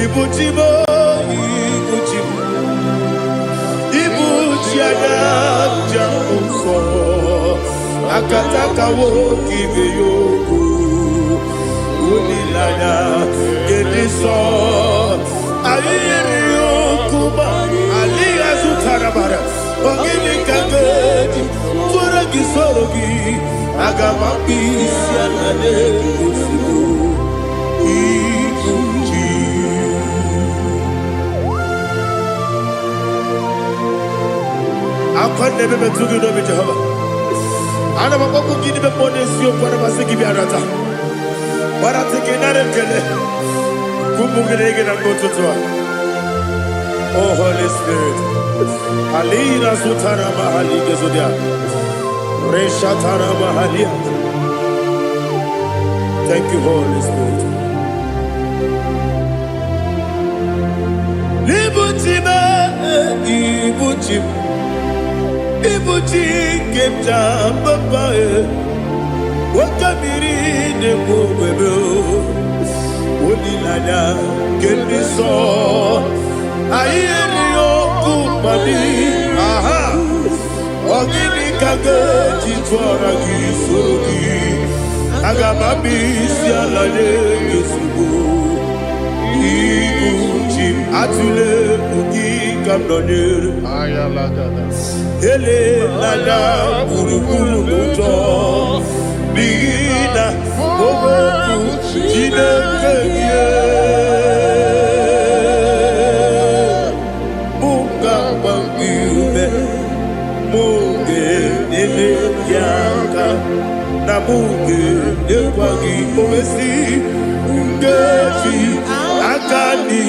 Ibu chi m, ibu chi m, ibu chi anya njem nsọ, akataka nwoke ibe ya okwu, olileanya nke ndị nsọ. Anyị yiri okwu ma alịghị azụtara mara. Ọ gịnị ka m ga-eji tụọrọ gị, soro gị? Aga m akpụ isi ala na-ozugbo ibu chi. Akwa na-ebe metụ gị n'obi, Jehova. Ana m akpọkwu gị n'ime mmụọ n'eziokwu. Ana m asị gị bịa nata gbarata gị, nara ekele ụmụ gị na gị na mgbe ụtụtụ a. Oh Holy Spirit, alina sutara mahali gezodia reshatara mahalia. Thank you, Holy Spirit. Ibuchi m, ibuchi m, ibuchi nke m ji papa e, oke mmiri na-ekwu ogbebe, olileanya nke ndị nsọ. Anyị erighị okwu mmadụ aha. Ọ gịnị ka ga-eji tụọra gị, soro gị? Aga m abịa isi ala nye gị ozugbo. Ibu chi m, atụla egwu, gị ka m nọnyere. Ayalagada. Elela gburugburu n'ụjọ, n'ihi na okwu Chineke gị mụ ga-agba gị ume, mụ ga-enyere gị aka, na mụ ga-enyekwa gị owesi nkeji aka dị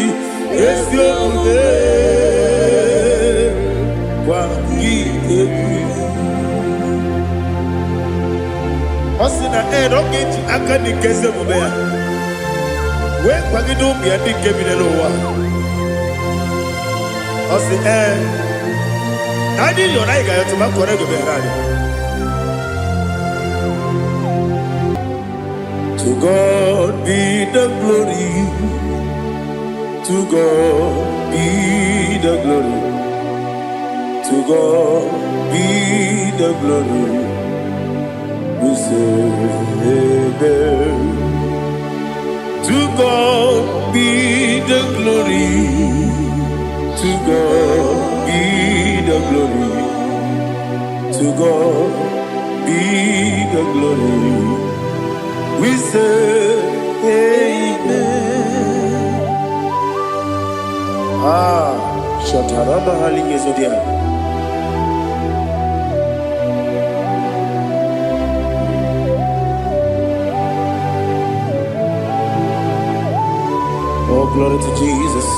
ezi omume gwa gị egwu. Ọ sị na ee, na ọ ga-eji aka dị nke ezi omume ya wee kwagide ụmụ ya ndị nke bi n'ụwa. Ọ sị ee, na anyị yọrọ, anyị ga-ayọtụ ma kọrọ ego meghere anyị. To God be the glory, to God be the glory, to God be the glory. We say amen. To God be the glory, to God be the glory, to God be the glory. We say amen. Ah, Shataraba Halingezodia. Oh, glory to Jesus.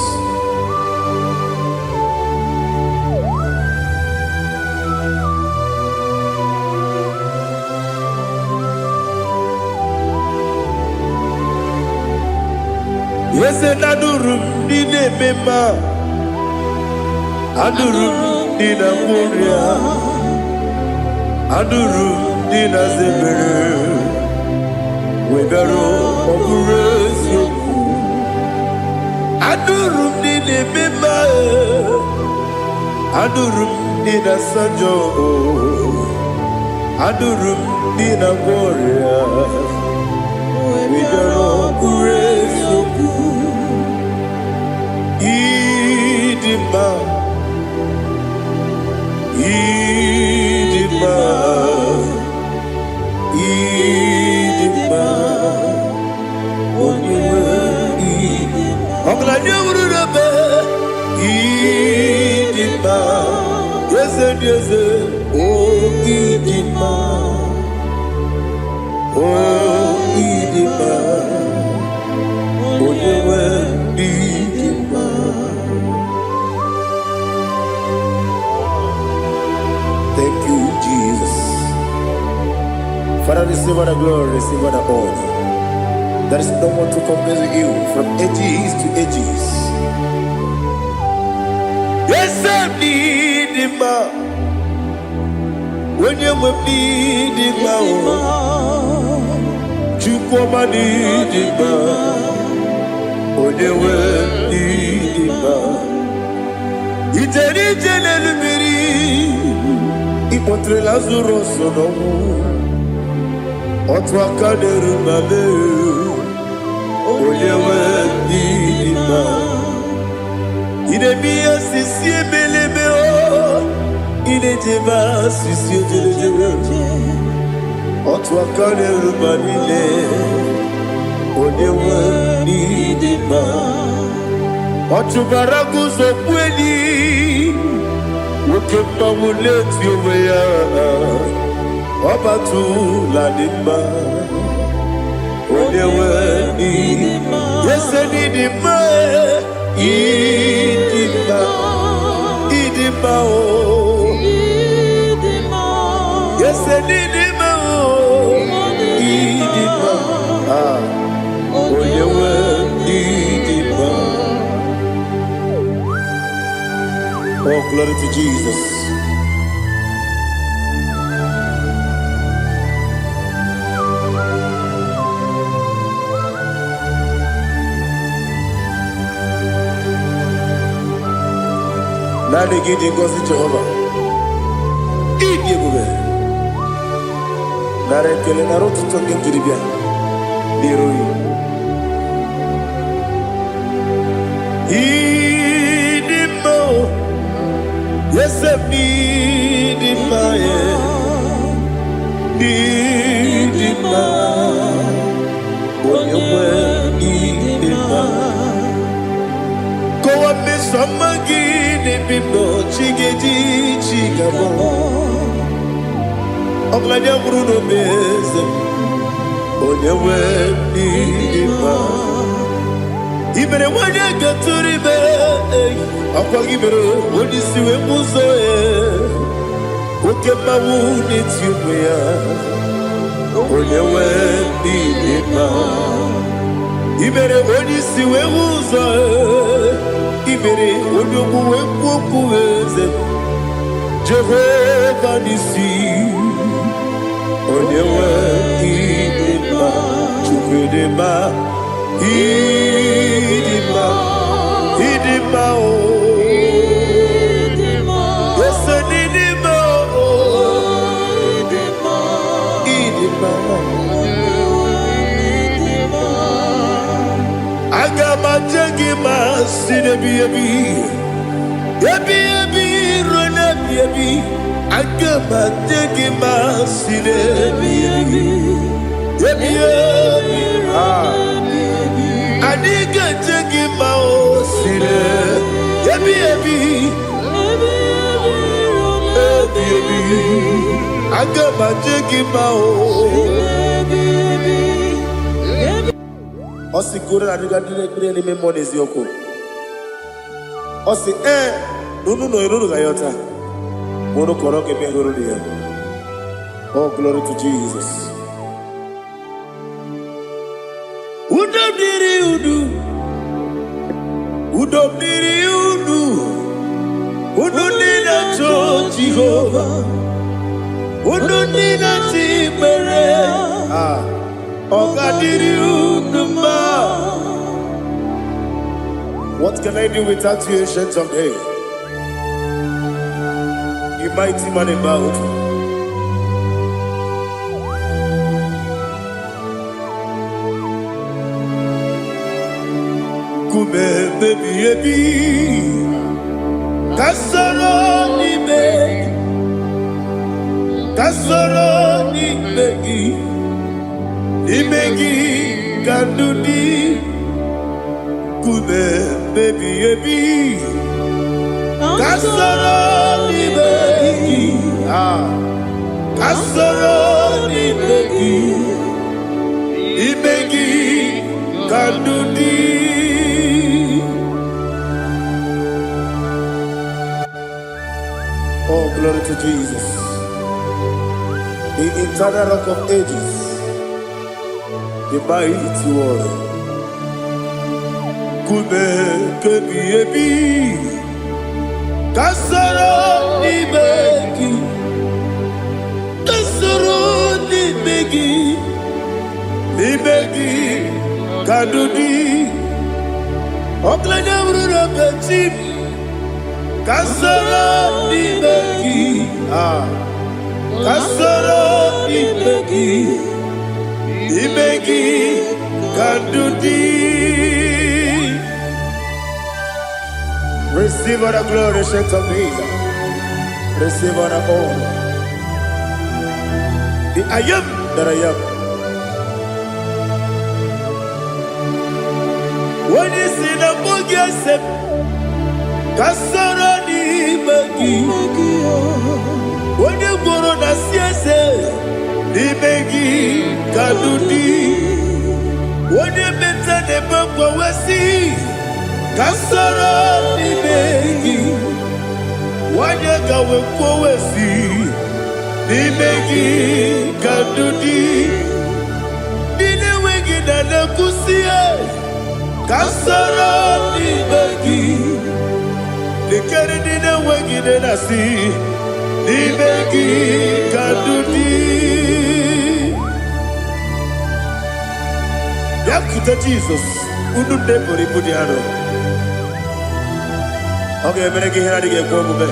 Eze, na-anụrụ m ndị na-eme mma, anụrụ m ndị na-agwọ ọrịa, anụrụ m ndị na-aza ebere, wee bịaruo, ọ bụrụ eziokwu. Anụrụ m ndị na-eme mma, anụrụ m ndị na-asa njọ, anụrụ m ndị na-agwọ ọrịa, wee bịaruo, ọ bụrụ eziokwu. Ịdị mma, ịdị mma, ịdị mma, onye nwe ọgaranya wuru n'ebe. Ịdị mma, eze dị eze, o ịdị mma, o ịdị mma, onye nwe ịdị mma. Thank you, Jesus. Father, receive all the glory, receive all the honor. There is no one to compare with you from ages to ages. Eze m n'ịdị mma, onye nwe m n'ịdị mma o, Chukwu ọma n'ịdị mma, onye nwe m. Ịkpọtere Lazarus n'ọnwụ. Otu aka na-eru mba mee, onye nwe ndị dị mma. Ị na-eme ihe osisi ebelebe o, ị na-ejebe asịsị ejelejele. Otu aka na-eru mba niile, onye nwe ndị dị mma. Ọ chụbara guzo kweli, nwoke mmanwụ na-eti onwe ya. Ọbatụla dị mma, onye nwe ndị ese dị mma, ịdị mma, ịdị mma o. Ese dị mma o, ịdị mma. Ah, onye nwe ndị dị mma. Oh, glory to Jesus. Naanị gị dị ngọzi, Jehova. Ịdị ebube. Nara ekele, nara ụtụtụ nke m jiri bịa n'iru gị. Ịdị mma o, eze m, ịdị mma e, ịdị mma, onye nwe, ịdị mma. Kọwa mmeso ọma gị n'ebe m nọ, chi ga-eji chi ga-abọ. Ọgaranya nwụrụ n'obe, eze m, onye nwe, ịdị mma. I mere nwanyị gatụrụ ime, ọkwa gị mere onye isi wee mụ ụzọ ya. Oke mmanwụ na-eti onwe ya, onye nwe, ịdị mma. I mere onye isi wee hụ ụzọ, i mere onye ogbu wee kwuo okwu, eze Jehova n'isi, onye nwe, ịdị mma. Chukwu, ịdị mma, ịdị mma, ịdị mma o. Ese n'ịdị mma o, ịdị mma. Aga m aje gị ma si n'ebi ebi ebi ebi ruo n'ebi ebi. Aga m aje gị ma si n'ebi ebi ebi ebi. Ah. Anyị ga-eje gị ma o si n'ebi ebi ebi ebi. Aga m aje gị ma o. Ọ sị goro na adịga ndị na-ekpere n'ime mmụọ n'eziokwu. Ọ sị ee na unu nọ unu ga-ayọta ma unu kọrọ ga-eme hụrụ ya. Oh, glory to Jesus. Udo dịrị unu, udo dịrị unu, unu ndị na-achọ Jehova, unu ndị na-achọ ikpere. Ah, ọ ga-adịrị unu mma. What can I do without you, Ancient of Days? You mighty man in battle. Nkume ebi ebi, ka soro n'ime gị, ka soro n'ime gị, n'ime gị ka ndụ dị. Nkume ebi ebi, ka soro n'ime gị, ah, ka soro n'ime gị, n'ime gị ka ndụ dị. Oh, glory to Jesus, the eternal Rock of Ages, the mighty warrior. Nkume kebi ebi, ka soro n'ime gị, ka soro n'ime gị, n'ime gị ka ndụ dị. Ọgaranya bụrụ na chi m, ka soro n'ime gị, ah. Ka soro n'ime gị, n'ime gị ka ndụ dị. Receive all the glory, Ancient of Days. Receive all the honor. The I am that I am. Onye si na mbụ gị ese m, ka soro n'ime gị. Onye gworo na si eze, n'ime gị ka ndụ dị. Onye meta na-eme mgbanwe ka soro n'ime gị. Nwanyị ka wee kwuo si n'ime gị ka ndụ dị. Ndị na-enweghị na na-ekwusi ka soro n'ime gị. Lekere ndị na-enweghị nne na-asị n'ime gị ka ndụ dị. Bịakwute Jizọs, unu nne buru ibu dị arọ. Ọ ga-emere gị ihe na-adịghị ekwe omume.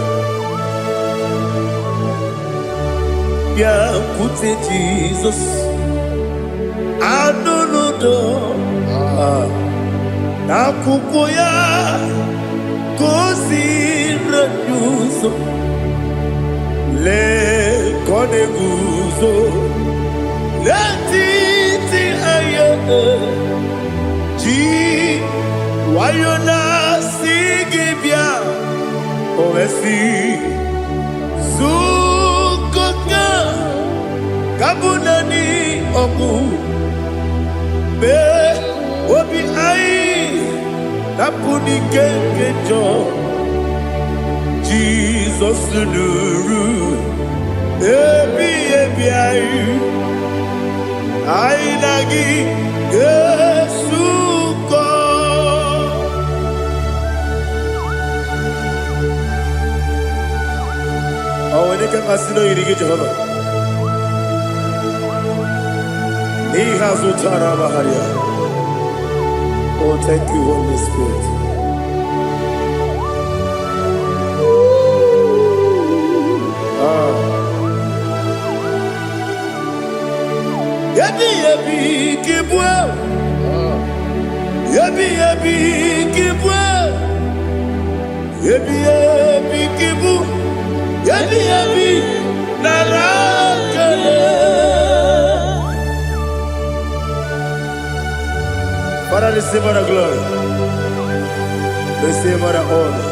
Bịakwute Jizọs, anụ n'udo n'akwụkwọ ya ka o si anyị ụzọ. Lee ka ọ na-eguzo n'etiti anyị, ji nwayọ na-asị gị bịa. O wee sị zukọta ka bụ naanị ọgwụ mee obi anyị napụ n'ike nke njọ. Jizọs nụrụ ebi ebi anyị, anyị na gị ga-esukọ. Ọ nwere ike mmasị na oyiri gị, Jehova, n'ihe azụ tara amagharịa. Oh, thank you, Holy Spirit. Ah. Ebi ebi ka ịbụ, ebi ebi ka ịbụ, ebi ebi ka ịbụ, ebi ebi nara ekele. Father, receive all the glory. Receive all the honor.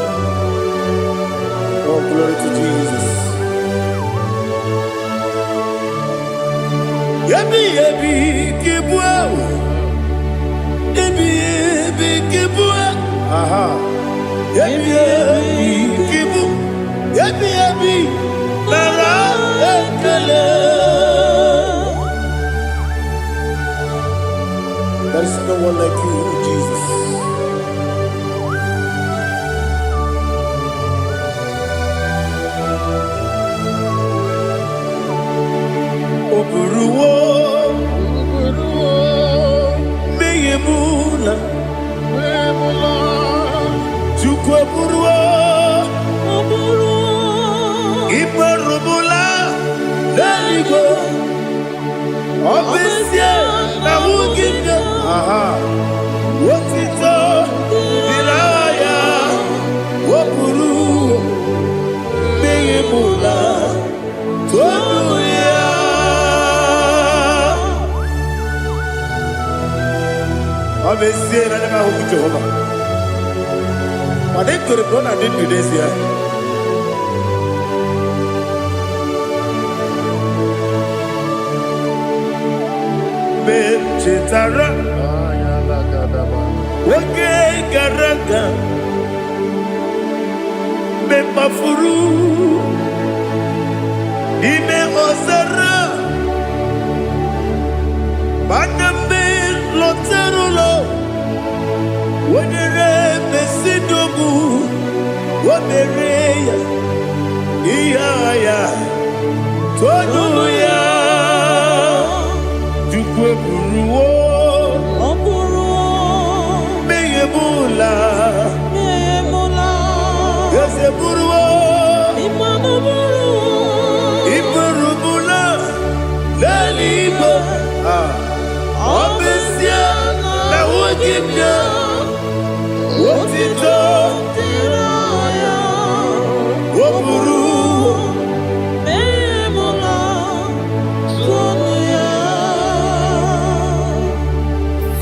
Oh, glory to Jesus. Ebi ebi ka ịbụ, ebi ebi ka ịbụ, aha. Ebi ebi ka ịbụ, ebi ebi nara ekele. There is no one like you, Jesus. O buruwo mmehie m na Chukwu eburuwo ikperubula n'eluigwe. Ọ bụ ezie na ahụghị m ya, aha, otito dịrị aha ya. O buru mmehie m na tonu ya. Ọ bụ ezie na anya m ahụghị Jehova, mana ekwere m na ọ na-adị ndụ n'ezie. Mgbe m chetara oge gara aga, mgbe m kpafuru n'ime ọzara, mana mgbe m lọtara ụlọ, wenyere mesidogbu o mere ya ihe agha ya tonu ya. Chukwu eburuwo Ọ bụrụ mmehie m ụla. emụla. Eze buruwo Ịmanụ bụrụ iburu m. na-enye otito dịrị ya. O buru Memula tụnụ ya.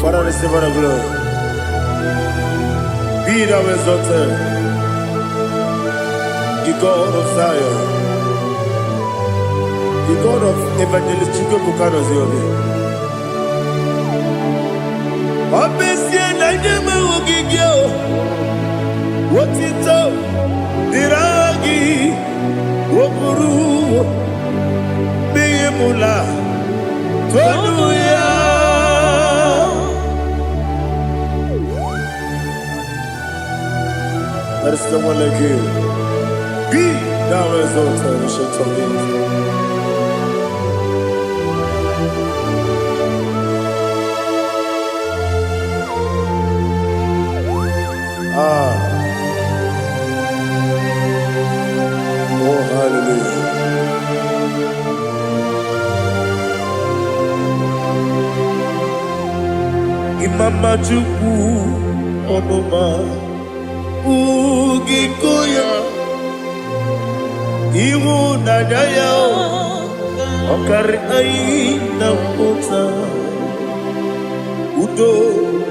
Father, receive all the glory. Be thou exalted, the God of Zion, the God of Evangelist Chukwuebuka Noziobi. Ọ bụ ezie na ndị enweghị gị o, otito dịrị aha gị, o buru mmehie mụla tonu ya. There is no one like you. Be thou exalted, ancient of days. Ah, oh hallelujah. Imama Chukwu ọmụma ugiko ya, ịhụnanya ya ọ karị anyị na mmụta, udo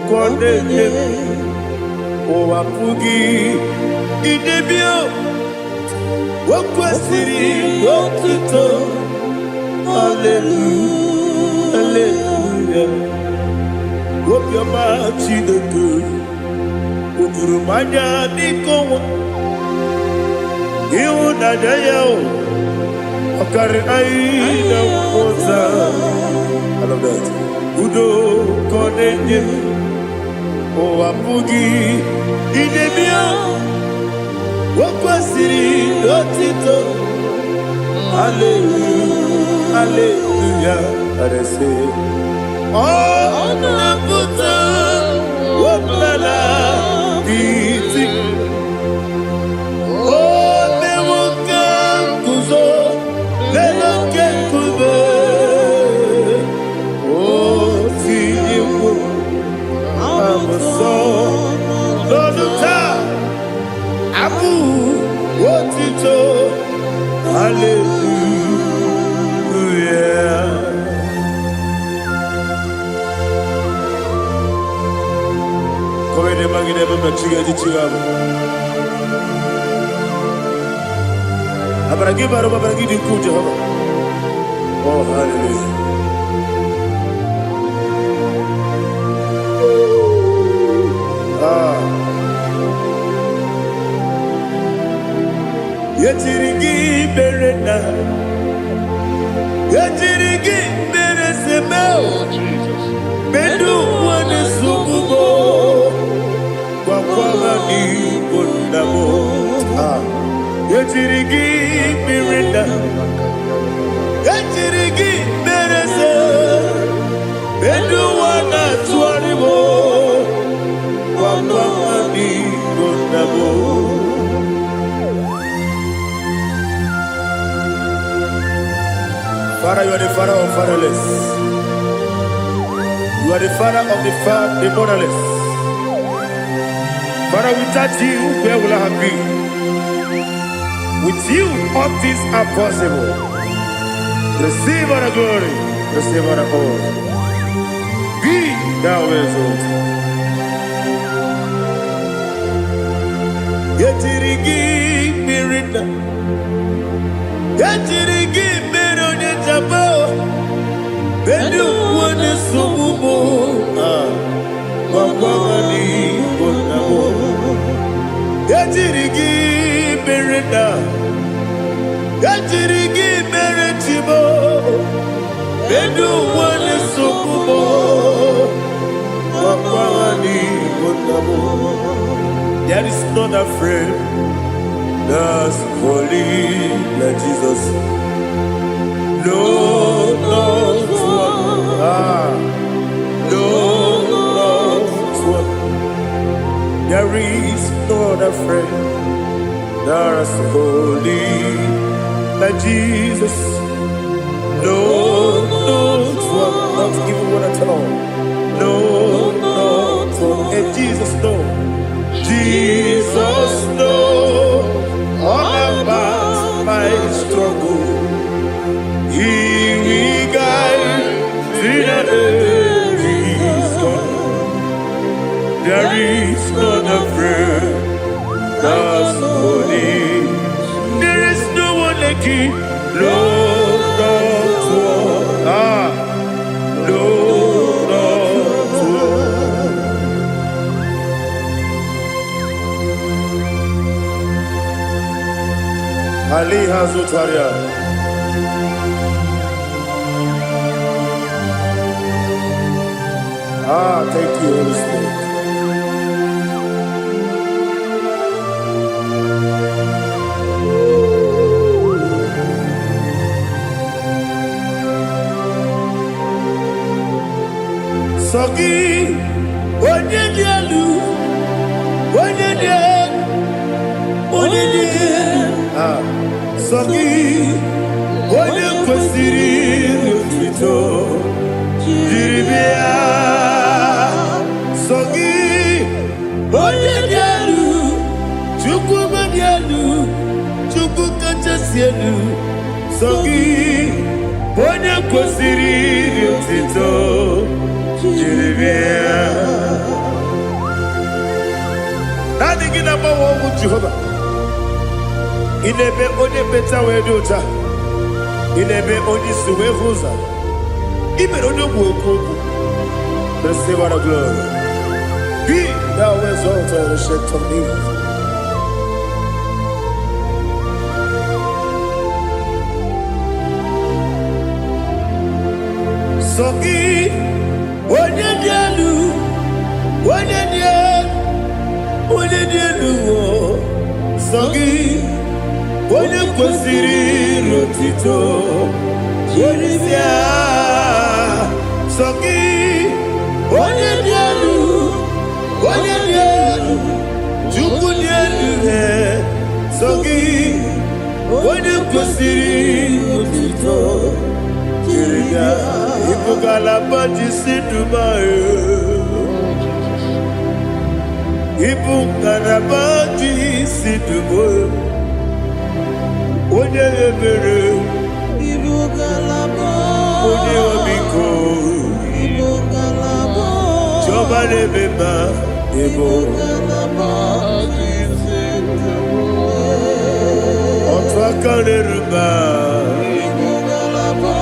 ka ọ na-enye, ụwa pụghị idebe. O kwesịrị otuto, haleluya, haleluya. Obiọma Chineke o juru m anya dịka ọnwa, ịhụnanya ya o ọ karị anyị na mmụta. I love that. Udo ka ọ na-enye, ụwa pụghị idebe. O kwesịrị otito, haleluya, haleluya. Arese ọ na-apụta ọbụla iti o mewo ka nguzo n'elu oke nkume, o tinyewo abụsọ n'ọnụ taa abụ otito, haleluya. Kowede magide mama chiga chiga. Amara gị bara ụba, amara gị dị ukwuu, Jehova. Oh, hallelujah. Ah. Yetiri gị mere na yetiri gị mere seme. Oh, Jesus. Medu wane sugubo gwakwa ha n'igbo nna m. Ah. Yetiri gị mere na yetiri gị mere se medu wana tụgharị m gwakwa ha n'igbo nna m. Father, you are the father of fatherless. You are the father of the motherless. Father, without you, where will I have been? With you, all things are possible. Receive all the glory, receive all the honor. Be thou exalted. Yetiri gị mmiri na yetiri gị mmiri onye jaba bedu onye nsogbu mụ gwagwa n'igbo nna m. Yetiri gị mmiri na yetiri gị mere chibo bedu onye nsogbu mụ gwagwa n'igbo nna m. There is not a friend that's holy like Jesus. No, not one. Ah, no, not one. There is no other friend that's holy like Jesus. No, not one. Not even one at all. No, not one. Aliha Zutaria. Ah, thank you, Holy Spirit. Sọ gị, onye dị elu, onye dị elu, onye dị elu. Ah, sọ gị, onye kwesịrị otuto jiri bịa. Sọ gị, onye dị elu, Chukwu dị elu, Chukwu kachasị elu. Sọ gị, onye kwesịrị otuto jiri bịa. Naanị gị na-agbanwe ọnwụ, Jehova. Ị na-eme onye mmecha wee dị ụcha. Ị na-eme onye isi wee hụ ụzọ. Ị mere onye ogbu okwu okwu. Receive all the glory. Be thou exalted, Ancient of Days. Sọ gị, onye dị elu, onye dị elu, onye dị elu o. Sọ gị, onye kwesịrị otito jiri bịa. Sọ gị, onye dị elu, onye dị elu, Chukwu dị elu he. Sọ gị, onye kwesịrị otito jiri bịa. Ịbụ ngalaba ji si Dubai. Oh, Jesus. Ịbụ ngalaba ji si Dubai. Onye ebere, Ibu ngalaba. Onye ọmịiko, Ibu ngalaba. Chiọma na-eme mma, ịbụ Ibu ngalaba ji si otu aka na-eru mba, Ibu ngalaba.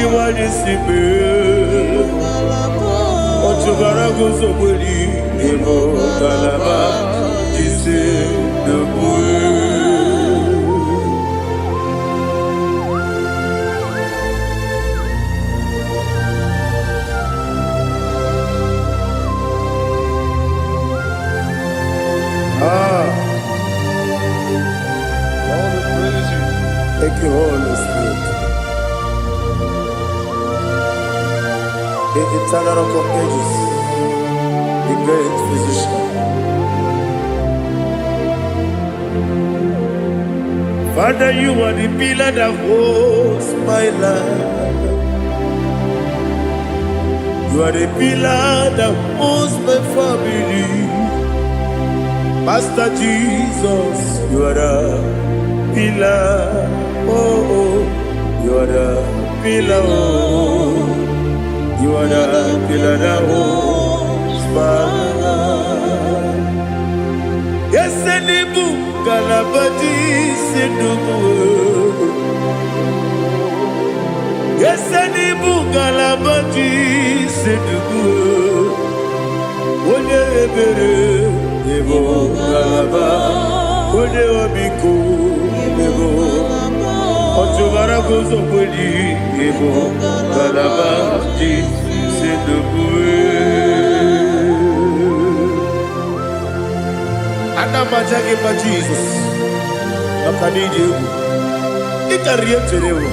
Iwanye si mee. Ngalaba. Ọchụbara guzogberi, ịbụ ngalaba ji si Dubai. Ah, All the praise you. Thank you, Holy Spirit. The eternal Rock of Ages, the great physician. Father, you are the pillar that holds my life. You are the pillar that holds my family. Master Jesus, you are the pillar. Oh, you are the pillar. Oh, you are the pillar that holds my life. Yes, Enibu Kalabati Sindubu. Yes, Enibu Kalabati Sindubu. Onye ebere, ịbụ ngalaba, onye ọmịiko, ịbụ ọchụbara guzokweli, ịbụ ngalaba ji sindubu. Ana m aja gị mma, Jizọs, maka na ịdị egwu. Ị karịrị ihe m chere ewu.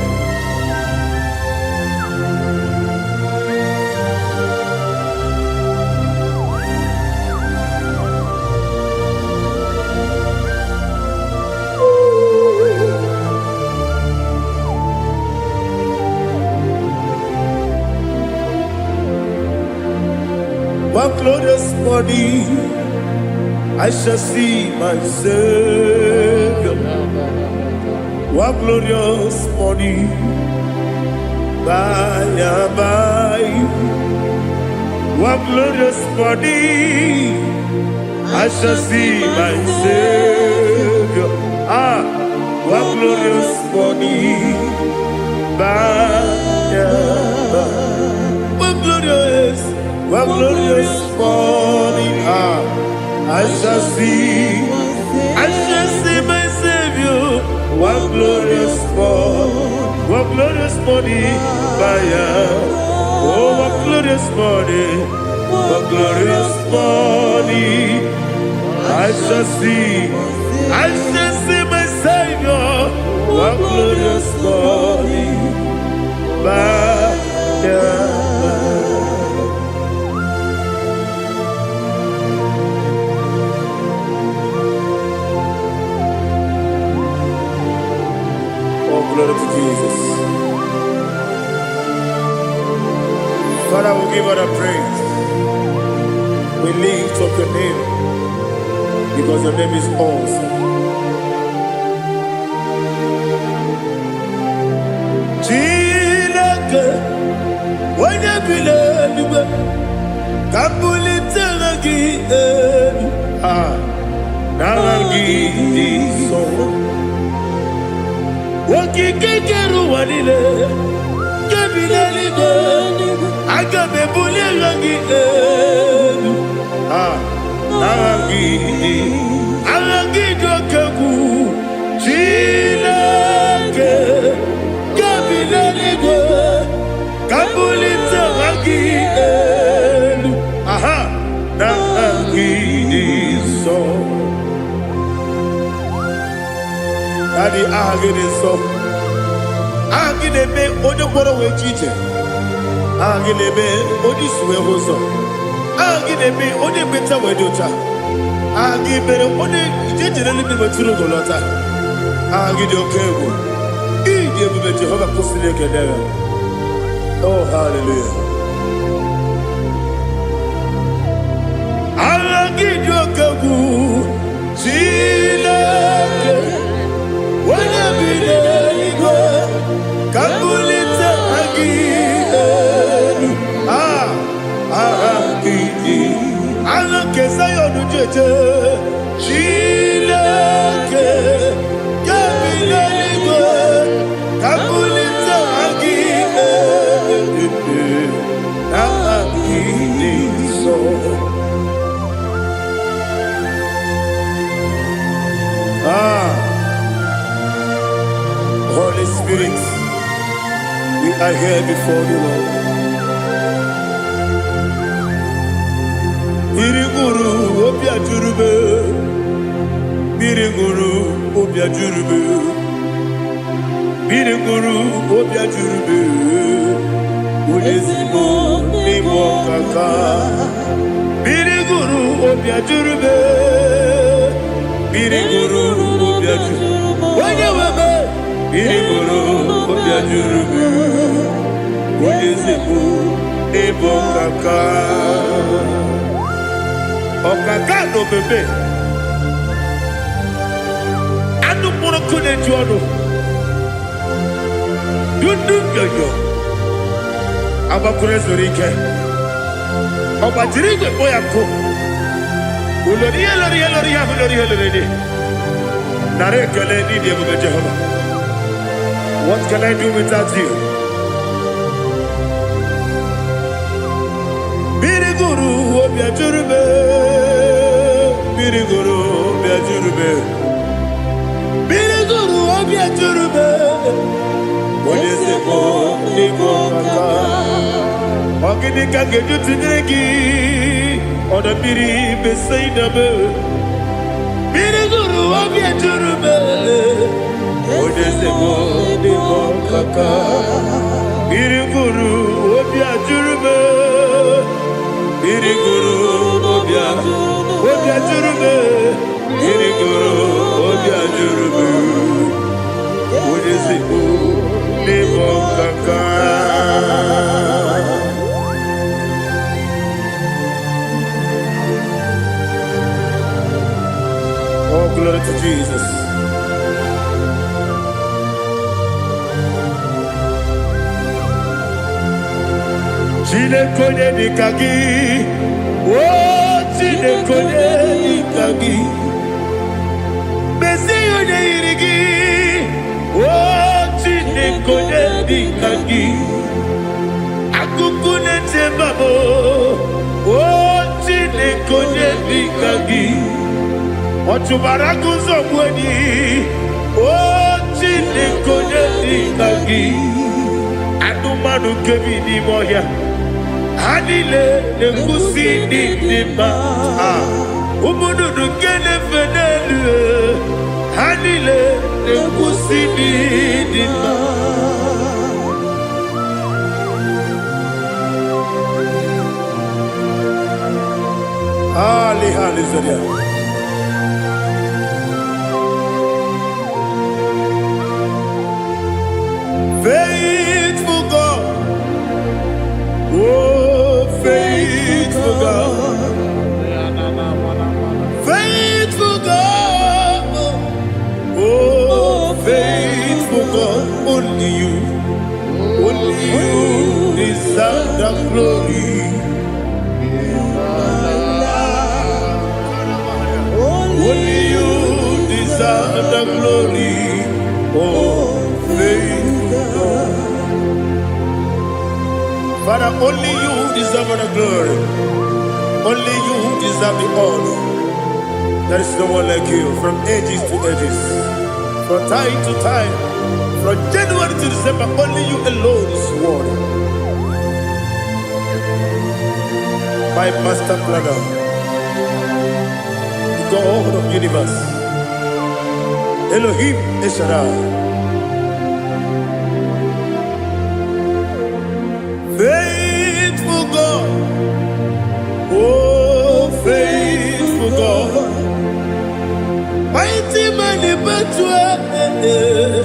One glorious morning, I shall see my Savior. One glorious morning, by and by. One glorious morning, I shall see my Savior. Ah, one glorious morning, by and by. One glorious morning, ah, I shall see my Savior. One glorious morning, what glorious morning by and. Oh, what glorious morning, what glorious morning. I shall see my Savior. What glorious morning by and. Oh, glory to Jesus. Father, we give all the praise. We lift up your name because your name is awesome. Chineke, onye bi n'eluigwe, ka m bulite aha gị elu. Ah, n'aha gị dị nsọ. Okike kere ụwa niile, nke bi n'eluigwe, aga m ebuli aha gị elu. Ah, n'aha gị dị, aha gị dị oke egwu. Chineke, nke bi n'eluigwe, ka m bulite aha gị elu. Aha, n'aha gị dị nsọ. Daddy, aha gị dị nsọ. Aha gị na-eme onye ngwọrọ wee ji ije. Aha gị na-eme onye isi wee hụ ụzọ. Aha gị na-eme onye ekpenta wee dị ụcha. Aha gị mere onye ije jere eluigwe wetụrụ ugo lọta. Aha gị dị oke egwu. Ịdị ebube Jehova kwụsịrị ekele ya. Oh, hallelujah. Aha gị dị oke egwu. Chineke, onye bi n'eluigwe, ka m bulite aha gị elu. Ah, aha gị dị. Aha nke Zion jeje. Chineke, nke bi n'eluigwe, ka m bulite aha gị elu. Aha gị dị nsọ. Ah, Holy Spirit, we are here before you, Lord. Mmiri ṅụrụ obi ajụrụ m. Mmiri ṅụrụ obi ajụrụ m. Mmiri ṅụrụ obi ajụrụ m. Onye ezigbo n'ịbụ ọkaka. Mmiri ṅụrụ obi ajụrụ m. Mmiri ṅụrụ obi ajụrụ. Onye nwe m. Mmiri ṅụrụ obi ajụrụ m. Onye ezigbo n'ịbụ ọkaka. Ọkaka na omeme. Anụ mkpụrụ nkụ na-eju ọnụ. Dundu nyonyo. Agbakwuru ezuru ike. Ọ gbajiri igwe kpọ ya nkụ. Ulori ihe lori ihe lori ihe ahụ lori ihe lori dị. Nara ekele n'ịdị ebube Jehova. What can I do without you? Mmiri gụrụ obi ajụrụ m. Mmiri gụrụ obi ajụrụ m. Mmiri gụrụ obi ajụrụ m. Onye ezigbo n'ịbụ ọkaka. Ọ gịnị ka m ga-eji tụnyere gị? Ọdọ mmiri Besaida m. Mmiri gụrụ obi ejuru m. Onye ezigbo n'ịbụ ọkaka. Mmiri gụrụ obi ajụrụ m. Mmiri gụrụ obi ajụrụ m. Mmiri gụrụ obi ajụrụ m. Onye ezigbo n'ịbụ ọkaka. Oh, glory to Jesus. Chineke onye dịka gị, o Chineke onye dịka gị, mezie onye yiri gị, o Chineke onye dịka gị, akụkụ na-eche mba m, o Chineke onye dịka gị, ọ chụbara agụ nzọgbu enyi, o. Chineke, onye dị ka gị? Anụmanụ nke bi n'ime ọhịa, ha niile na-ekwusi ndị dị mma. Ah, ụmụ nnụnụ nke na-efe n'elu, ha niile na-ekwusi ndị dị mma. Ali, hallelujah. Faithful God, oh, faithful God, faithful God, oh, faithful God, only you deserve the glory. Only you deserve the glory, oh, faithful God. Father, only you deserve the glory. Only you deserve the honor. There is no one like you from ages to ages, from time to time, from January to December. Only you alone is worthy. My master planner, the God of universe, Elohim El Shaddai. Faithful God, oh, faithful God, mighty man in battle,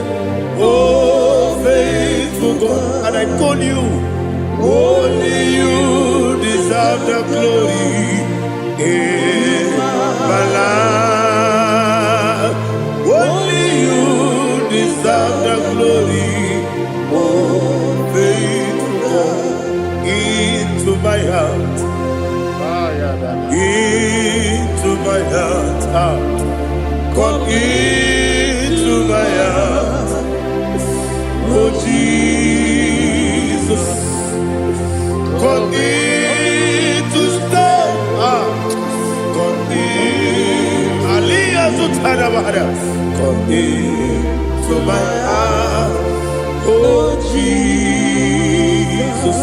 oh, faithful God, and I call you, only you deserve the glory in my life. Only you deserve the glory, oh, faithful God, into my heart, into my heart, ah. Come into my heart, oh Jesus. Come in to stay. Ah, come in. Aliyah Zutara. Come in to my heart, oh Jesus.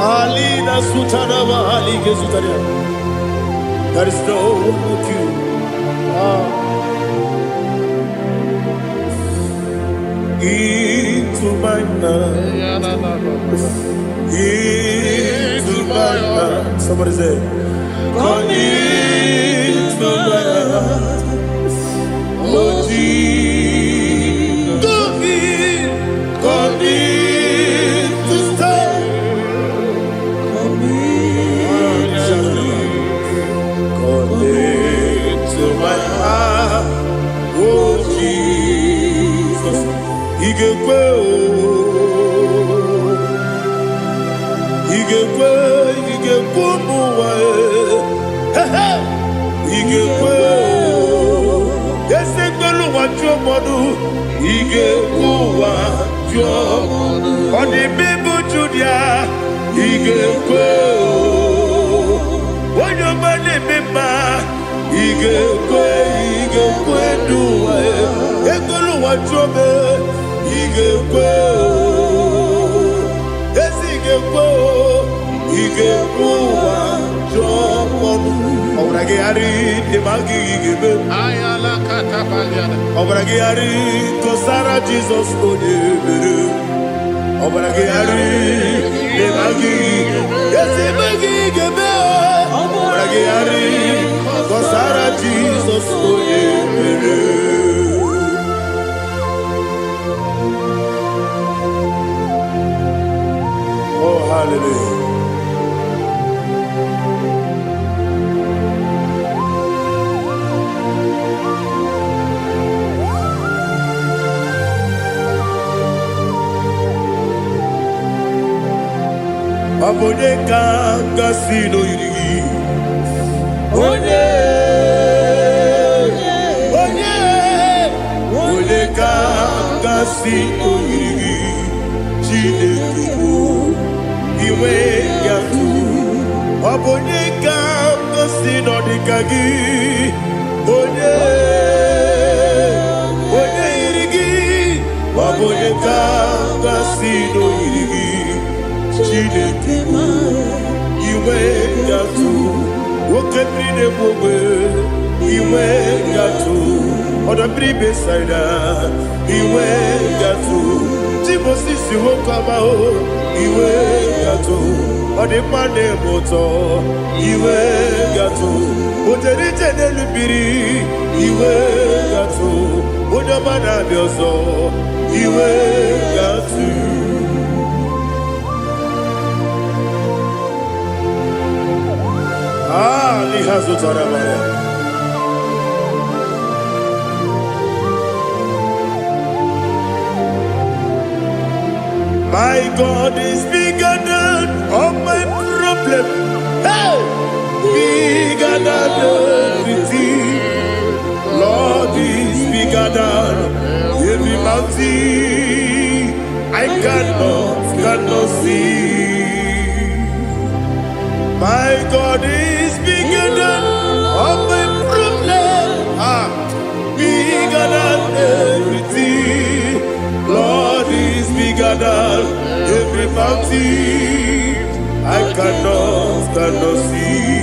Alina Sutara Bahali Gezutaria. There is no one like you. Ah. Into my heart. Into my heart. Somebody say, come into my heart. Oh Jesus. Come in. Come in to stay. Come into my heart. Oh Jesus. Igekwe o. Igekwe, igekwe ụmụ ụwa e. He he. Igekwe o. Eze gbelu ụwa jụọ mmadụ. Igekwe ụwa jụọ. Ọ dị mmebu Judia. Igekwe o. Onye ọma na-eme mma. Igekwe, igekwe n'ụwa e. Egbelu ụwa jụọ m. Igekwe o. Ezi ga-ekwe o, ị ga-ekwe ụwa jụọ ọnụ. Ọbara gị ghara ịdị ma gị ga-eme. Ọbara gị ghara kọsara Jizọs onye mere. Ọbara gị ghara ịdị ma gị. Ezi ma gị ga-eme o. Ọbara gị ghara kọsara Jizọs onye mere. Oh, hallelujah. Ọ bụ onye ka gasị n'oyiri gị? Onye, onye, onye ka gasị n'oyiri gị? Chineke bụ inwe ya tụ. Ọ bụ onye ka gasị n'ọdịka gị? Onye, Ọ bụ onye ka m ga-asị n'oyiri gị, Chineke? Inwe gatụ oke mmiri na-egbu ogbe, inwe gatụ ọdọ mmiri Besaida, inwe gatụ Timosisi nwoke ọma o, inwe gatụ ọdịmma na-eme ụtọ, inwe gatụ ojere ije n'elu mmiri, inwe gatụ onye ọma na-abịa ọzọ, inwe gatụ. Ah, n'ihe azụtara mara. My God is bigger than all my problem. Hey! Bigger than everything. Lord is bigger than every mountain I cannot see. My God is bigger than all my problems. Ah, bigger than everything. Lord is bigger than every mountain I cannot see.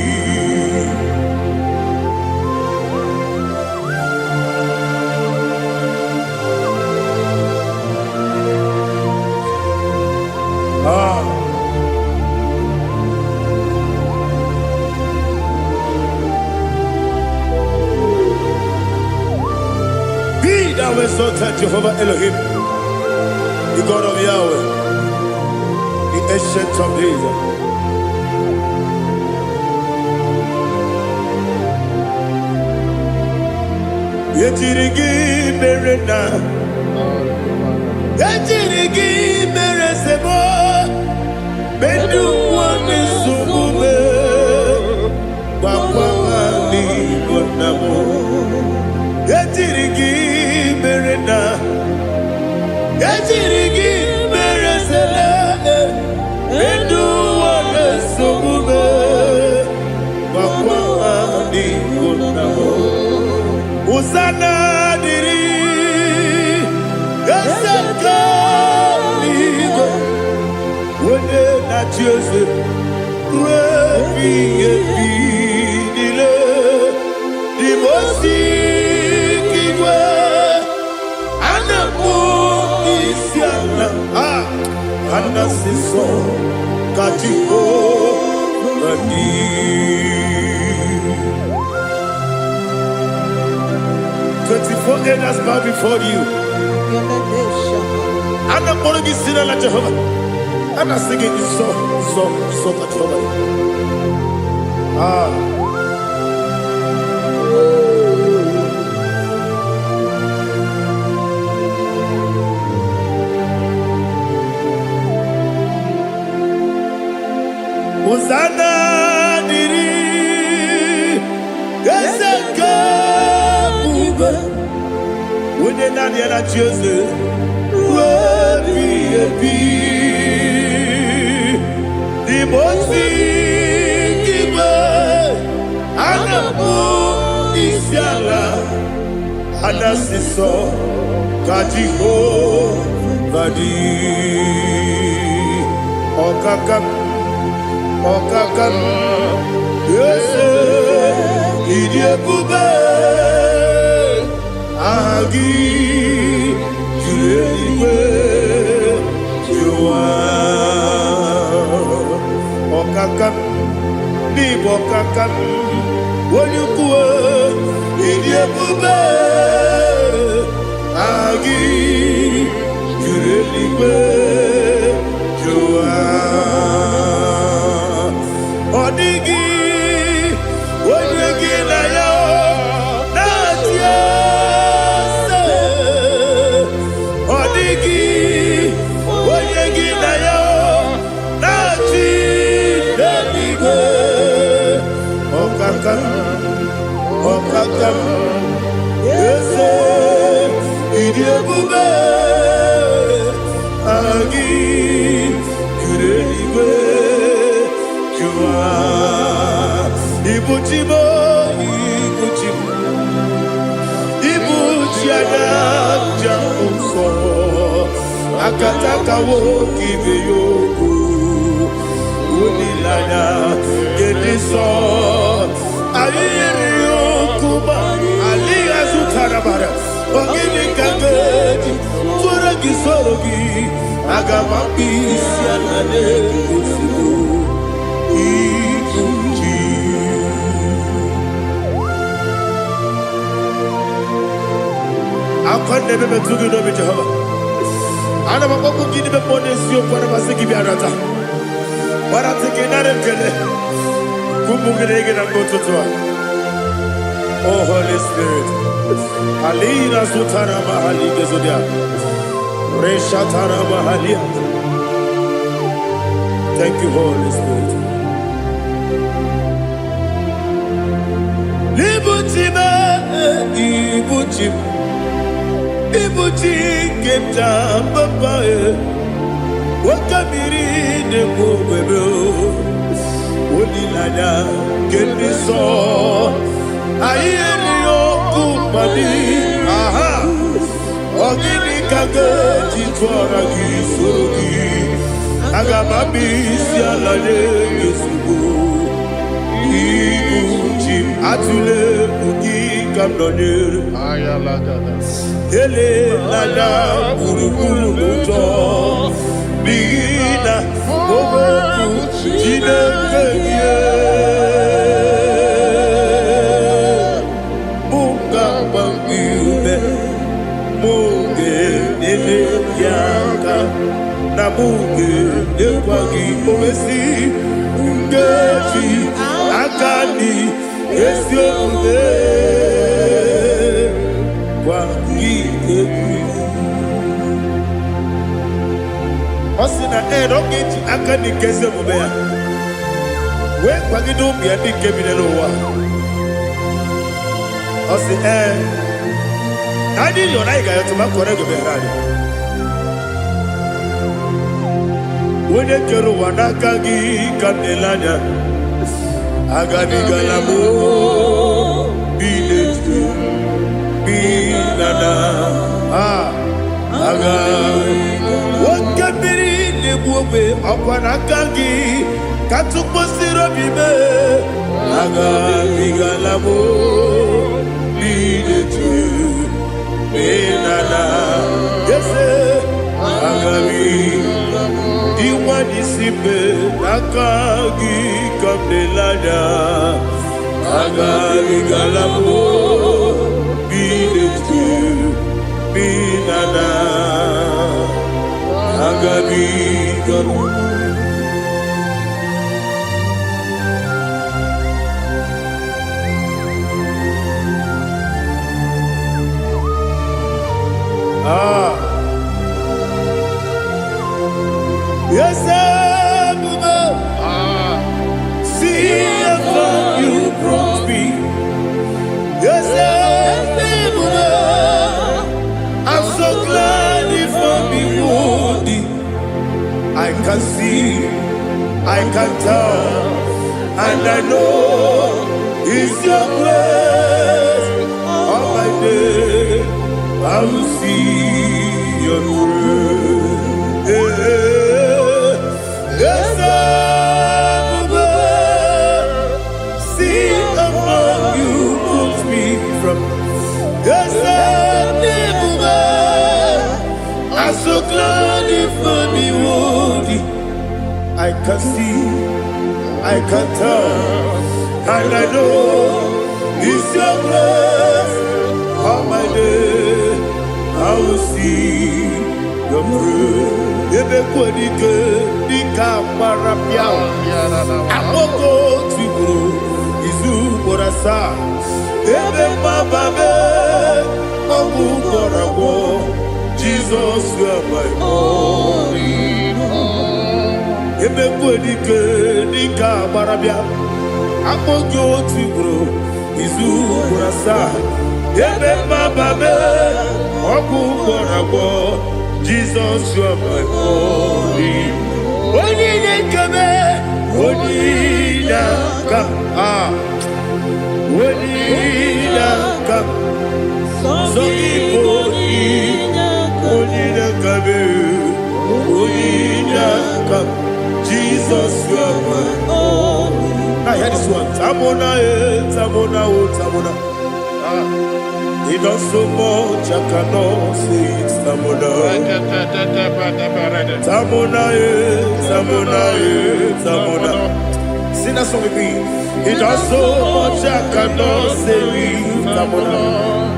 Ah. Be thou exalted, Jehovah Elohim, the God of Yahweh, the Ancient of Days. Ejiri gị mere na ejiri gị mere sebo medu ụwa na-esogbu m, gwakwa ha n'Igbo nna m. Ejiri gị mere na ejiri gị mere sele medu ụwa na-esogbu m, gwakwa ha n'Igbo nna m. Hosanna dịrị eze nke eluigwe, onye na-achị eze ruo ebighị ebi niile. Dị osi igwe a na-akpọ isi ala, a ana-asị nsọ ka Jehova dị. 24 elders bow before you. A na-akpọrọ gị si n'ala Jehova. A na-asị gị nsọ, nsọ, nsọ ka Jehova dị. Ah. Hosanna dịrị eze nke ebube, onye naanị ya na-achị eze ruo ebighị ebi. N'ime osi igwe a na-akpọ isi ala, a na-asị nsọ ka Jehova dị. Ọkaka m, ọkaka m, eze, ịdị ebube, aha gị juru eluigwe juru ụwa. Ọkaka m, n'ịbụ ọkaka m, onye ukwu, ịdị ebube, aha gị juru eluigwe juru ụwa. Ọ dịghị onye gị na ya na-achị eze. Ọ dịghị onye gị na ya na-achị n'eluigwe. Ọkaka m, ọkaka m, eze, ịdị ebube, aha gị juru eluigwe juru ụwa. Ibu chi m, ibu chi m, ibu chi anya njem nsọ. Akataka nwoke ibe ya okwu. Olileanya nke dị nsọ. Anyị yiri okwu ma alịghị azụtara mara. Ọ gịnị ka m ga-eji tụọrọ gị soro gị? Aga m akpụ isi ala n'ozugbo. Ibu ji. Akwa na-ebe metụ gị n'obi Jehova. Ana m akpọkwu gị n'ime mmụọ n'eziokwu, ana m asị gị bịa nata. Gbarata gị nara ekele. Kwupụ gị na gị na mgbe ụtụtụ a. Oh Holy Spirit. Alina zutara mahali gezodia. Reshatara mahalia. Thank you, Holy Spirit. Ibuchi m, ibuchi m, ibuchi nke m ji papa e. Nwoke mmiri na-ekwu ogbebe o. Olileanya nke ndị nsọ. Anyị erighị ọkụ mmadụ. Aha! Ọ gịnị ka m ga-eji tụọra gị soro gị? Aga m abịa isi ala nye gị ozugbo. Ibu ji m atụla egwu gị ka m nọnyere. Ayalagada. Elela gburugburu n'ụjọ n'ihi na okwu Chineke gị mụ ga-agba gị ume, mụ ga-enyere gị aka, na mụ ga-enyekwa gị owesi nkeji aka dị ezi omume gwa gị egwu. Ọ sị na ee na ọ ga-eji aka dị nke ezi omume ya wee kwagide ụmụ ya ndị nke bi n'ụwa. Ọ sị ee na anyị yọrọ anyị ga-ayọtụ ma kwere gị bịara anyị. Onye kere ụwa n'aka gị ka m na-ele anya. Agabigala m bi n'etu bi na na a aga. Nwoke mmiri na-egbu ogbe ọkwa n'aka gị ka tụkpọsiri obi mee. Agabigala m bi n'etu bi na na ese agabi. Dị nwanyị si mbe n'aka gị ka m na-ele anya. Agabigala m bi n'etu bi na na agabigala. Ah. Yes, Ebube, Ah, see how far you brought me. Yes, Ebube, I'm so glad you found me worthy. I can see, I can tell, and I know it's your grace. All my day, I will see your grace. Yes, Ebube, see how far you put me from. Yes, Ebube, I'm so glad you found me worthy. I can see, I can tell, and I know it's your grace. All my day, I will see your grace. Ebe kwenike dịka agbara pịa akpọkọ tigburu izu ugboro asaa ebe mgbaba mee ọgwụ gwọrọ agwọ Jizọs you are my all. Ebe kwenike dịka agbara bịa akpọ gị otu ugboro izu ugboro asaa ebe mgbaba mee ọgwụ gwọrọ agwọ Jizọs you are my all. Onye na-ekebe onye na-aka a onye na-aka sọ gị bụ onye na-akabe. aka. Jesus, you are my All. Now hear this one. Tamona, eh, Tamona, oh, Tamona. Ah. He does so much, I cannot say it. Tamona. Tamona, eh, Tamona, eh, Tamona. Sing that song with me. He does so much, I cannot say it. Tamona.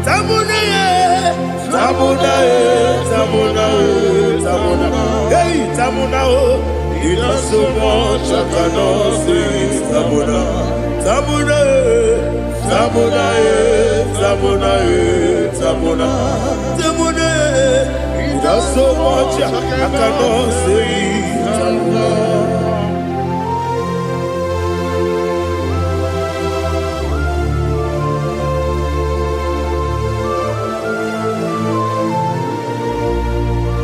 Tamona, eh, Tamona, eh, Tamona, eh, Tamona. Hey, Tamona, oh. He does so much, I cannot say it. Tamona. Tamona, eh, Tamona, eh, Tamona, eh, Tamona. Tamona, eh. He does so much, I cannot say it. Tamona.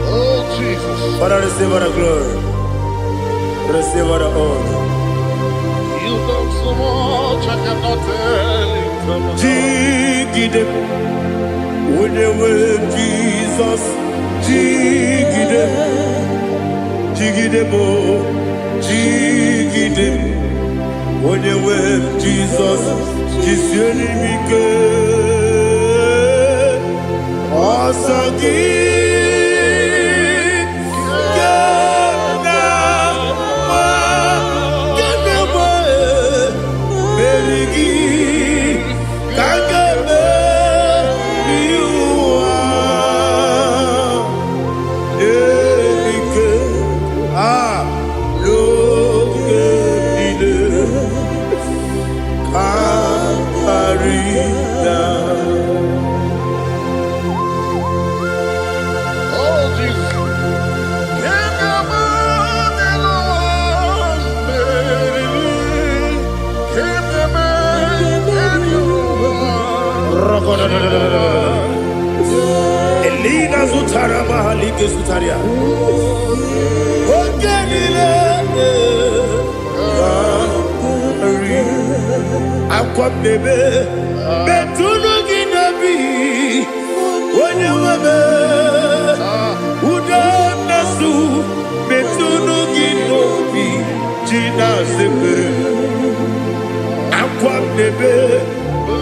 Oh, Jesus. Father, receive all the glory. Receive all the honor. You've done so much, I cannot tell it. Jigide, onye nwe Jizọs, jigide, jigide m, jigide, onye nwe Jizọs, jisie m ike. Ọsọ gị ka m na-agba, ka m na-agba, meri gị ka m ga-emeri ụwa. Ike a n'oge niile ka karịa. Oh, Jesus. Can you imagine? Can you imagine? Elina zutara mahalike zutaria. Oge niile karị. Akwa m na-ebe metụnụ gị n'obi onye nwe m ude na-asụ metụnụ gị n'obi ji na-asepere akwa m na-ebe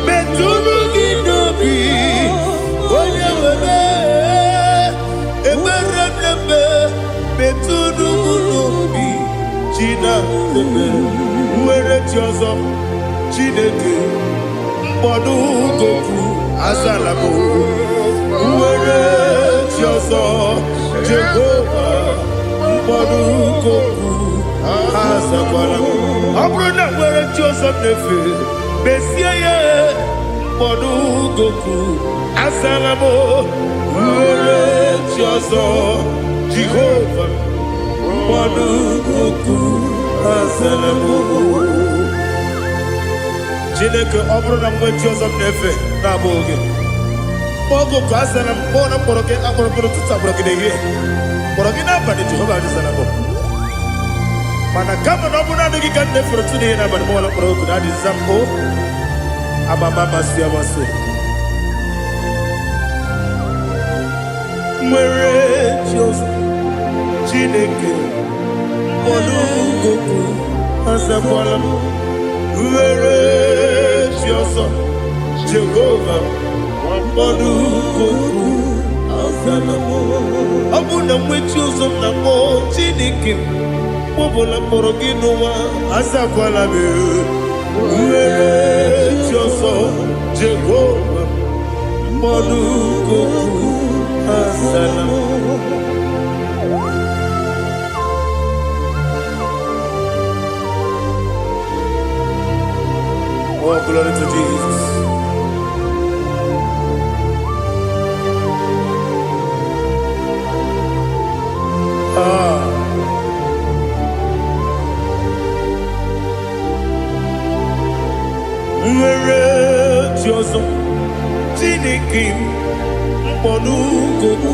metụnụ gị n'obi onye nwe m ekpere m na-eme metụnụ m n'obi ji na-asepere nwere chi ọzọ Chineke mkpọdụ goku azala m nwere chi ọzọ Jehova mkpọdụ goku azakwala m ọ bụrụ na nwere chi ọzọ m na-efe mesie ya mkpọdụ goku azala m nwere chi ọzọ Jehova mkpọdụ goku azala m. Chineke, ọ bụrụ na mgbe chi ọzọ m na-efe na-abụghị gị oge ka azara m kpọọ na mkpọrọ gị akpọrọ mkpọrọ ụtụtụ akpọrọ gị n'ehihie kpọrọ gị n'abalị Jehova adịzara m mana kama na ọ bụrụ naanị gị ka m na-efere ụtụ n'ihe n'abalị mọla mkpọrọ oku na adịza m o amama amasị amasị nwere chi ọzọ Chineke mkpọrọ goku azakwala m nwere chi ọzọ Jehova mkpọrọ goku azala m ọ bụ na mgbe chi ọzọ m na-akpọ Chineke m ọbụla mkpọrọ gị n'ụwa azakwala m nwere chi ọzọ Jehova mkpọrọ goku azala m. Oh, glory to Jesus. Ah. Nwere chi ọzọ Chineke m mkpọrọ goku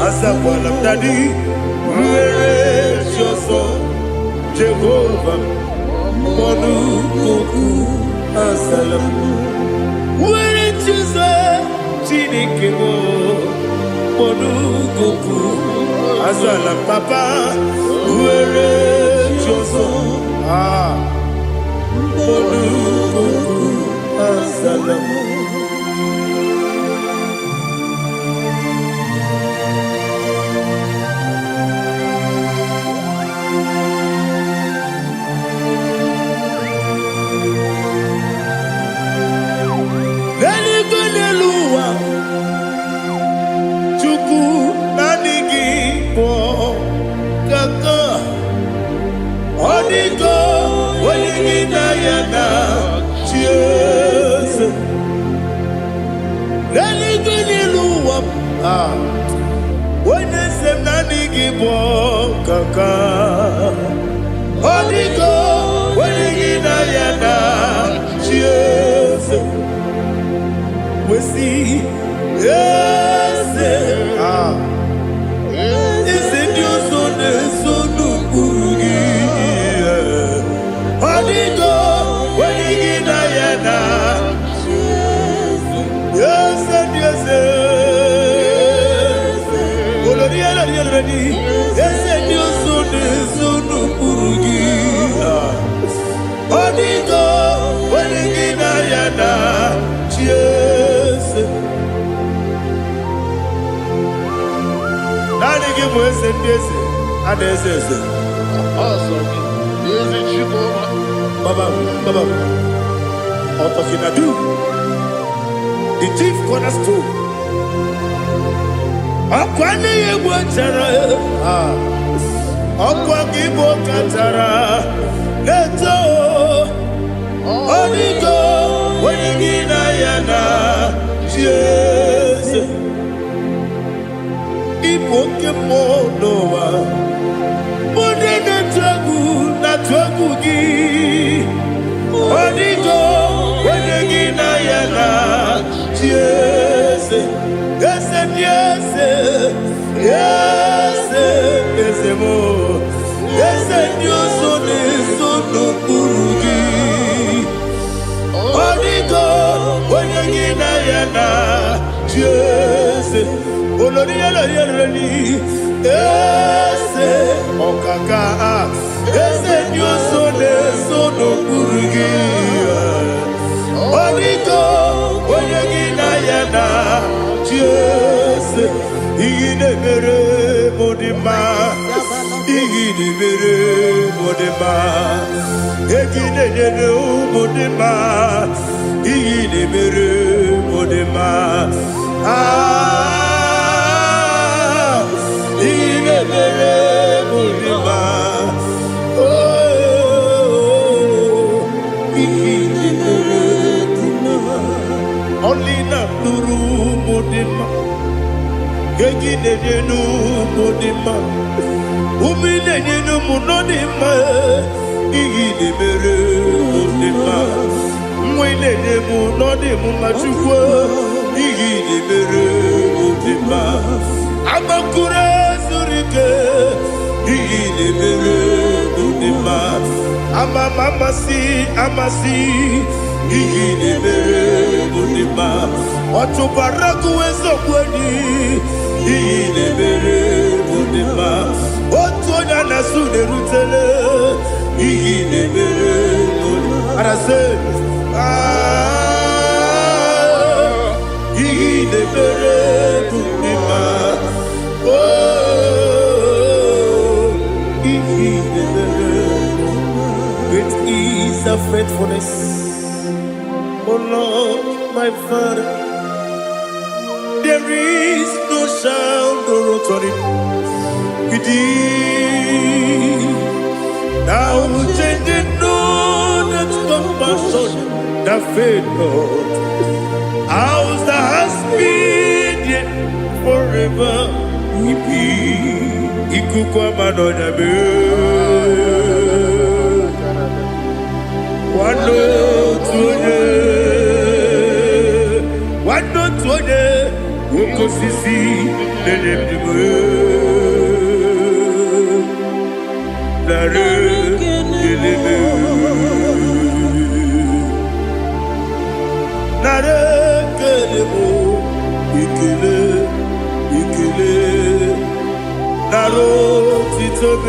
azakwala m daddy nwere chi ọzọ Jehova mkpọrọ goku azala m nwere chi ọzọ Chineke m mkpọrọ goku azala m papa. Nwere chi ọzọ. Ah, olukuku azala m. N'eluigwe, n'elu ụwa, Chukwu, naanị gị bụ kaka. Ọ dịgo onye gị na ya na chi eze. N'eluigwe, n'elu ụwa, ah, onye eze m, naanị gị bụ kaka. Ọ dịgo onye gị na ya na chi eze. Wesi eze, ah, eze ndị ọzọ na-eso n'ụkpụrụ gị. Ọ dịgo onye gị na ya na eze ndị eze. Olori elori elori, eze ndị ọzọ na-eso n'ụkpụrụ gị. Ọ dịgo onye gị na ya na chi eze. Naanị gị bụ eze ndị eze a na-eze eze. Ọsọ gị, ezi Chukwu. Baba, Baba, Otokinadu, the chief cornerstone. Ọkwa n'ihe egwu chara, ọkwa gị bụ kachara na-eto. Ọdịgo onye gị na ya na chi eze. Ịbụ oke mmụọ n'ụwa. Ndị na-atụ egwu na-atụ egwu gị. Ọdịgo onye gị na ya na chi eze. Eze ndị eze, eze, eze m, eze ndị ọzọ na-eso n'okpuru gị. Ọdịgo onye gị na ya na chi eze. Olori olori olori, eze ọkaka, eze ndị ọzọ na-eso n'okpuru gị. Ọdịgo onye gị na ya na chi eze. Ihe na-emere m dị mma, ihe na-emere m dị mma, ego ị na-enyere ụmụ dị mma, ihe na-emere m dị mma. Ah, ihe na-emere m dị mma. Oh, ihe na-emere dị mma. Ọlị na-atụrụ ụmụ dị mma, ego ị na-enye n'ụmụ dị mma, ume ị na-enye n'ụmụ nọ dị mma, ihe ị na-emere mụ dị mma, nwa ị na-enye m nọ dị m mma. Chukwu, ihe ị na-emere mụ dị mma. Agbakụrụ zuru ike, ihe ị na-emere mụ dị mma. Ama m amasị amasị, ihe ị na-emere mụ dị mma. Ọchụkwara gụwa eziokwu enyi, ihe ị na-emere mụ dị mma. Otu onye a na-asụ na-erutele, ihe ị na-emere mụ dị mma. Arasị, ah, ihe ị na-emere mụ dị mma. Oh, ihe ị na-emere. Great is thy faithfulness, O Lord, my Father. There is no shadow of turning with thee. Thou changest not thy compassions, they fail not. As thou hast been, yea, forever will be. Ikuku ama n'ọnya mee. Nwanne otu onye, nwanne otu onye, oke osisi na-enye ndụ. Narị ekele m. Narị ekele m, ekele, ekele, narị otito m.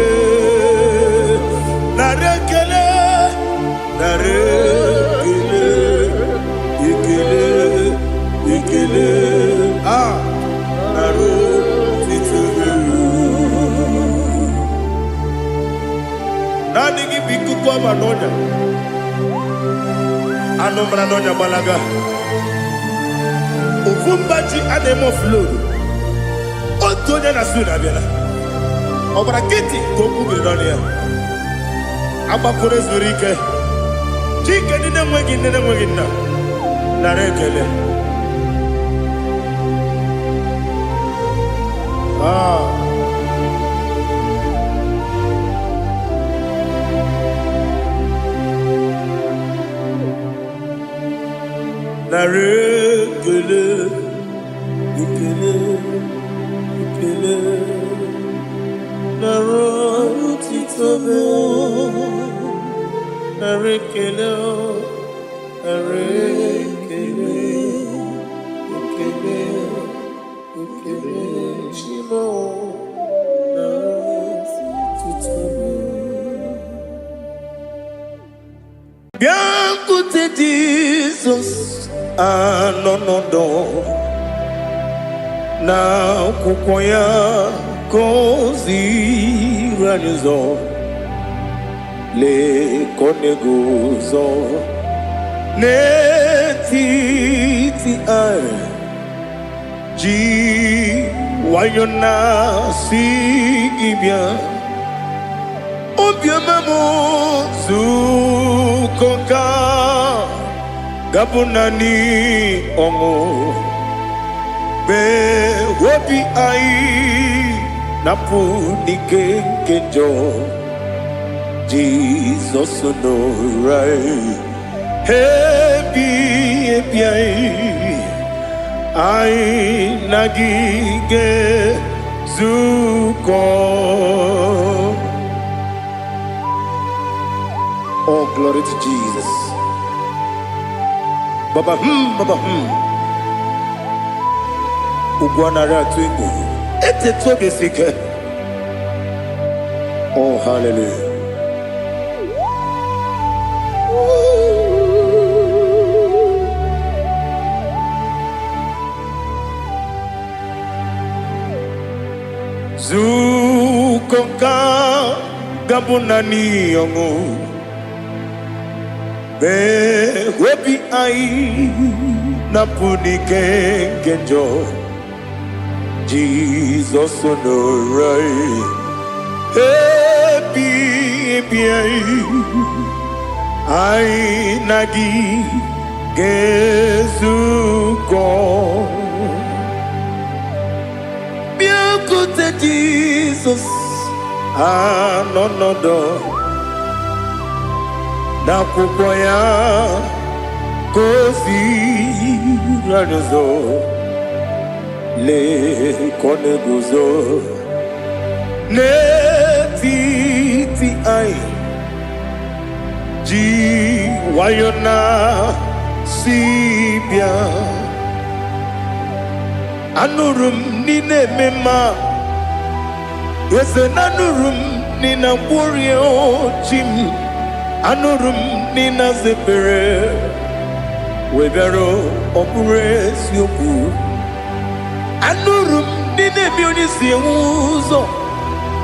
Anụ mara n'ọnya gbalaga. Ofu mba ji a na-eme offload. Otu onye na su na-abịala. Ọ gbara nkịtị ka okwu biri n'ọnụ ya. Agbakọrọ zuru ike. Chike ndị na-enweghị nne na-enweghị nna. Nara ekele. Ah. Nara ekele, ekele, ekele. Nara otito m. Nara ekele, nara ekele, ekele, ekele. Chi m o, nara otito m. Bịakwute Jizọs anọ n'ọdọ na akwụkwọ ya ka o ziri anyị ụzọ. Lee ka ọ na-eguzo n'etiti anyị ji nwayọ na-asị gị bịa. Obiọma m, zukọ ka gabụ naanị ọṅụ mgbe obi anyị na-apụ n'ike nke njọ. Jizọs nọrọ anyị ebi ebi anyị, anyị na gị ga-ezukọ. Oh, glory to Jesus. Baba baba. Ugwu anaghị atụ egwu. Etetu obi esi ike. Oh, hallelujah. Zukọ ka gabụ naanị ọṅụ mgbe obi anyị na-apụ n'ike nke njọ. Jizọs nọrọ anyị ebi ebi anyị, anyị na gị ga-ezukọ. Bịakwute Jizọs anọ n'ọdọ n'akwụkwọ ya ka o ziri anyị ụzọ. Lee ka ọ na-eguzo n'etiti anyị ji nwayọ na si bịa. Anụrụ m n'ị na-eme mma, eze na anụrụ m n'ị na-agwọrịa chi m. Anụrụ m n'ị na-aza ekpere wee bịara. Ọ bụrụ eziokwu, anụrụ m n'ị na-eme onye si enwe ụzọ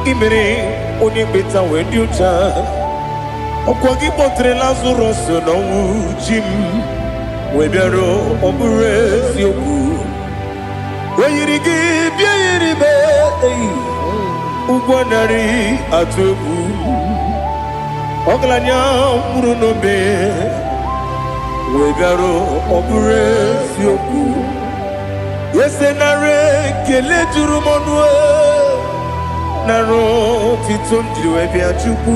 imere onye mkpeta wee dị ụcha. Ọkwa gị kpọtere Lazarọs n'ọnwụ, chi m, wee bịara. Ọ bụrụ eziokwu, o yiri gị bịa yiri m eyi ụgwọ narị atụ egwu. Ọgaranya nwụrụ n'obe wee bịara. Ọ bụrụ eziokwu, eze, nara ekele juru m ọnụ, nara otito m jiri wee bịa. Chukwu,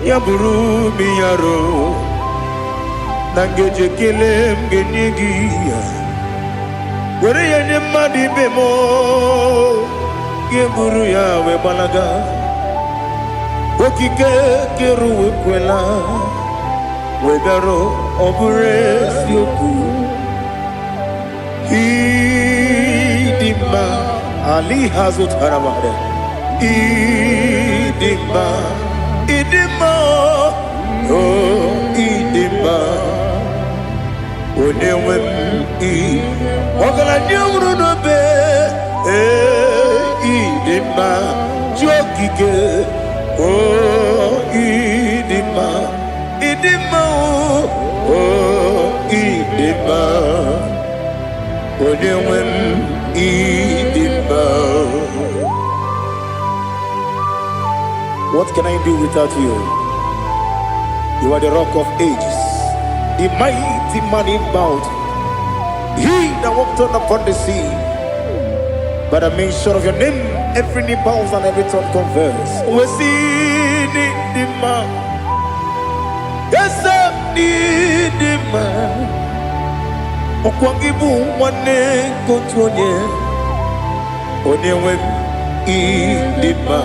ya bụrụ m yaro na ngeji ekele m ga-enye gị ya, were ya nye mmadụ ibe m, gị buru ya wee gbalaga. Okike kere ụwa ekwela wee bịarụ. Ọ bụrụ eziokwu, ịdị mma ali ha zụtara mmadụ. Ịdị mma, ịdị mma, o ịdị mma, onye nwe m. Ị ọgaranya nwụrụ n'obe, ee, ịdị mma, chi okike, o ịdị mma, ịdị. Ịdị mma o, ịdị mma. Onye nwe m, ịdị mma. What can I do without you? You are the Rock of Ages, the mighty man in battle, he that walked on upon the sea. By the mention of your name, every knee bows and every tongue confess. We see the man. Yes, ịdị mma. Ọkwa gị bụ nwanne nke otu onye. Onye nwe m, ịdị mma.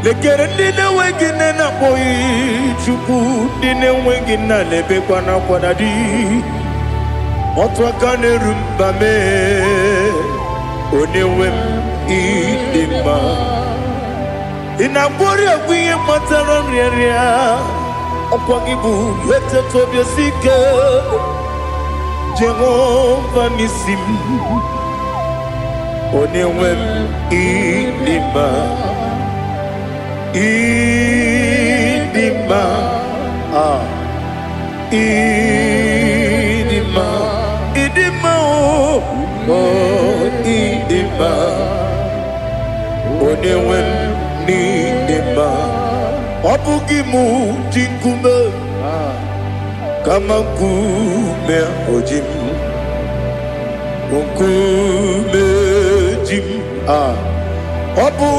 Lekere ndị na-enweghị nne na-akpọghị Chukwu, ndị na-enweghị nna na-ebekwa n'akwa na di. Otu aka na-eru mba mee, onye nwe m, ịdị mma. Ị na-agwọrị ọgwụ ihe kpatara nrịanrịa. Ọkwa gị bụ eteta obi esi ike, Jehova n'isi m. Onye nwe m, ịdị mma, ịdị mma, ah, ịdị mma, ịdị mma o, oh, ịdị mma. Onye nwe m, n'ịdị mma. Ọ bụghị mụ ji nkume, kama nkume o ji m, nkume ji m, ah. Ọ bụ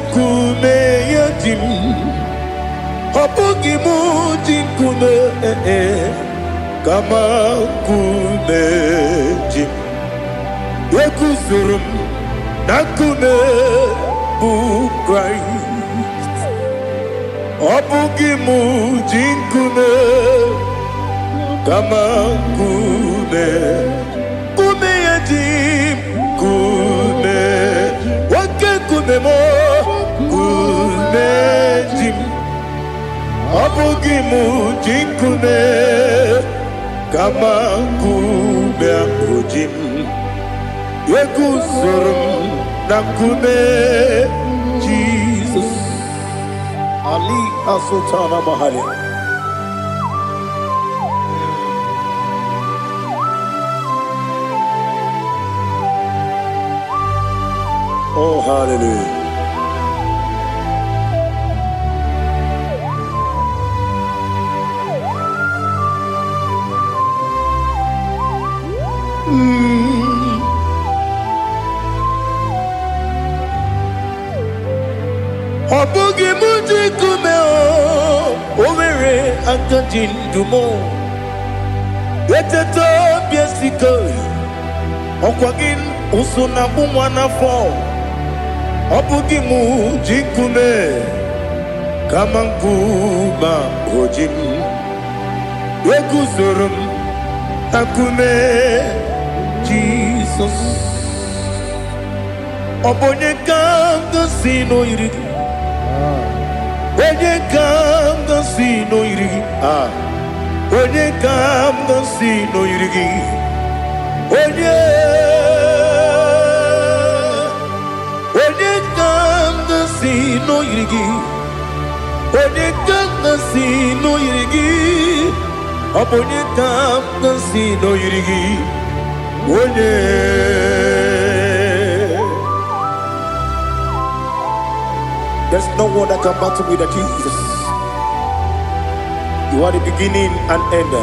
nkume ya ji m. Ọ bụghị mụ ji nkume, eh, eh, kama nkume ji m. Eguzoro m na nkume bụ Kraịst. Ọ bụghị mụ ji nkume, kama nkume, nkume ya ji m. Nkume, oke nkume m, nkume ji m. Ọ bụghị mụ ji nkume, kama nkume ahụ ji m. Eguzoro m na nkume Jizọs. Ali Asultana Mahali. Oh, hallelujah. Ọ bụghị mụ ji nkume o, o nwere aka ji ndụ m. Eteta obi esike, ọkwa gị ụsụ na agbụ nwa n'afọ. Ọ bụghị mụ ji nkume, kama nkume o ji m. Eguzoro m na nkume Jizọs. Ọ bụ onye ka m gosi n'oyiri gị? Onye ka m gosi n'oyiri gị? Ah, onye ka m gosi n'oyiri gị? Onye, onye ka m gosi n'oyiri gị? Onye ka m gosi n'oyiri gị? Ọ bụ onye ka m gosi n'oyiri gị? Onye. There's no one that can battle with the Jesus. You are the beginning and end.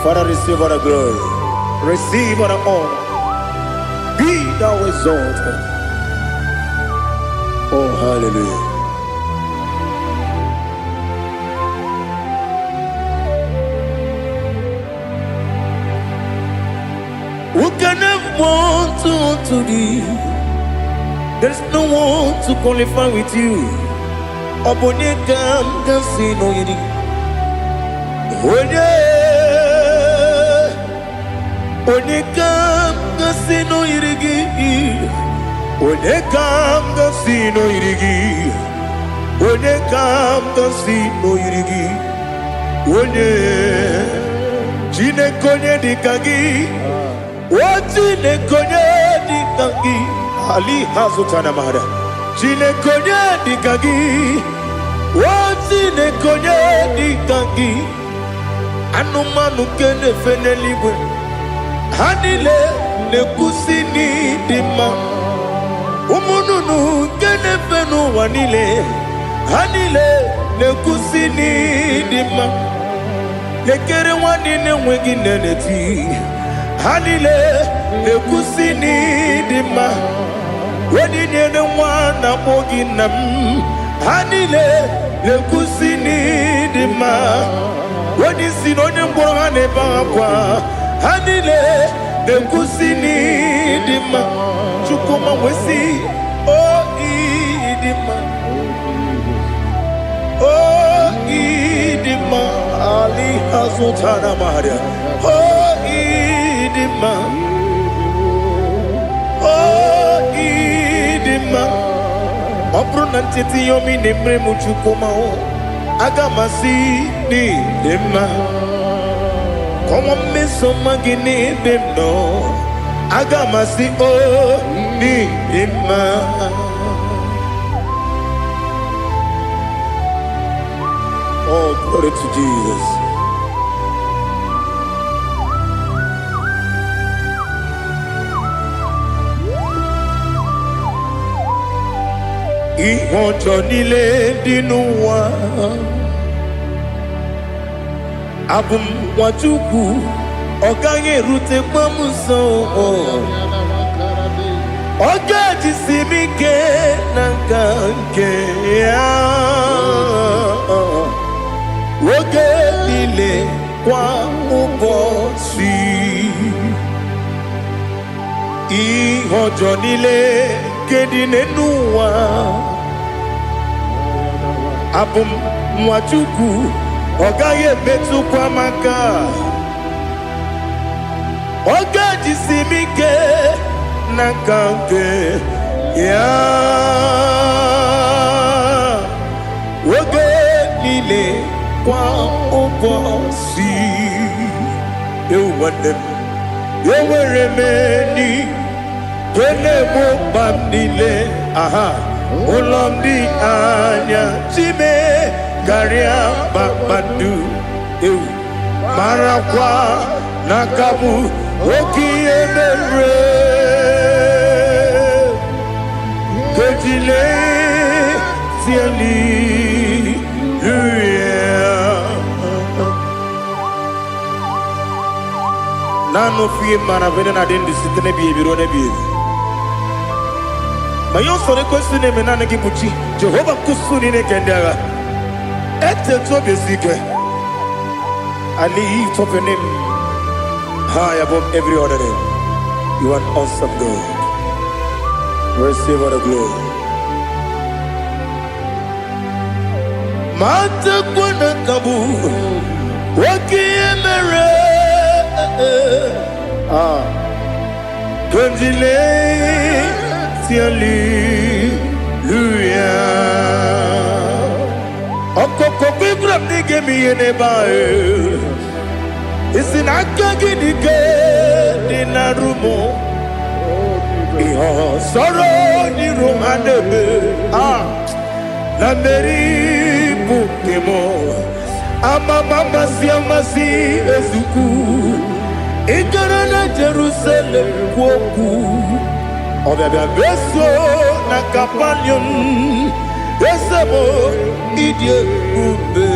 Father, receive all the glory. Receive all the honor. Be thou exalted. Oh, hallelujah. Who can have one to thee? There's no one to qualify with you. Ọ bụ onye ka m ga-asị n'oyiri? Onye, onye ka m ga-asị n'oyiri gị? Onye ka m ga-asị n'oyiri gị? Onye ka m ga-asị n'oyiri gị? Onye, Chineke, onye dị ka gị? O Chineke, onye dị ka gị? Ali Hazutana Mahada. Chineke, onye dị ka gị? O Chineke, onye dị ka gị? Anụmanụ nke na-efe n'eluigwe, ha niile na-ekwusi n'ịdị mma. Ụmụ nnụnụ nke na-efe n'ụwa niile, ha niile na-ekwusi n'ịdị mma. Lekere nwa niile enweghị nne na-eti, ha niile na-ekwusi n'ịdị mma. Onye nyere nwa na-akpọ gị nna m, ha niile na-ekwusi n'ịdị mma. Onye isi na onye ngwọrọ, ha na-ebe akwa, ha niile na-ekwusi n'ịdị mma. Chukwuma wesi o ịdị mma, o ịdị mma. Ali azụtara maria, o ịdị mma, o ịdị mma. Ọ bụrụ na ncheta ihe omi na-emere m, Chukwuma o, aga m asị n'ịdị mma. Kọnwa mmeso mma gị n'ebe m nọ, aga m asị o n'ịdị mma. Oh, glory to Jesus. Ihe ọjọọ niile dị n'ụwa, abụ m nwa Chukwu, ọ gaghị erutekwa m nso. Ọ ga-ejisi m ike na nka nke ya oge niile, kwa ụbọchị. Ihe ọjọọ niile nke dị n'ụwa, abụ m nwa Chukwu, ọ gaghị emetụkwa m aka. Ọ ga-ejisi m ike na nka nke ya oge niile, kwa ụbọchị. Ewu nwanne m, enwere m enyi nke na-egbo mkpa m niile. Aha ụlọ m dị anya chime karịa kpakpando. Ewu, marakwa na aka bụ oke ihe mere kejile tieli. Naanị ofu ihe mara bụ na adị ndụ site n'ebighị ebi ruo n'ebighị ebi. Ma ihe usoro ekwesị na-eme, naanị gị bụ chi Jehova nkwụsụ niile nke ndị agha. Etetu obi esi ike. I lift up your name high above every other name. You are an awesome God. Receive all the glory. Ma tekwa na nka bụ oke ihe mere. Ah. Kondile hallelujah. Ọkọkọ gbígbà m n'ige m ihe n'ebe ahụ. Isi na aka gị dị ike dị na rumụ. Ihe ọsọrọ n'iru ha na-eme. Ah, na mmeri bụ nke m. Amama amasị amasị ezukwu. Ị gara na Jerusalem kwuo okwu. Ọbịabịa meso na Kapanium, eze m, ịdị ebube.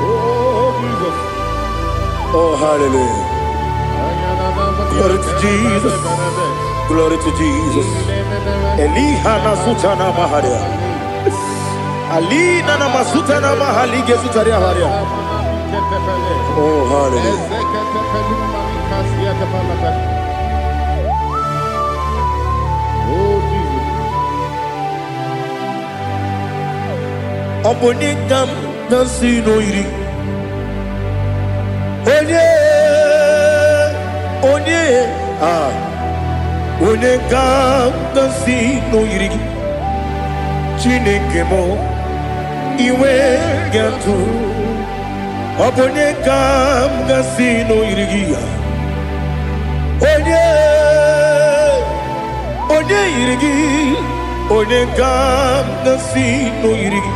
Oh, Jesus. Oh, hallelujah. Glory to Jesus. Glory to Jesus. Eliha na sutana maharia. Alina na masutana mahali gesutaria haria. Oh, hallelujah. Oh, Jesus. Ọ bụ onye ka m na-asị n'oyiri? Onye, onye, ah, onye ka m na-asị n'oyiri gị? Chineke m, iwe ga-atụ. Ọ bụ onye ka m ga-asị n'oyiri gị ya? Onye, onye yiri gị? Onye ka m ga-asị n'oyiri gị?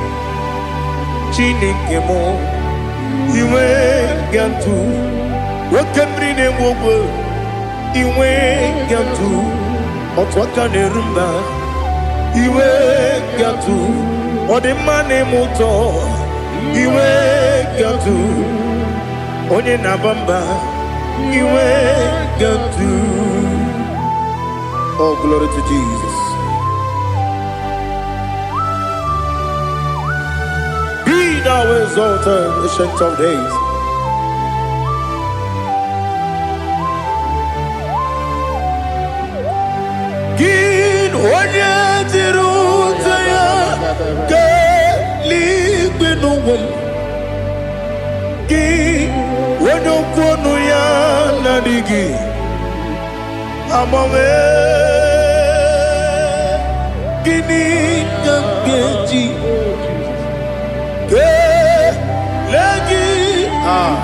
Chineke m, inwe gatụ oke mmiri na-egbu ogwe, inwe gatụ otu aka na-eru mba, iwe gatụ ọdịmma na-eme ụtọ, iwe gatụ onye na-aba mba, iwe gatụ. Oh, glory to Jesus. Be thou exalted, Ancient of Days. Gị onye jiri ụta ya kelee n'ụwa m, gị onye okwu ọnụ ya na-adịghị agbanwe, gịnị ka m ga-eji kelee gị? Ah,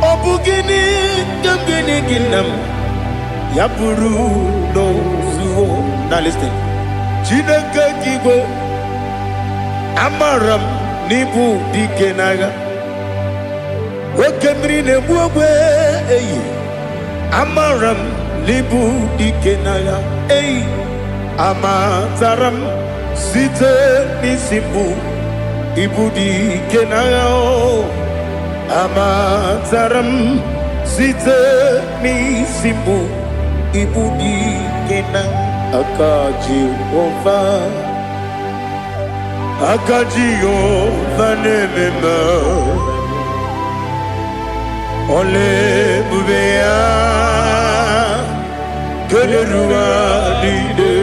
ọ bụ gịnị ka m ga-enye gị, nna m, ya bụrụ n'ozuo? Now listen. Chineke gị igwe, amara m n'ịbụ dike n'agha, oke mmiri na-egbu ogbe eyi, amara m n'ịbụ dike n'agha eyi, amatara m site n'isi mbụ ịbụ dike n'agha o, amatara m site n'isi mbụ ịbụ dike na aka Jehova, aka Jehova na-eme mma, ọla ebube ya kelere ụwa niile,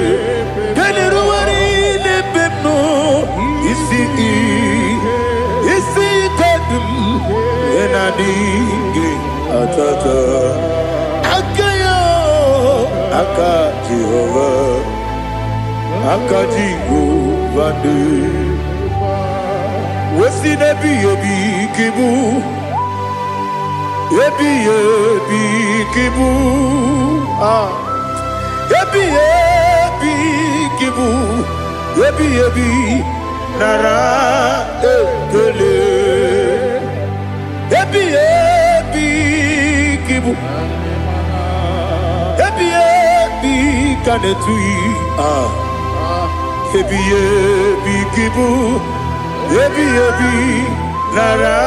kelere ụwa niile ebe m nọ, isi ike dị m ihe na-adịghị atata aka ya, aka Jehova, aka Jehova dị wesi n'ebighị ebi ka ịbụ, ebighị ebi ka ịbụ, ah, ebighị ebi ka ịbụ, ebighị ebi, nara ekele. Ebighị ebi ka ịbụ, ebighị ebi ka na-etughị, ah, ebighị ebi ka ịbụ, ebighị ebi, nara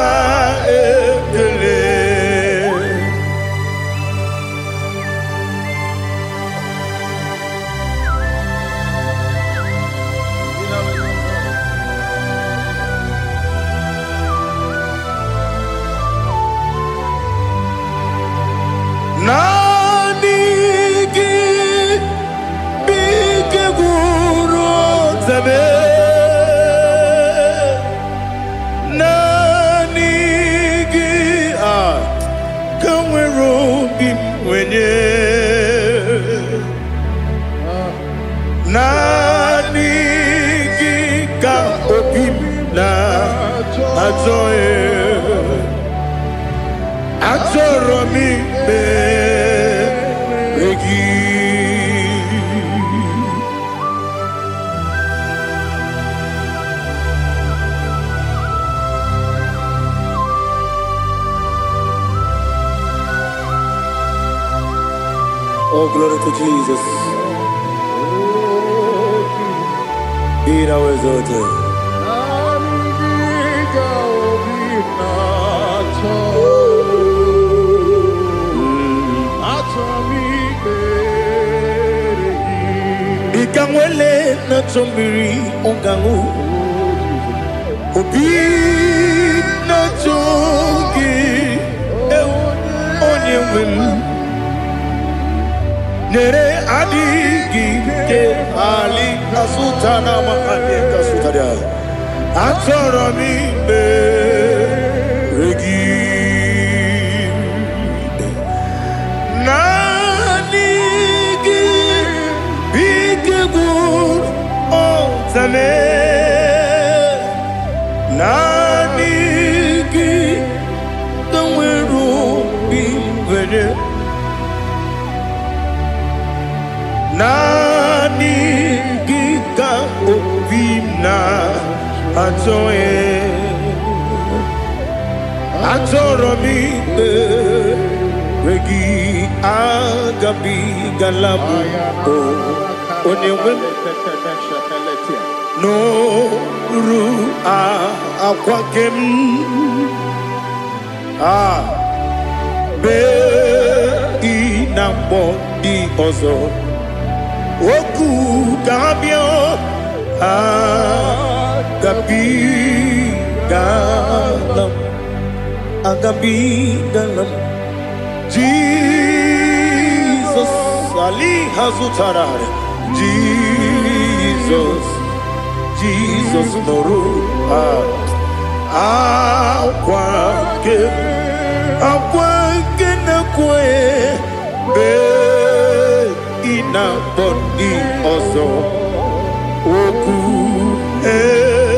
ekele. Naanị gị bụ ike gwụrụ ọtabe, naanị gị a ka nwere obi m nwenye, naanị gị ka obi m na-achọ. Achọrọ m ikpere gị. Oh, glory to Jesus. Be thou exalted. Naanị gị ka obi na-achọ. Achọ m ikpere gị. Dịka nwele na-achọ mmiri ọ ga-aṅụ, obi na-achọ gị, ewu, onye nwe m, nyere adịghị ike ali kasuta na mahadị kasuta. Achọrọ m ikpere gị. Naanị gị bụ ike gwụrụ ọtame, naanị gị ka nwere obi nwere, naanị gị ka Achọghị, achọrọ m ikpere gị, agabigala m o onye nwe m n'oru akwa nke m a bee ị na-akpọ ndị ọzọ okwu ka ha bịa. Agabigala m, agabigala m. Jizọs ali ha zụtara. Jizọs, Jizọs, nụrụ akwa nke m, akwa nke na-ekwe mgbe ị na-akpọ ndị ọzọ okwu ee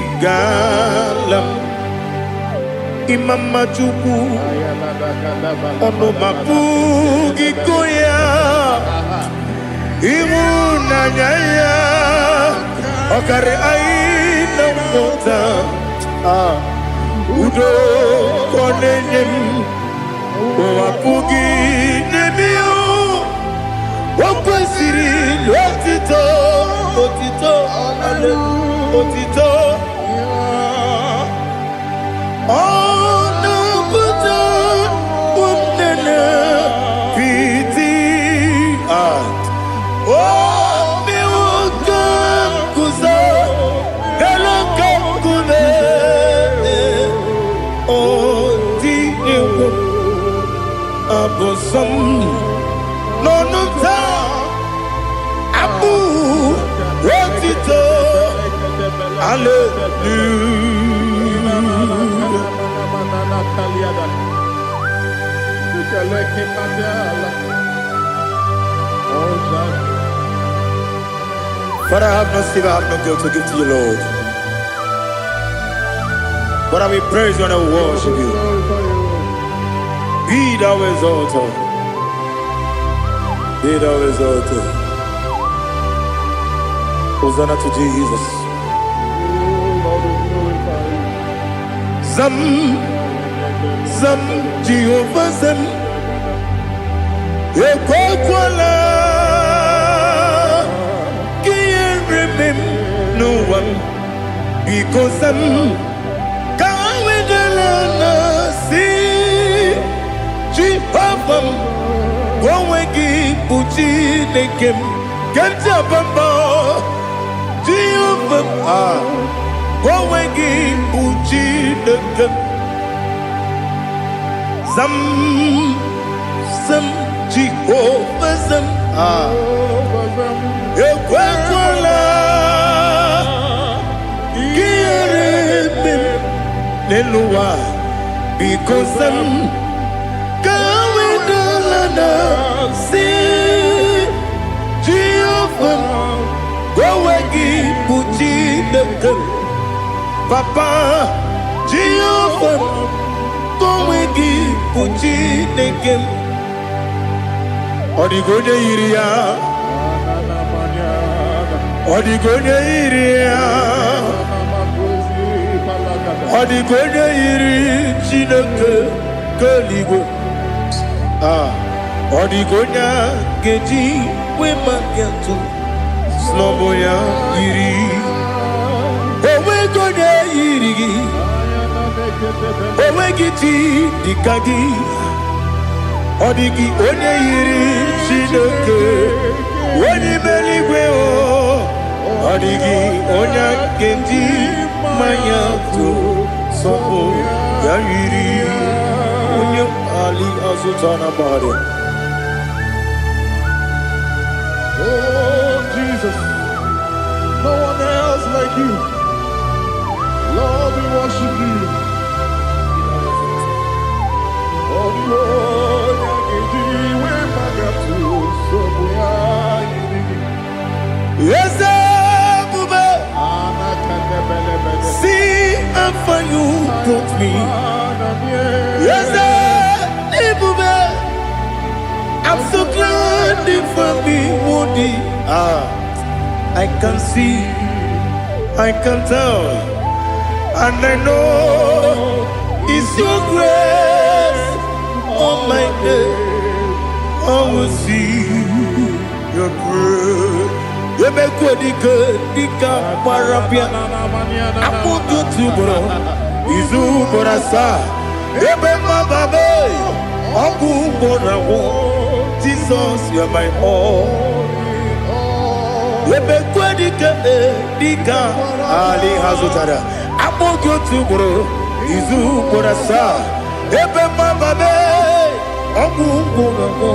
agabigala m. Ịma mma Chukwu, ọnụ ma pụghị ịkọ ya. Ịhụnanya ya ọkarị anyị na nghọta. Ah, udo ka ọ na-enye m, ụwa pụghị n'ebe ya. O kwesịrị otito, otito, otito. Ọ na-apụta ụmụnne piti. Ah, o mewo ka m guzo elu ka nkume. O tinyewo abụ nsọ m n'ọnụ m taa, abụ otito, hallelujah. Father, I have no silver, I have no gold to give to you, Lord. But I will praise you and I will worship you. Be thou exalted. Be thou exalted. Hosanna to Jesus. Zam, Zam, Jehovah Zam. Ekwekwala ka ihere mee m n'ụwa m. Biko zam, ka wedala na si Jehova m, ka onwe gị bụ Chineke m nke m ji aba mba. Jehova m, ah, ka onwe gị bụ Chineke m. Zam, zam, Jehova zam, ah, ekwekwala ka ihere mee m n'elu ụwa. Biko zam, ka wedala na si Jehova m, ka onwe gị bụ Chineke m. Papa, Jehova m, ka onwe gị bụ Chineke m. Ọ dịghị onye yiri ya, ọ dịghị onye yiri ya, ọ dịghị onye yiri Chineke nke eluigwe. Ah, ọ dịghị onye a ga-eji wee maka atụ snọbụ ya yiri. Onweghị onye yiri gị, onweghị chi dịka gị. Ọ dịghị onye yiri Chineke onye ime eluigwe o. Ọ dịghị onye a ga-eji mmanya tụ sọpụ ya yiri onye ali azụta na gbara. Oh, Jesus, no one else like you. Lord, we worship you. Oh, the Lord, we so Eze ebube, see how far you brought me. Eze ebube, I'm so glad you found me worthy. Ah. I can see, I can tell, and I know it's your grace on my day. I will see your grace. Emekwe dike dike gbara bịa akpụkpọ otu ugboro izu ugboro asaa ebe mmababe ọgwụ ugboro agwụ. Jesus, you are my all. Emekwe dike dike ali ha zụtara akpụghị otu ugboro izu ugboro asaa ebe mmababe ọgwụ ugboro agwụ.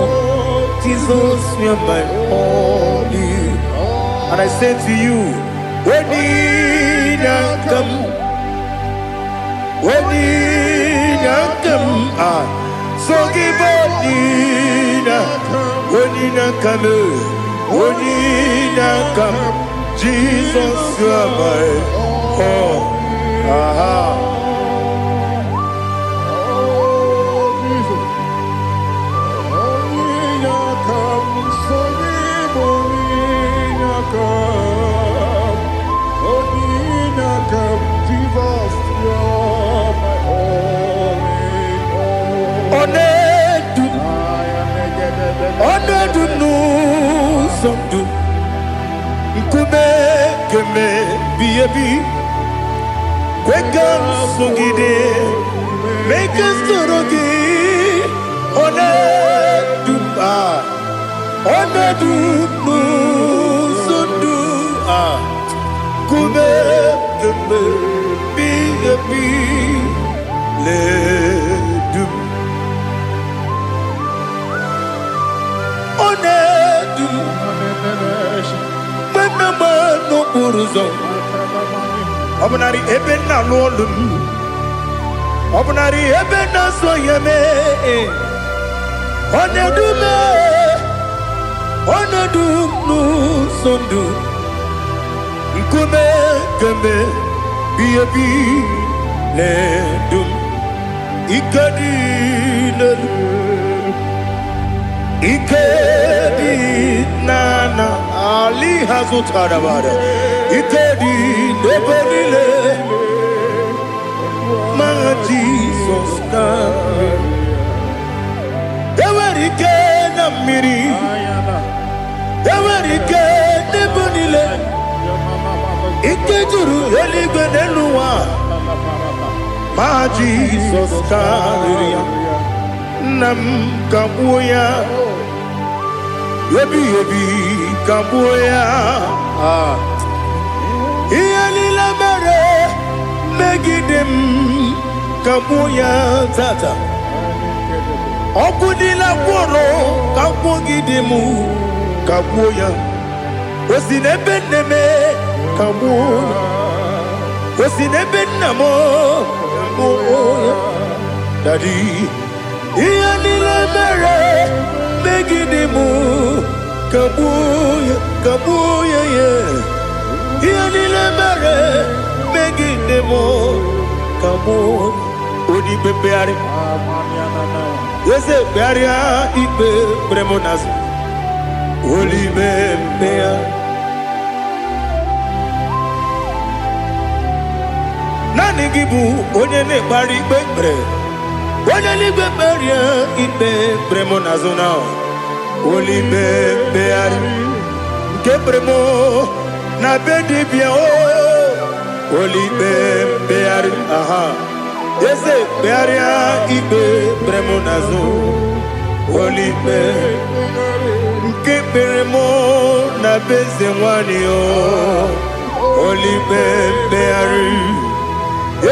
Jesus, you are my all. And I say to you, Onyinaka m, Onyinaka m, ah, so give Onyina, Onyinaka m, Onyinaka m, Jesus, you are my all. Aha. Oh, Jesus. Onyinaka m, so Onyinaka m. Onyinaka m, Jesus, you're my all in all. Ọ na-edu m, ọ na-edu m n'ụzọ ndụ, nkume keme bi ebi, kwe ka m sogide, mee ka m soro gị. Ọ na-edu m, ah, ọ na-edu m n'ụzọ ndụ, ah, nkume keme bi ebi na-edu m. Ọ na-edu m mgbe nna m n'okporo ụzọ, ọ bụnarị ebe nna alụ ọlụ m, ọ bụnarị ebe na-azụ ya mee, ọ na-edu m, ọ na-edu m n'ụzọ ndụ, nkume kemgbe bi ebi na-edu m. Ike dị n'elu, ike dị n'ana ali ha zụtara bara, ike dị n'ebe niile ma Jizọs na enwere ike na mmiri, enwere ike n'ebe niile, ike juru eluigwe n'elu ụwa ma Jizọs karịrị ya. Nna m, kagbuo ya ebighị ebi, kagbuo ya. Ah. Ihe niile mere megide m, kagbuo ya tata. Ọgwụ niile gwọrọ kagbuogide m, kagbuo ya. O si n'ebe nne m, kagbuo ya. O si n'ebe nna m, kagbuo ya. Daddy, ihe niile mere megide m, kagbuo ya, kagbuo ya ya. Ihe niile mere megide m, kagbuo. Onye ikpe mkpegharị, eze kpegharịa ikpe kpere m n'azụ, olibe mkpegharị. Naanị gị bụ onye na-ekpegharị ikpe kpere, onye n'igwe kperie ikpe kpere m n'azụ na olibe mkpegharị nke kpere m na be dibịa o, olibe mkpegharị. Aha, eze kpegharịa ikpe kpere m n'azụ, olibe nke kpere m na be eze nwanyị o, olibe mkpegharị.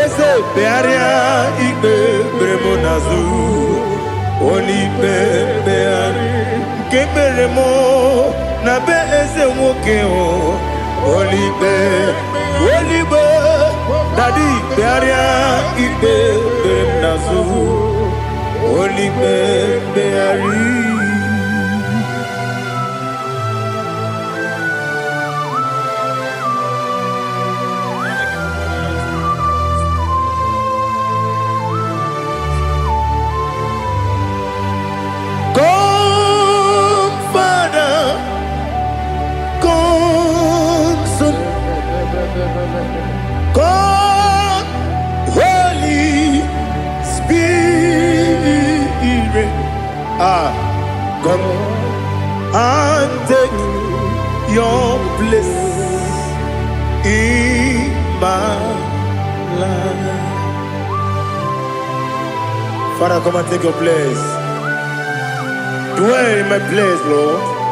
Eze kpegharịa ikpe kpere m n'azụ, olibe mkpegharị nke kpere m na be eze nwoke o, olibe olibe. Daddy, kpegharịa ikpe kpere m n'azụ, olibe mkpegharị. Come, Father, your place in my life. Father, come and take your place. Dwell in my place, Lord,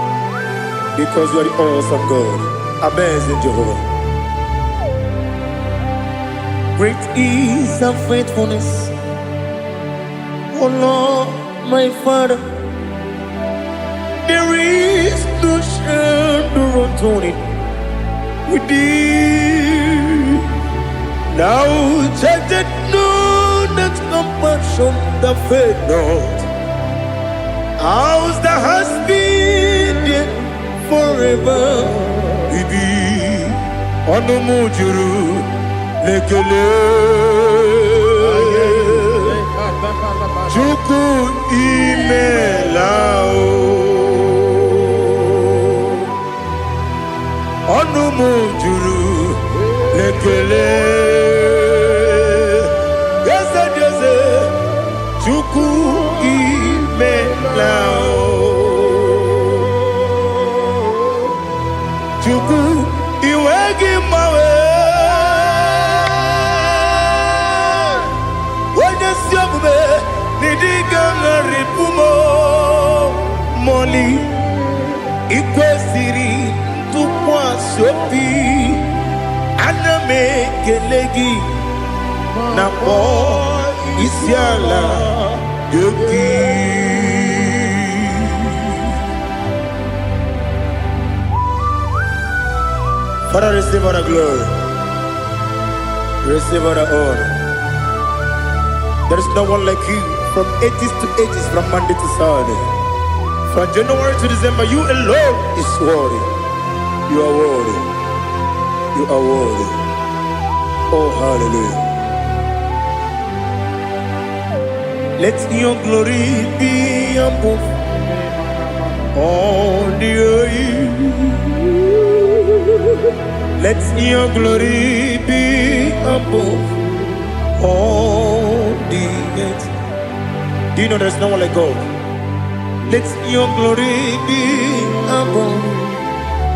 because you are the awesome God. Amazing Jehovah. Great is thy faithfulness, O Lord, my Father. There is no shadow of turning with thee. Thou changest not thy compassions, they fail not. As thou hast been there forever, be. Ọnụ m juru n'ekele. Chukwu, imela o. Ọnụ m juru n'ekele. Eze dị eze, Chukwu, imela o. Chukwu, iwe gị mgbanwe. Onye ezi omume n'ịdị ga-agharịpụ m mọli. Ikwesịrị ntụkwasị obi, ana m ekele gị na kpọọ isi ala gị. Father, receive all the glory. Receive all the honor. There is no one like you from ages to ages, from Monday to Saturday. From January to December, you alone is worthy. You are worthy. You are worthy. Oh, hallelujah. Let your glory be above all the earth. Let your glory be above all the earth. Do you know there's no one like God? Let your glory be above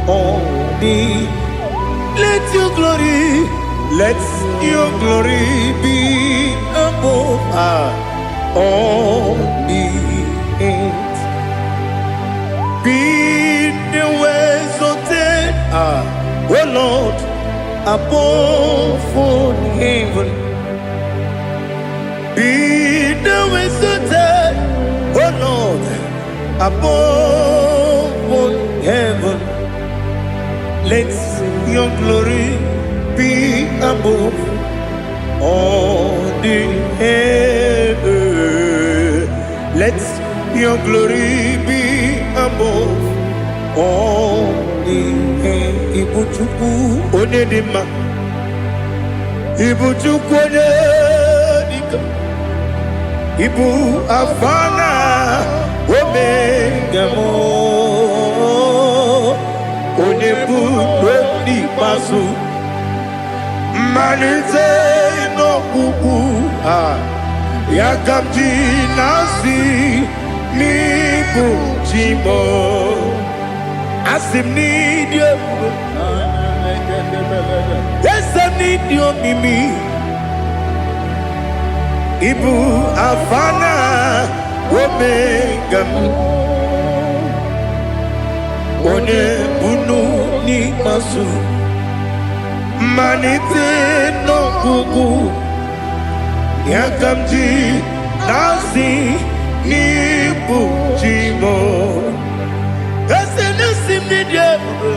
all the. Let your glory, let your glory be above all the earth. Be thou exalted, O Lord, above all heaven. Be thou exalted, O Lord, above all heaven. Let your glory be above all the heaven. Let your glory be above all the heaven. Ibu Chukwu onye dị mma. Ibu Chukwu onye dịka. Ibu Alfa na Omega m. Onye bụ n'ikpeazụ. Mmalite n'ọgwụgwụ a ya ka m ji na-asị n'ịbụ chi m. Asị m n'ịdị ebube, eze m, n'ịdị omimi. Ịbụ Alfa na Omega m, onye bunu n'ikpeazụ, mmalite n'ọgwụgwụ ya ka m ji na-asị n'ịbụ chi m. Eze na-esi m n'ịdị ebube,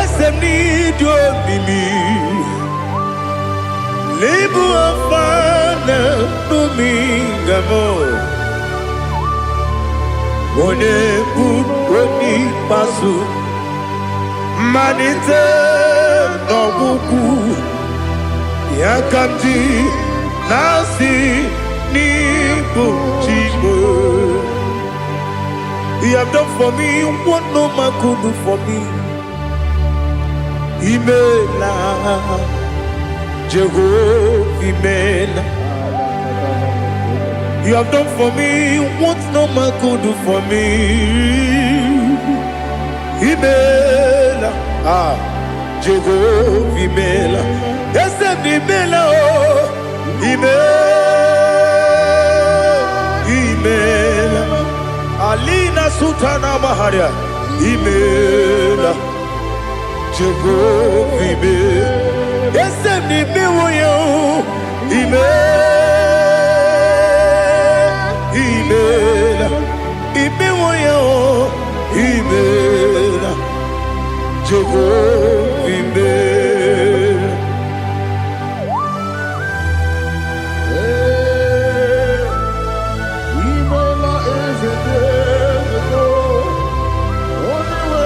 eze m, n'ịdị omimi. N'ịbụ Alfa na Omega m, onye bụ onye ikpeazụ, mmalite n'ọgwụgwụ ya ka m ji na-asị n'ịbụ chi m. You have done for me what no man could do for me. Imela, Jehovah, Imela. You have done for me what no man could do for me. Imela, ah, Jehova, imela. Eze m, imela o, imela, imela. Alina Sutana Maharia, imela. Jehova, imela. Eze m, imewo ya o, imela, imela, imewo ya o, imela. Jehova, imela. Imela, eze dị eze, onye nwe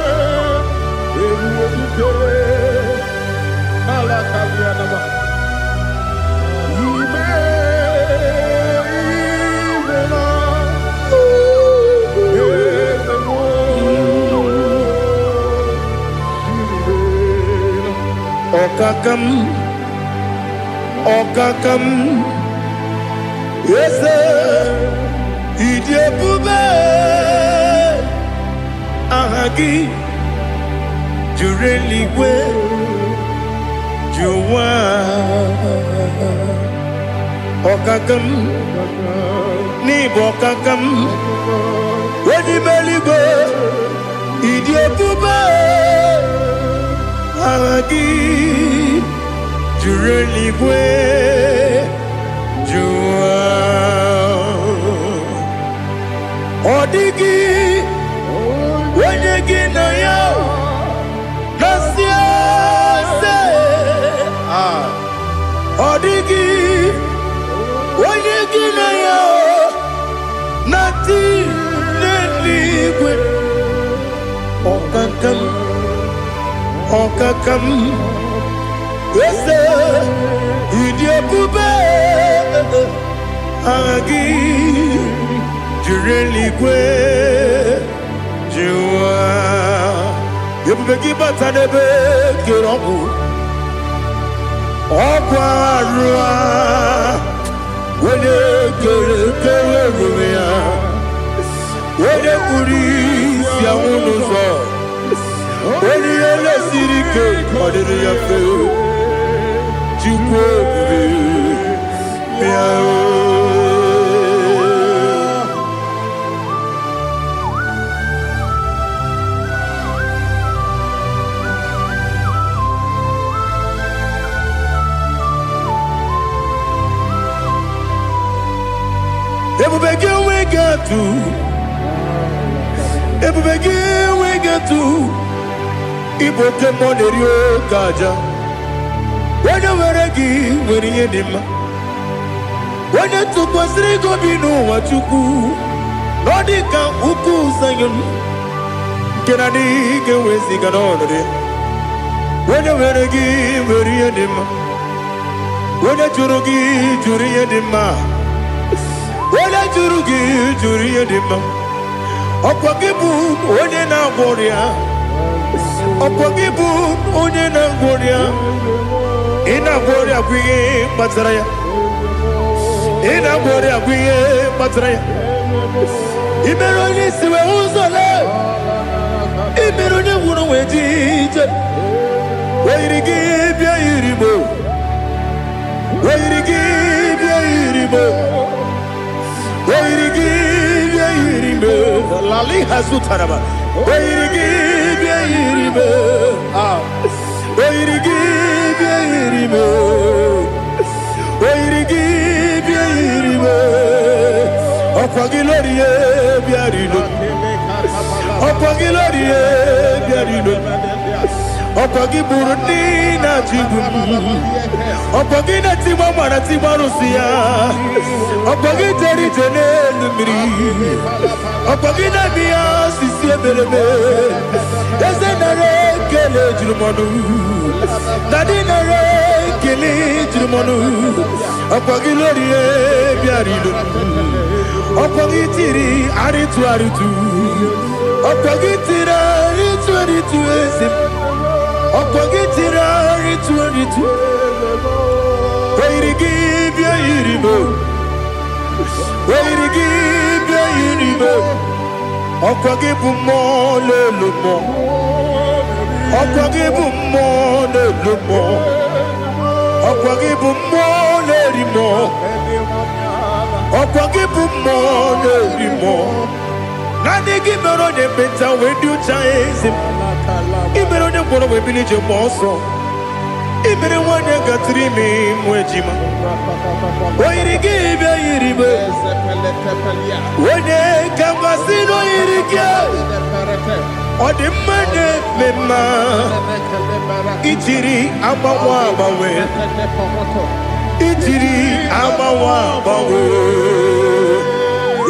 ebube dike n'ala kalianama. Ime, imela, eze m, imela. Ọkaka m, ọkaka m, eze, ịdị ebube. Aha gị juru eluigwe ju ụwa. Ọkaka m, n'ịbụ ọkaka m, onye ime eluigwe, ịdị ebube. Aha gị juru eluigwe ju ụwa. Ọ dịghị onye gị na ya na-asị eze. Ah, ọ dịghị onye gị na ya na-atị n'eluigwe. Ọkaka m, ọkaka m, eze, ịdị ebube. Aha gị juru eluigwe ju ụwa. Ebube gị bata n'ebe kere ọgwụ, ọgwụ arụ a, onye kere kere ebube ya, onye kpuru isi anwụ n'ụzọ, onye ihe na-esiri ike ọ dịrị ya mfe. Chukwu ebube, bịa o. Ebube gị enweghị atụ, ebube gị enweghị atụ. Ịbụ oke mmụọ na-eri oke aja. Onye nwere gị nwere ihe dị mma. Onye tụkwasịrị gị obi n'ụwa, Chukwu, na ọ dị ka ukwu Zayọn nke na adịghị ga-eweziga n'ọnọdụ ya. Onye nwere gị nwere ihe dị mma. Onye jụrụ gị jụrụ ihe dị mma. Onye jụrụ gị jụrụ ihe dị mma. Ọkwa gị bụ onye na-agwọ ọrịa, ọkwa gị bụ onye na-agwọ ọrịa. Ị na-agwọ ọrịa bụ ihe kpatara ya. Ị na-agwọ ọrịa bụ ihe kpatara ya. Ị mere onye isi wee ụzọ lee, ị mere onye nwụrụ wee ji ije. Oyiri gị bịa yiri mo, oyiri gị bịa yiri mo, oyiri gị bịa yiri mo. Lali hazutaraba. Oyiri gị bịa yiri mo. Ah, oyiri gị bịa yiri mo, oyiri gị bịa yiri mo. Ọkwa gị lórí ye bịa rilo, ọkwa gị lórí ye bịa rilo, ọkwa gị gburu ndị na-achị igbu m, ọkwa gị na-etigba mara tigba arụsị ya, ọkwa gị jere ije n'elu mmiri, ọkwa gị na-eme ya osisi emereme. Eze, nara ekele juru m ọnụ. Daddy, nara ekele juru m ọnụ. Ọkwa gị lórí bịara ilo, ọkwa gị tiri arịtụ arịtụ, ọkwa gị tiri arịtụ arịtụ. Eze m, ọkwa gị tiri arịtụ arịtụ. Oyiri gị bịa yiri m, oyiri gị bịa yiri m. Ọkwa gị bụ mmụọ lelu mmụọ. Ọkwa gị bụ mmụọ na-elu mmụọ. Ọkwa gị bụ mmụọ na-eri mmụọ. Ọkwa gị bụ mmụọ na-eri mmụọ. Naanị gị mere onye ekpenta wee dị ụcha, eze m. Ị mere onye ngwọrọ wee bili ije gba ọsọ. Ị mere nwanyị gatụrụ ime ịmụ ejima. O yiri gị bịa yiri be. Onye ka mmasị na o yiri gị. Ọ dị mma na-eme mma. Ijiri agbanwe agbanwe. Ijiri agbanwe agbanwe.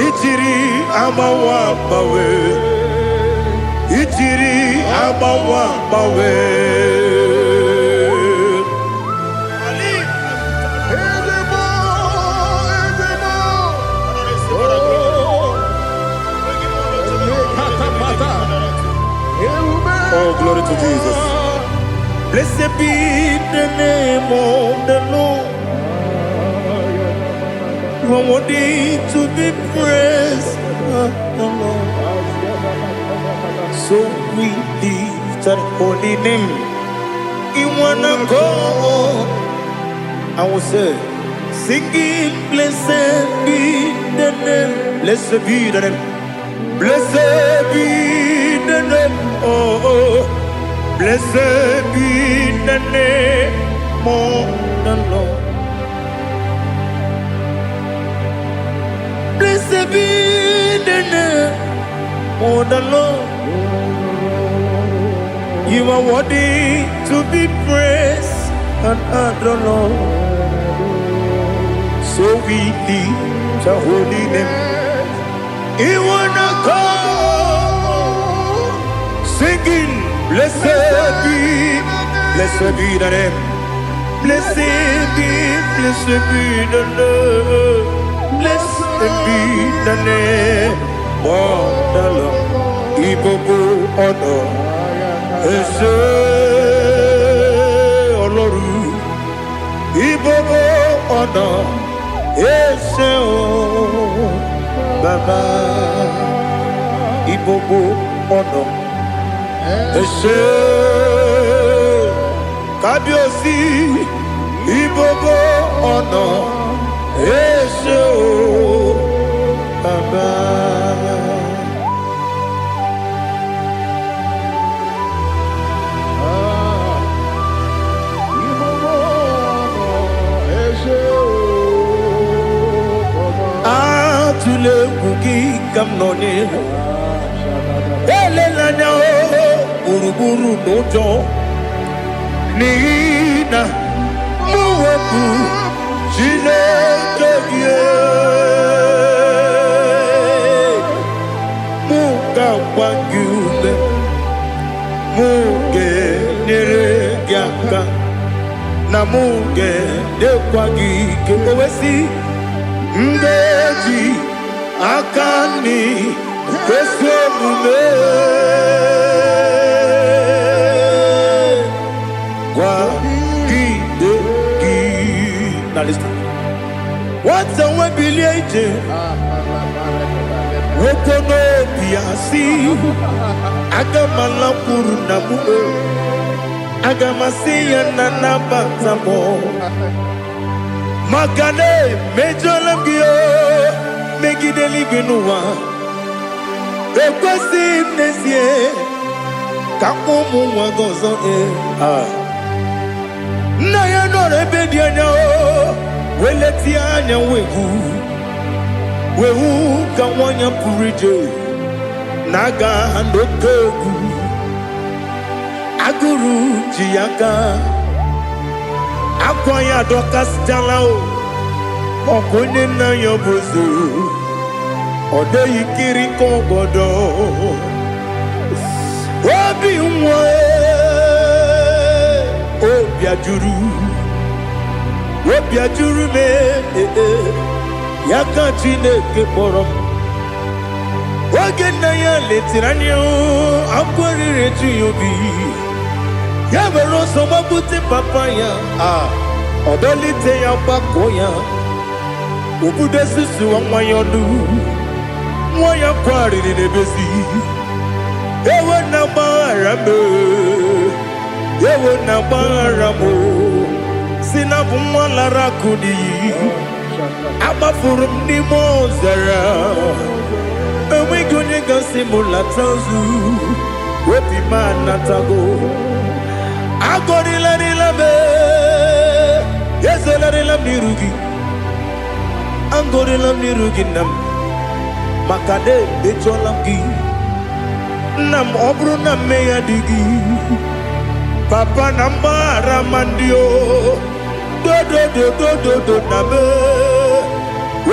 Ijiri agbanwe agbanwe. Ijiri agbanwe agbanwe. Ali. Ezigbo, ezigbo. Oh, lekatapata. Ewume. Oh, glory to Jesus. Blessed be the name of the Lord. You are worthy to be praised, the Lord. So we lift that holy name. In one accord, I will say, singing, blessed be the name, blessed be the name, blessed be the name, oh, blessed be the name of the Lord. Blessed be the name of the Lord. You are worthy to be praised and adored, Lord. So we lift the holy name. In one accord, singing, blessed be the name. Blessed be the name. Blessed be the name of the Lord. Ìgbogbo ọ̀nà ẹ ṣé Ọlọ́run. Ìgbogbo ọ̀nà ẹ ṣé o bàbá. Ìgbogbo ọ̀nà ẹ ṣé kábíyèsí. Ìgbogbo ọ̀nà ẹ ṣé o bàbá. Ah, ìgbogbo ọ̀nà ẹ ṣé o bàbá. Atụla egwu gị ka m nọ n'ihu. Elela anya o gburugburu n'ụjọ, n'ihi na mụ bụ Chineke gị. Mụ ga-agba gị ume, mụ ga-enyere gị aka, na mụ ga-enyekwa gị ike. O wee sị, m ga-eji aka nri ezi omume kwagide gị. Now listen. Nwata nwe bilie ije, nwoke n'obi ya si, aga m alakwuru nna m o, aga m asị ya na nabata m, maka na emejọla m gị o megide eluigwe n'ụwa. Ekwesịghị m n'ezie ka ụmụ nwa gị ọzọ. Ee. Ah. Nna ya nọrọ ebe dị anya o wee letie anya wee hụ wee hụ ka nwa ya pụrụ ije na-aga n'oke egwu. Agụrụ ji ya aka, akwa ya adọkasịchala o. Ọkwa onye nna ya bụ eze, ọ dịghị kiri ka ọgọdọ obi nwa. Obi ajụrụ, obi ajụrụ m. Ee, ya ka Chineke kpọrọ m. Oge nna ya letere anya, akwa riri eju ya obi. Ya were ọsọ gbapute papa ya. A ọ dọlite ya, gbakọ ya, obudo susuwa nwa ya ọnụ. Nwa ya kwarịrị n'ebezi ewe na gbaghara m. Ewo na gbaghara m o. Si na bụ nwa lara akụ n'iyi. Agbafuru m n'ime ọzara. Enweghị onye gasị m lata ozu. Obi m anatago. Agọrịlarịla m, ezelarịla m n'iru gị. Agọrịla m n'iru gị, nna m, maka na emejọla m gị. Nna m, ọ bụrụ na mmehie dị gị, papa, na mgbaghara ma ndị o dodododododo na me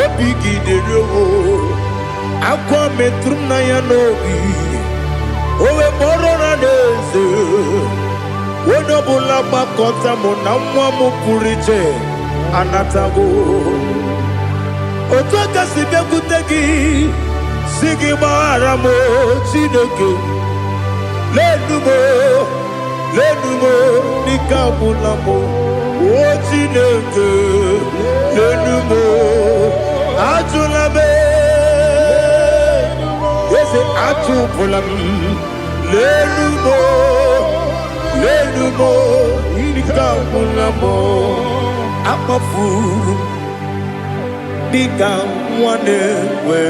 obi gị dịrị o. Akwa metụrụ m na ya n'obi, o wee kpọrọ na n'eze onye ọbụla gbakọta mụ na nwa m pụrụ iche anatago. Otu aka si bịakwute gị, si gị gbaghara m o, Chineke. Lenu m o, lenu m o, n'ike agwụla m o. O Chineke, lenu m o, ajụla m, eze, achụpụla m. Lenu m o, lenu m o, ike agwụla m o. Akpafuru m dịka nwa na-enwe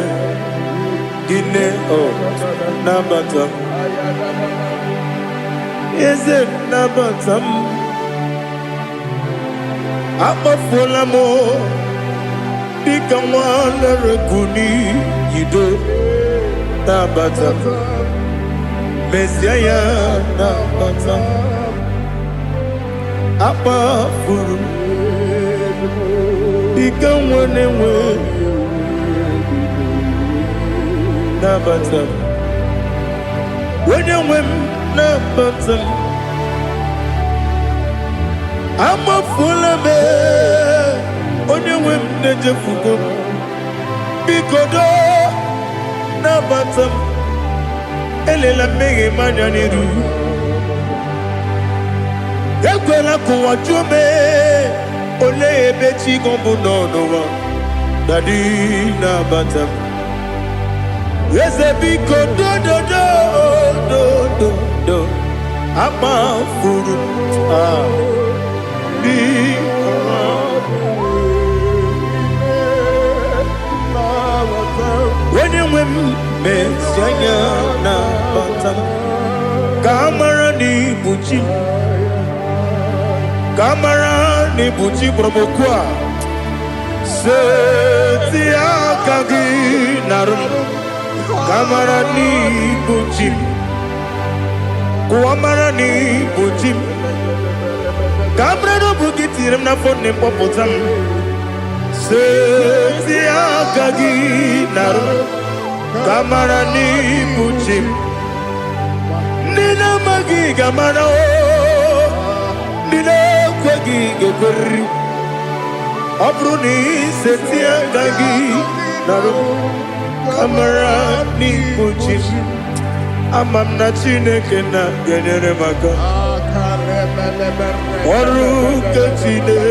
gịnị o. Nabata m, eze, nabata m. Akpafuola m dịka nwa lere n'iyido. Nabata m, mezie ya, nabata m. Akpafuru m dịka nwa na-enwe, nabata m. Onye nwe m, nabata m. Amafuola m, onye nwe m, na-ejefugo m. Biko doo, nabata m. Elela mmehie m anya n'iru. Ekwela ka ụwa jụọ m, olee ebe chi gị bụ nọ n'ụwa. Daddy, nabata m. Eze, biko, dododo dododo. Akpafuru m, ah, biko. Onye nwe m, mezi anya, nabata m, ka a mara na ibu chi m, ka a mara na ibu chi kpọrọ m okwu a. Seti aka gị narụ m, ka a mara na ibu chi m. Kụwa mara na ibu chi m, ka a mara na ọ bụ gị tinyere m n'afọ nne m, kpọpụta m. Seti aka gị narụ m, ka a mara na ibu chi m. Ndị na-amaghị ga-amara o, ndị na-ekweghị ga-ekweriri. Ọ bụrụ na iseti aka gị narụ m, ka mara n'ibu chi m. Ama m na Chineke na ga-enyere m aka. Ọrụ nke Chineke.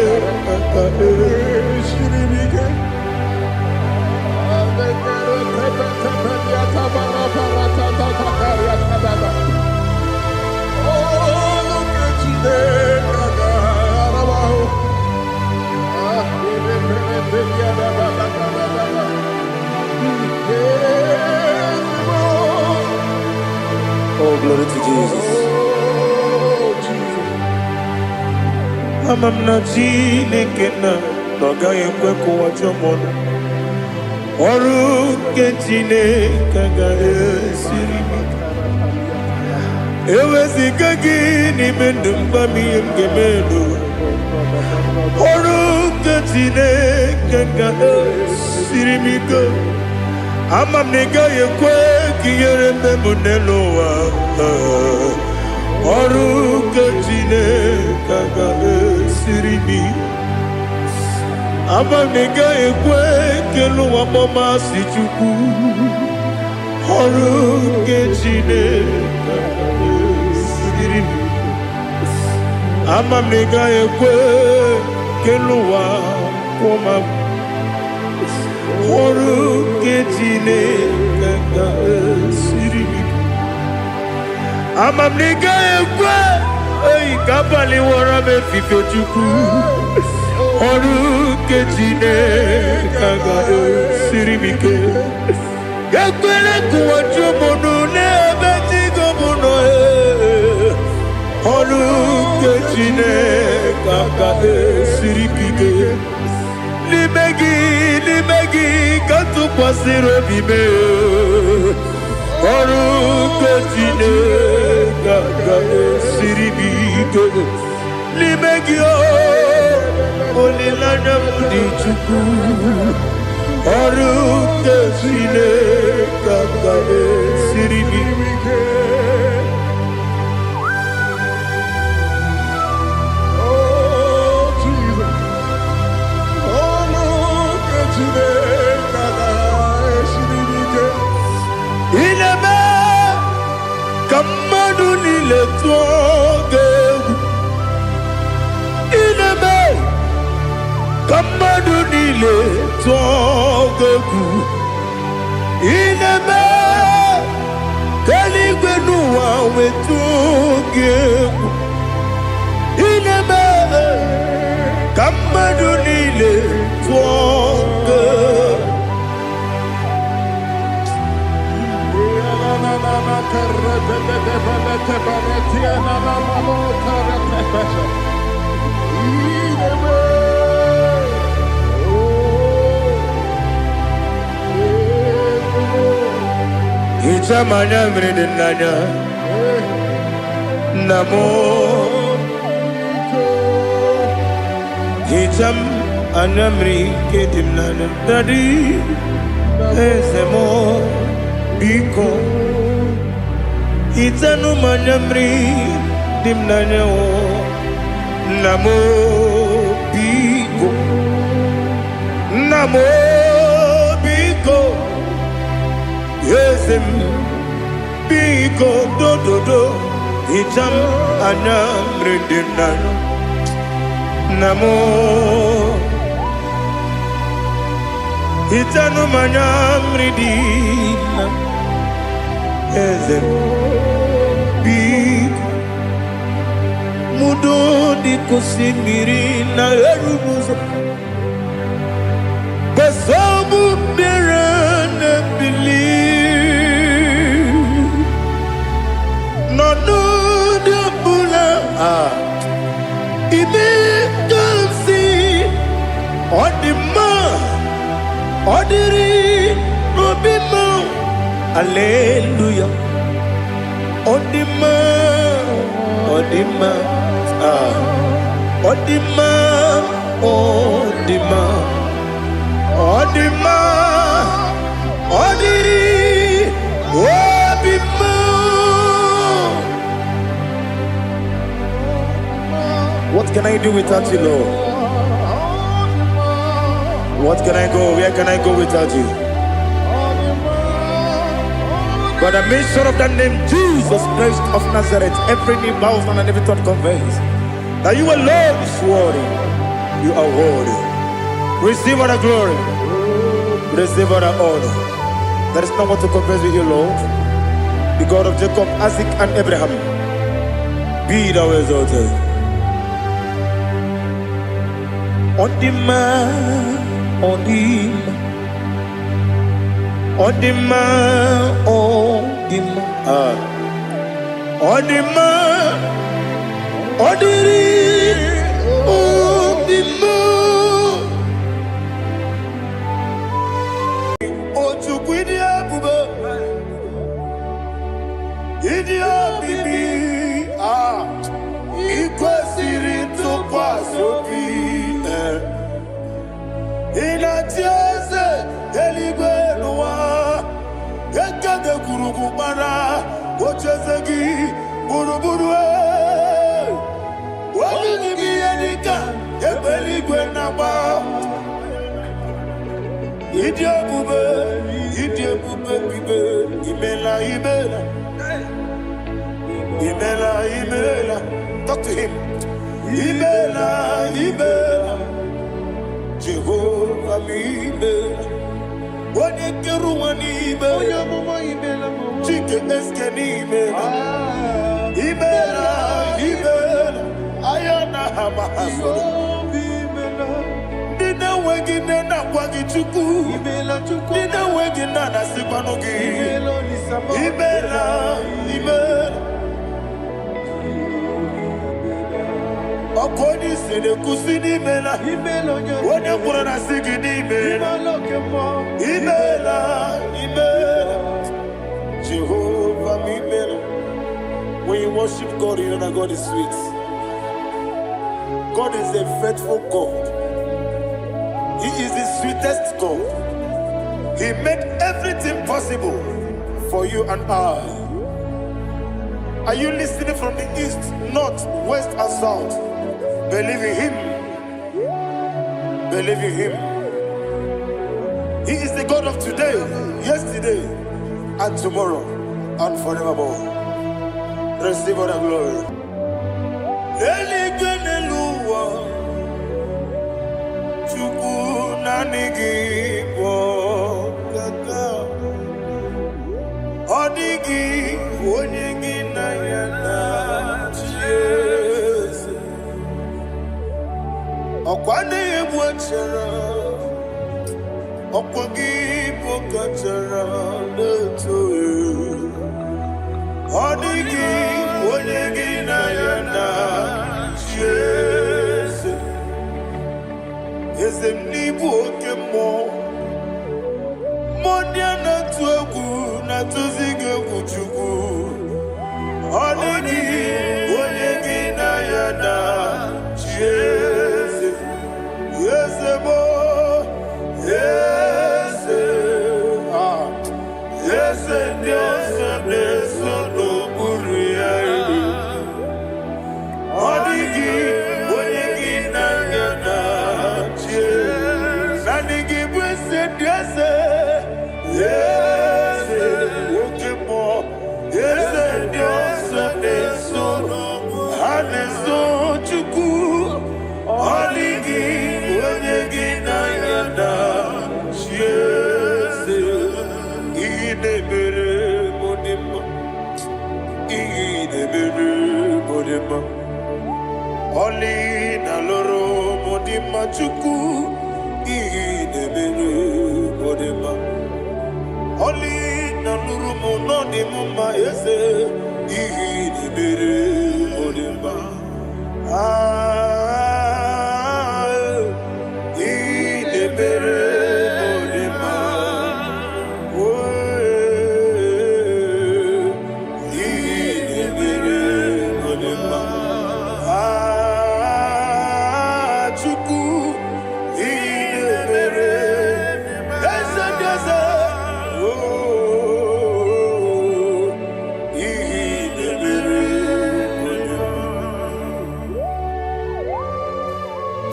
Oh, glory to Jesus. Ama m na Chineke na ọ gaghị ekwe ka ụwa jụọ m ọnụ. Ọrụ nke Chineke agaghị esiri m ike. Eweziga gị n'ime ndụ m, gwa m ihe m ga-eme n'ụwa. Ọrụ nke Chineke ga-esiri m ike. Ama m na ị gaghị ekwe ka ihere mme m n'elu ụwa. Ọrụ nke Chineke ga-esiri m ike. Ama m na ị gaghị ekwe ka elu ụwa kpọmasị Chukwu. Ọrụ nke Chineke ga-esiri m ike. Ama m na ị gaghị ekwe ka elu ụwa kwụọ m. Ọrụ nke Chineke ga-esiri m ike. Ama m na ị gaghị ekwe. Ei, ka abalị wọrọ m efife, Chukwu. Ọrụ nke Chineke agaghị m ike. Ekwele kụwa chụmụnụ n'ebe chigo m nọ ee. Ọrụ nke Chineke agaghị esiri m ike. N'ime gị, n'ime gị ka m tụkwasịrị obi m ee. Ọrụ nke Chineke agaghị esiri m ike. N'ime gị o, olileanya m dị, Chukwu. Ọrụ nke Chineke agaghị esiri m ike. Oh, Jesus. Ọlụ nke Chineke agaghị m ike. Ị na-eme ka mmadụ niile tụọ gị egwu. Ị na-eme ka mmadụ niile tụọ gị egwu. Ị na-eme ka eluigwe n'ụwa wetụọ gị egwu. Ị na-eme ka mmadụ niile tụọ gị egwu. Hichaa m anya mmiri dị n'anya, nna m. Hichaa m anya mmiri nke dị m n'anya, Daddy, eze m, biko hichanụ m anya mmiri dị m n'anya o. Nna m, biko. Nna m, biko. Eze m, biko, dododo, hichaa m anya mmiri dị m n'anya. Nna m, hichanụ m anya mmiri dị na eze m, biko. Mudo dị ka osimiri na-eru n'ụzọ gbasọbụ mmiri na-ebili n'ọnọdụ ọbụla a ime ka m si ọ dị mma, ọ dịrị n'obi m. Aleluya, ọ dị mma, ọ dị mma. Ah, ọ dị mma, ọ dị mma, ọ dị mma, ọ dịrị obi m. What can I do without you, Lord? What can I go? Where can I go without you? By the mention of that name, Jesus Christ of Nazareth, every knee bows down and every tongue confess that you alone is worthy. You are worthy. Receive all the glory. Receive all the honor. There is no one to compare with you, Lord. The God of Jacob, Isaac, and Abraham. Be thou exalted. Ọ dị mma, ọ dị mma, ọ dị mma, ọ dị mma. Ah. Ọ dị mma, ọ dịrị obi m. O Chukwu, ịdị ebube, ịdị omimi, ah, ị kwesịrị ntụkwasị obi. Eh. Ị na-achị eze eluigwe n'ụwa, ekede gwurugwu gbara ocheeze gị gburugburu. Eh. Onye gị bụ ihe dịka egbe eluigwe na-agba. Ịdị ebube, ịdị ebube bibe, imela, imela, imela, imela. Talk to him. Imela, imela, Jehova m, imela. Onye kere ụwa n'ime, Onye amụma, imela m. Chike eske n'imela, imela, imela. na ha ma ha soro. Jehova imela. Ndị na-enweghị nne na-akwa gị Chukwu. Imela Chukwu. Ndị na-enweghị nna na-asịkwanụ gị. Imela Olisa m. Imela, imela. Ọkụ onye isi na-ekwusi n'imela. Imela onye Onye kwuru na sị gị n'imela. Imela oke mmụọ. Imela, imela. Jehovah m imela. When you worship God, you know that God is sweet. God is a faithful God. He is the sweetest God. He made everything possible for you and I. Are you listening from the east, north, west, and south? Believe in Him. Believe in Him. He is the God of today, yesterday, and tomorrow, and forevermore. Receive all the glory. Eluigwe n'elu ụwa, Chukwu naanị gị bụ ọkaka. Ọ dịghị onye gị na ya na-achị eze. Ọkwa na-egbu achara, ọkwa gị bụ kachara na-eto. Ọ dịghị onye gị na ya na-achị eze. Eze m n'ịbụ oke mmụọ. Mmụọ ndị a na-atụ egwu na-atụzi gị egwu Chukwu. Ọ dịghị onye gị na ya na-achị eze. Eze m o, eze, ah, eze ndị ọzọ na-eso n'okpuru ya. Ọ dịghị onye gị na ya na-achị eze. Naanị gị bụ eze ndị eze. Eze oke mmụọ, eze ndị ọzọ na-eso, ha na-eso Chukwu. Ọ dịghị onye gị na ya na-achị eze. Ihe na-emere m dị mma, ihe na-emere m dị mma. Ọlị na lụrụ m dị mma Chukwu, ihe na-emere m dị mma. Ọlị na lụrụ m nọ dị m mma eze, ihe na-emere m dị mma. Ah, ihe na-emere m dị mma. Oh, ihe na-emere m dị mma. Ah, Chukwu, ihe na-emere eze ndị eze. Oh, ihe na-emere m dị mma.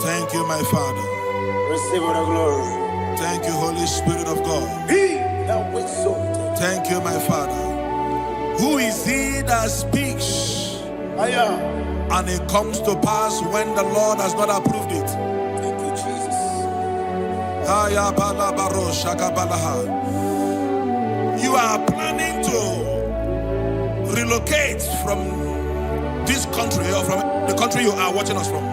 Thank you, my Father. Receive all the glory. Thank you, Holy Spirit of God. Be thou exalted. Thank you, my Father. Who is he that speaks Aya. and it comes to pass when the Lord has not approved it? Thank you, Jesus. Aya bala baro shaka balaha. You are planning to relocate from this country or from the country you are watching us from.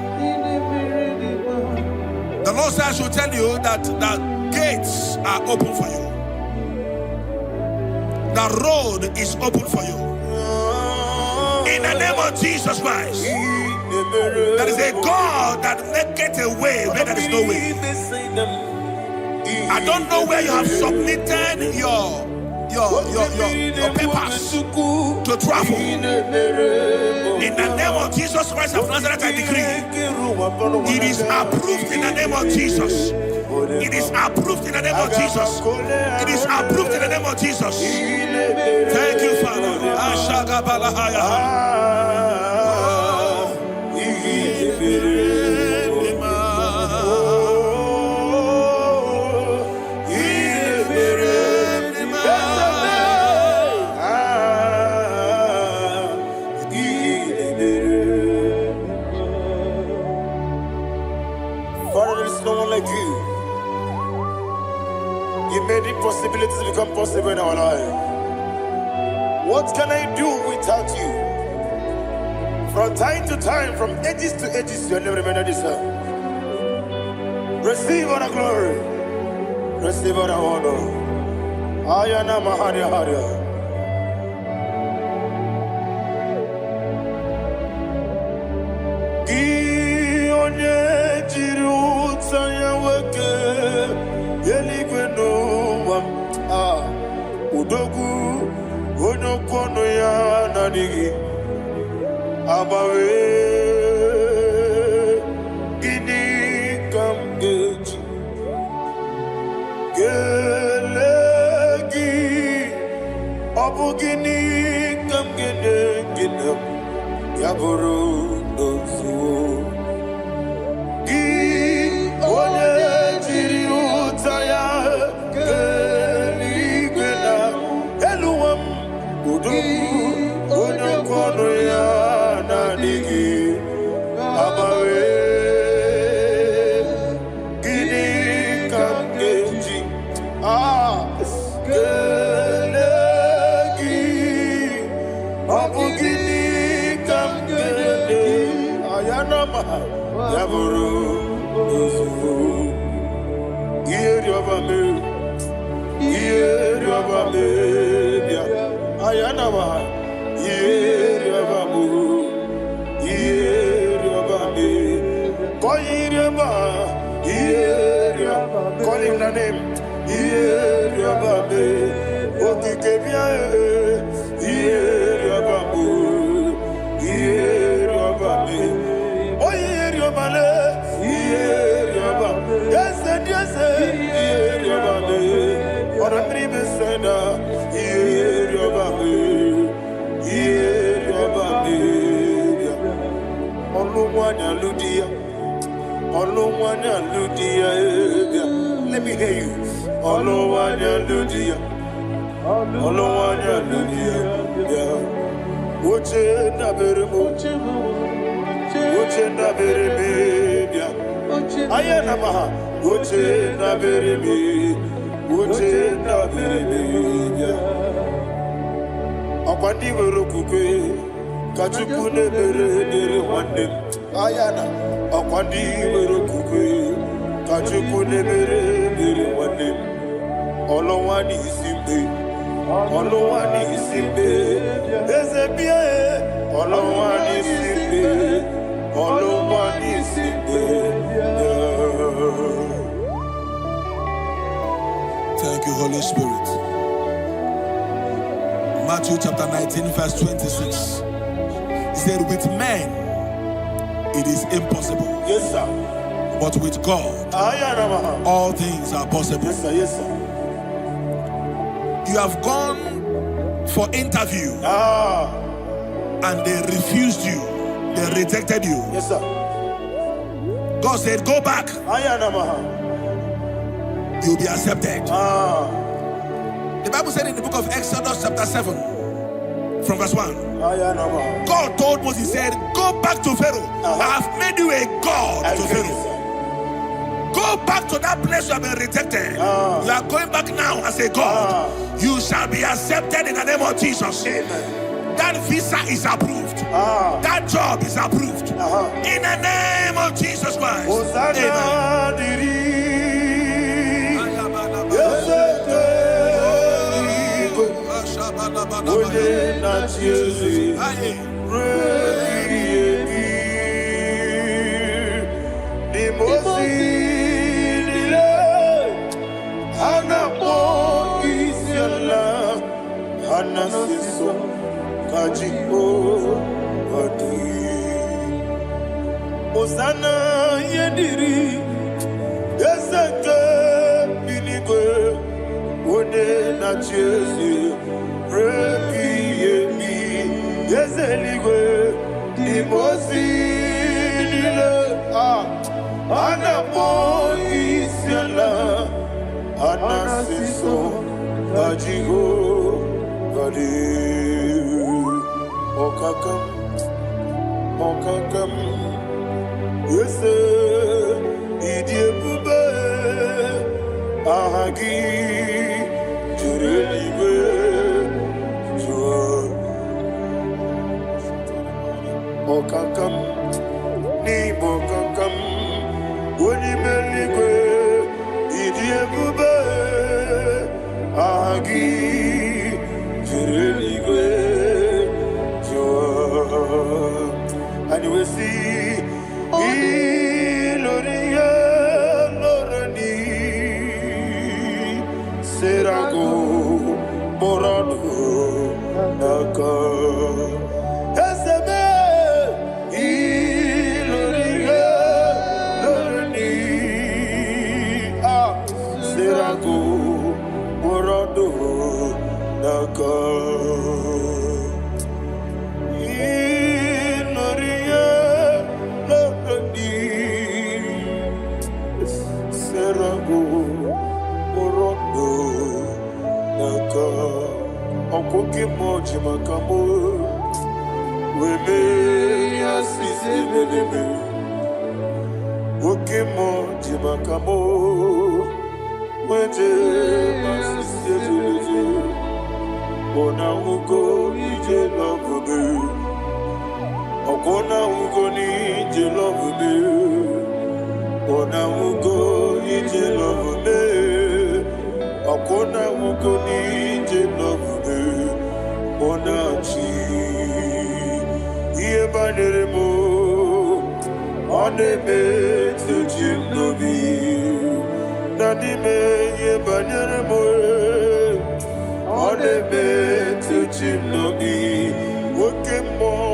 The Lord says I should tell you that the gates are open for you. The road is open for you. In the name of Jesus Christ. There is a God that maketh a way where there is no way. I don't know where you have submitted your papers to travel. In the name of Jesus Christ of Nazareth, I decree it is approved in the name of Jesus. It is approved in the name of Jesus. It is approved in the name of Jesus. Thank you, Father. Ashagabalahaya. Oh. Father, there is no one like you. You made impossibilities become possible in our life. What can I do without you? From time to time, from ages to ages, your name remains the same. Receive all the glory. Receive all the honor. Ayana Maharia Haria. Gị onye jiri ụta ya nwoke eluigwe n'ụwa m, ah, odogwu onye okwu ọnụ ya na-adịghị agbanwe. Gịnị ka m ga-eji kelee gị? Ọ bụ gịnị ka m ga-enye gị na ya bụrụ n'ozuo? Gị onye jiri ụta ya kee eluigwe na elu ụwa m, odogwu onye okwu ọnụ ya na-adịghị agbanwe. Gịnị ka m ga-eji kelee gị? Ọ bụ gịnị ka m ga-enye ayanama ya bụrụ n'ozugbo? Ihe rịọba mee, ihe rịọba mee bịa ayanama, ihe rịọba mụ, ihe rịọba mee, kọ ihe rịọba, ihe rịọba, call him the name, ihe rịọba mee, okike bịa, ihe rịọba mụ, ihe rịọba mee, onye rịọba le, ihe rịọba, eze dị eze, ihe rịọba mee, ọ̀rọ̀ mmiri mesena, ihe rịọba mee, ihe rịọba mee, ọlụ nwanyị alụ di ya, ọlụ nwanyị alụ di ya, bịa. Let me hear you. Ọlụ nwanyị alụ di ya, ọlụ nwanyị alụ di ya, bịa. Oche ndabere m, oche ndabere m, bịa. Aya na maha, oche ndabere m, oche ndabere m, bịa. Ọkwa ndị nwere okwukwe ka Chukwu na-emere ebere nwanne m. Aya na ọkwa ndị nwere okwukwe ka Chukwu na-emere ebere nwanne m. Ọlụnwa n'isi mgbe, ọlụnwa n'isi mgbe, eze bịa e, ọlụnwa n'isi mgbe, ọlụnwa n'isi mgbe. Thank you, Holy Spirit. Matthew chapter 19, verse 26. He said, with men it is impossible, Yes, sir. but with God Aya na maha. all things are possible. Yes, sir. Yes, sir. You have gone for interview and they refused you, they rejected you. Yes, sir. God said, go back, Aya na maha. you'll be accepted. The Bible said in the book of Exodus chapter 7, from verse 1, Aya na maha. God told Moses, he said, go back to Pharaoh. I have made you a God I to get Pharaoh. it, sir. Go back to that place you have been rejected. You are going back now as a God. You shall be accepted in the name of Jesus. Amen. That visa is approved. That job is approved. In the name of Jesus Christ. Hosanna Amen. dịrị eze eluigwe, onye na-achị eze ruo ebighị ebi. N'ime ozi niile, ha na-akpọ isi ala, ha na-asị nsọ ka Jehova dị. Hosanna ihe dịrị eze nke eluigwe, onye na-achị eze ruo ebighị ebi. Eze eluigwe, n'ime ozi niile, a na-akpọ isi ala, a na-asị nsọ ka Jehova dị. Ọkaka m, ọkaka m, eze ịdị ebube, aha gị juru eluigwe jụọ. si ilorie loreni serago morodo n'aka ezebe ilorie loreni ah serago morodo n'aka ilorie loreni serago morodo n'aka ọkwụke mmụọ ji maka mụ wee mee ya sisi ebelebe oke mmụọ ji maka mụ wee jee ma sisi ebelebe ọna nwugo ije lọbụbe ọkwụna nwugo n'ije lọbụbe ọna nwugo ije lọbụbe ọkwụna nwugo n'ije lọbụbe ọna chi ihe banyere m ọ na-emetụ chi m n'obi na n'ime ihe banyere m ọ na-emetụ chi m n'obi oke mmụọ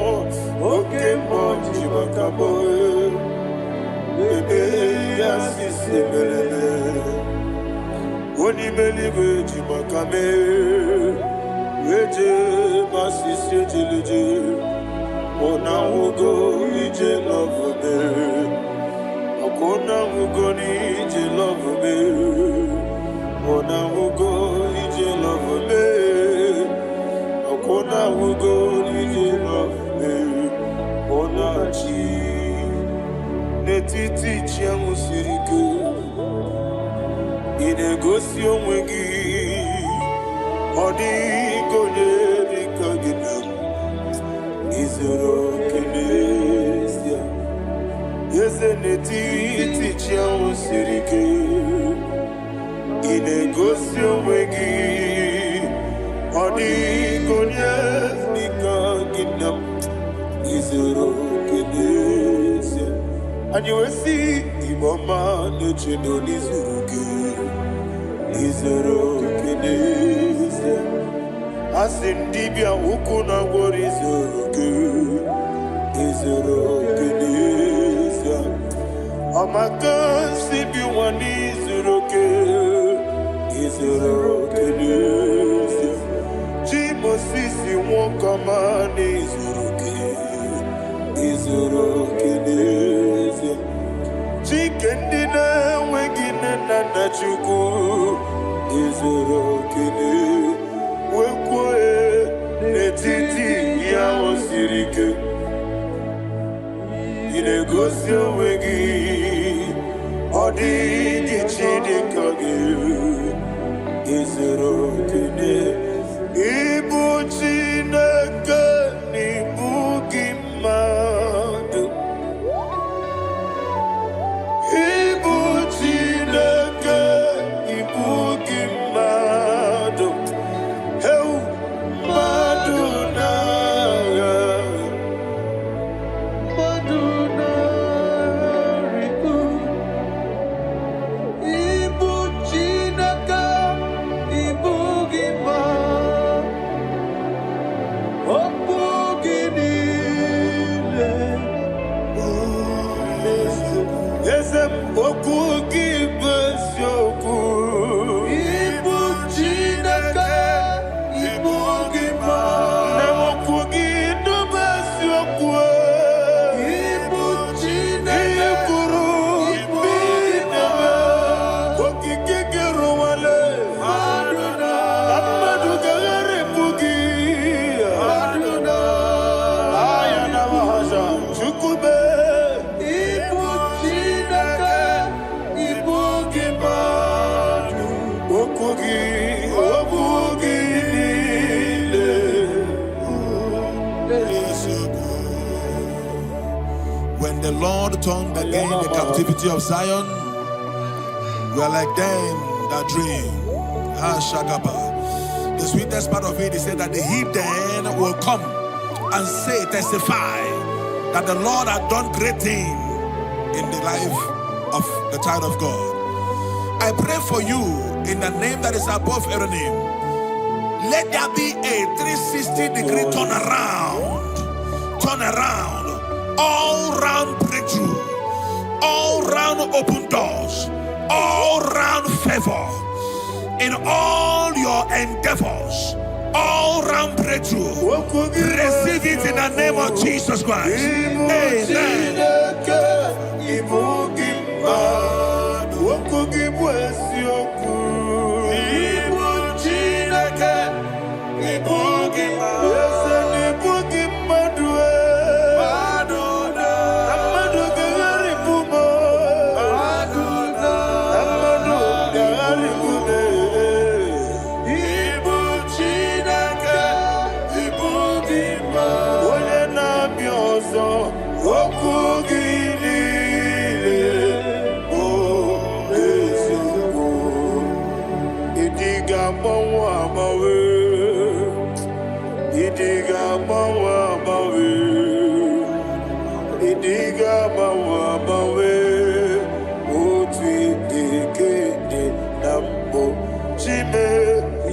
oke mmụọ ji maka m ebe ya sisi mereme onye ime eluigwe ji maka mee eje masisi ejeleje ọna nwugo ije lọvụme ọkwa nwugo n'ije lọvụme ọna nwugo ije lọvụme ọkwa nwugo n'ije lọvụme ọna chi n'etiti chi ahụ siri ike ị na-egosi onwe gị ọ dịghị onye dị ka gị na izuru oke n'ezie eze n'etiti chi ahụ siri ike ị na-egosi onwe gị ọ dịghị onye dị ka gị na izuru oke n'ezie anyị wee sị Igbo ọma na-echedo n'izuru gị izuru oke n'ezie a sị m dibịa ukwu na gwọrọ izuru gị izuru oke n'ezie ọmaka si bi nwa n'izuru oke izuru oke n'ezie chi Mosisi nwoke ọma n'izuru oke izuru oke n'ezie Chike ndị na-enweghị nne na nna Chukwu izuru oke wee kwuo n'etiti ihe ahụ siri ike ị na-egosi onwe gị ọ dịghị chi dị ka gị izuru oke ịbụ Chineke na ịbụ gị mmadụ ịbụ Chineke ịbụ gị mmadụ heu mmadụ na-agha Mmadụ na-arịgo ịbụ Chineke ịbụ gị ma okwu gị niile eze m okwu gị bụ eziokwu ịbụ Chineke ịbụ gị ma na okwu gị bụ eziokwu ịbụ ihe Chineke kwuru ịbụ gị ma okike gị rụwale mmadụ na na mmadụ ga-agharịpụ gị mmadụ na aya na mahaja chukwube ịbụ Chineke ịbụ gị mmadụ okwu gị okwu gị niile When the Lord turned again the captivity of Zion, we are like them that dream. Ah, Shagaba. The sweetest part of it is said that the heathen will come and say, testify That the Lord had done great thing in the life of the child of God. I pray for you in the name that is above every name. Let there be a 360-degree turnaround. Turn around. All round breakthrough. All round open doors. All round favor. In all your endeavors. All round breakthrough. Okwu gị bụ Receive it in the name of eziokwu. Jesus Christ. Ịbụ Amen. Chineke, ịbụ gị mmadụ. Okwu gị bụ eziokwu. Ịbụ Chineke, ịbụ gị mmadụ. Eze na ịbụ gị mmadụ e. Na mmadụ ga-agharịpụ m. Na mmadụ ga-agharịpụ m. Ịbụ Chineke, ịbụ gị mmadụ. Onye na-abịa ọzọ, okwu gị niile bụ eziokwu. Ịdị ga-agbanwe agbanwe. Ịdị ga-agbanwe agbanwe. Ịdị ga-agbanwe agbanwe. Otu ịdị ka ịdị na mbụ. Chime,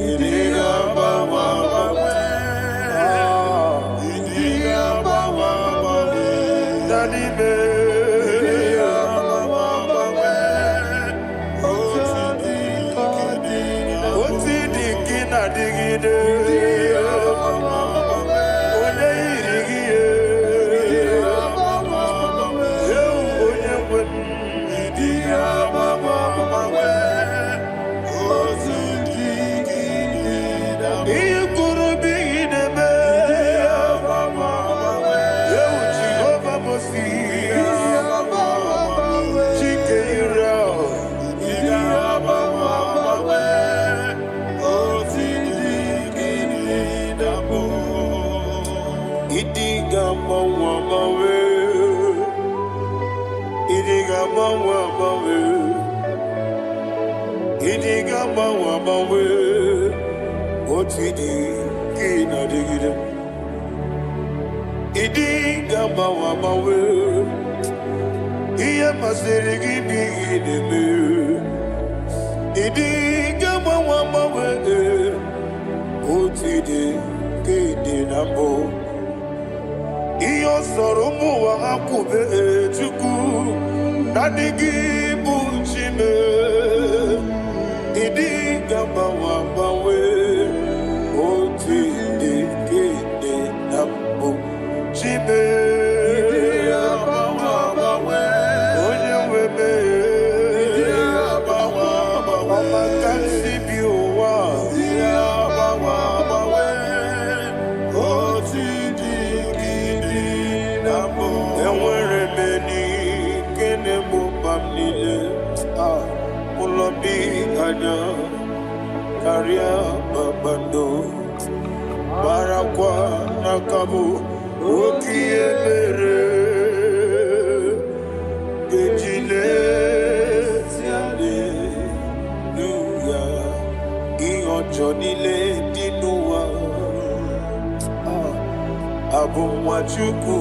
ịdị ga-agbanwe agbanwe. Ah, ịdị ga-agbanwe agbanwe. Na n'ime. Ịdị ga-agbanwe agbanwe. Otu dị ka ịdị na mbụ. Otu ịdị ka ị na-adịgide. Onye yiri gị ye. Ewu onye nwe m. Ịdị ga-agbanwe agbanwe. Otu dị ka ịdị na mbụ. Ihe kwuru bụ ihe na-eme. Ewu Jehova Mosi. Chike Israel. Ịdị ga-agbanwe agbanwe. Otu dị ka ịdị na mbụ. Ịdị ga-agbanwe agbanwe. Ịdị ga-agbanwe agbanwe. Ịdị ga-agbanwe agbanwe. Otu ịdị ka ị na-adịgide. Ịdị ga-agbanwe agbanwe. Ihe masịrị gị bụ ihe ị na-eme. Ịdị ga-agbanwe agbanwe. Otu ịdị ka ịdị na mbụ. Ihe ọ sọrọ ụmụ ụwa ha kwube, Chukwu, naanị gị bụ Chime. Ịdị ga-agbanwe agbanwe. Otu ịdị ka ịdị na mbụ. Chime. Onye nwe m. Ọma ka m si bi ụwa. Otu dị ka ịdị na mbụ. Enwere m enyi nke na-egbo mkpa m niile. Ah, ụlọ bi anya karịa kpakpando. Marakwa n'aka bụ oke ihe mere ga-eji lesi haleluya ihe ọjọọ niile dị n'ụwa. Ah, abụ nwa Chukwu,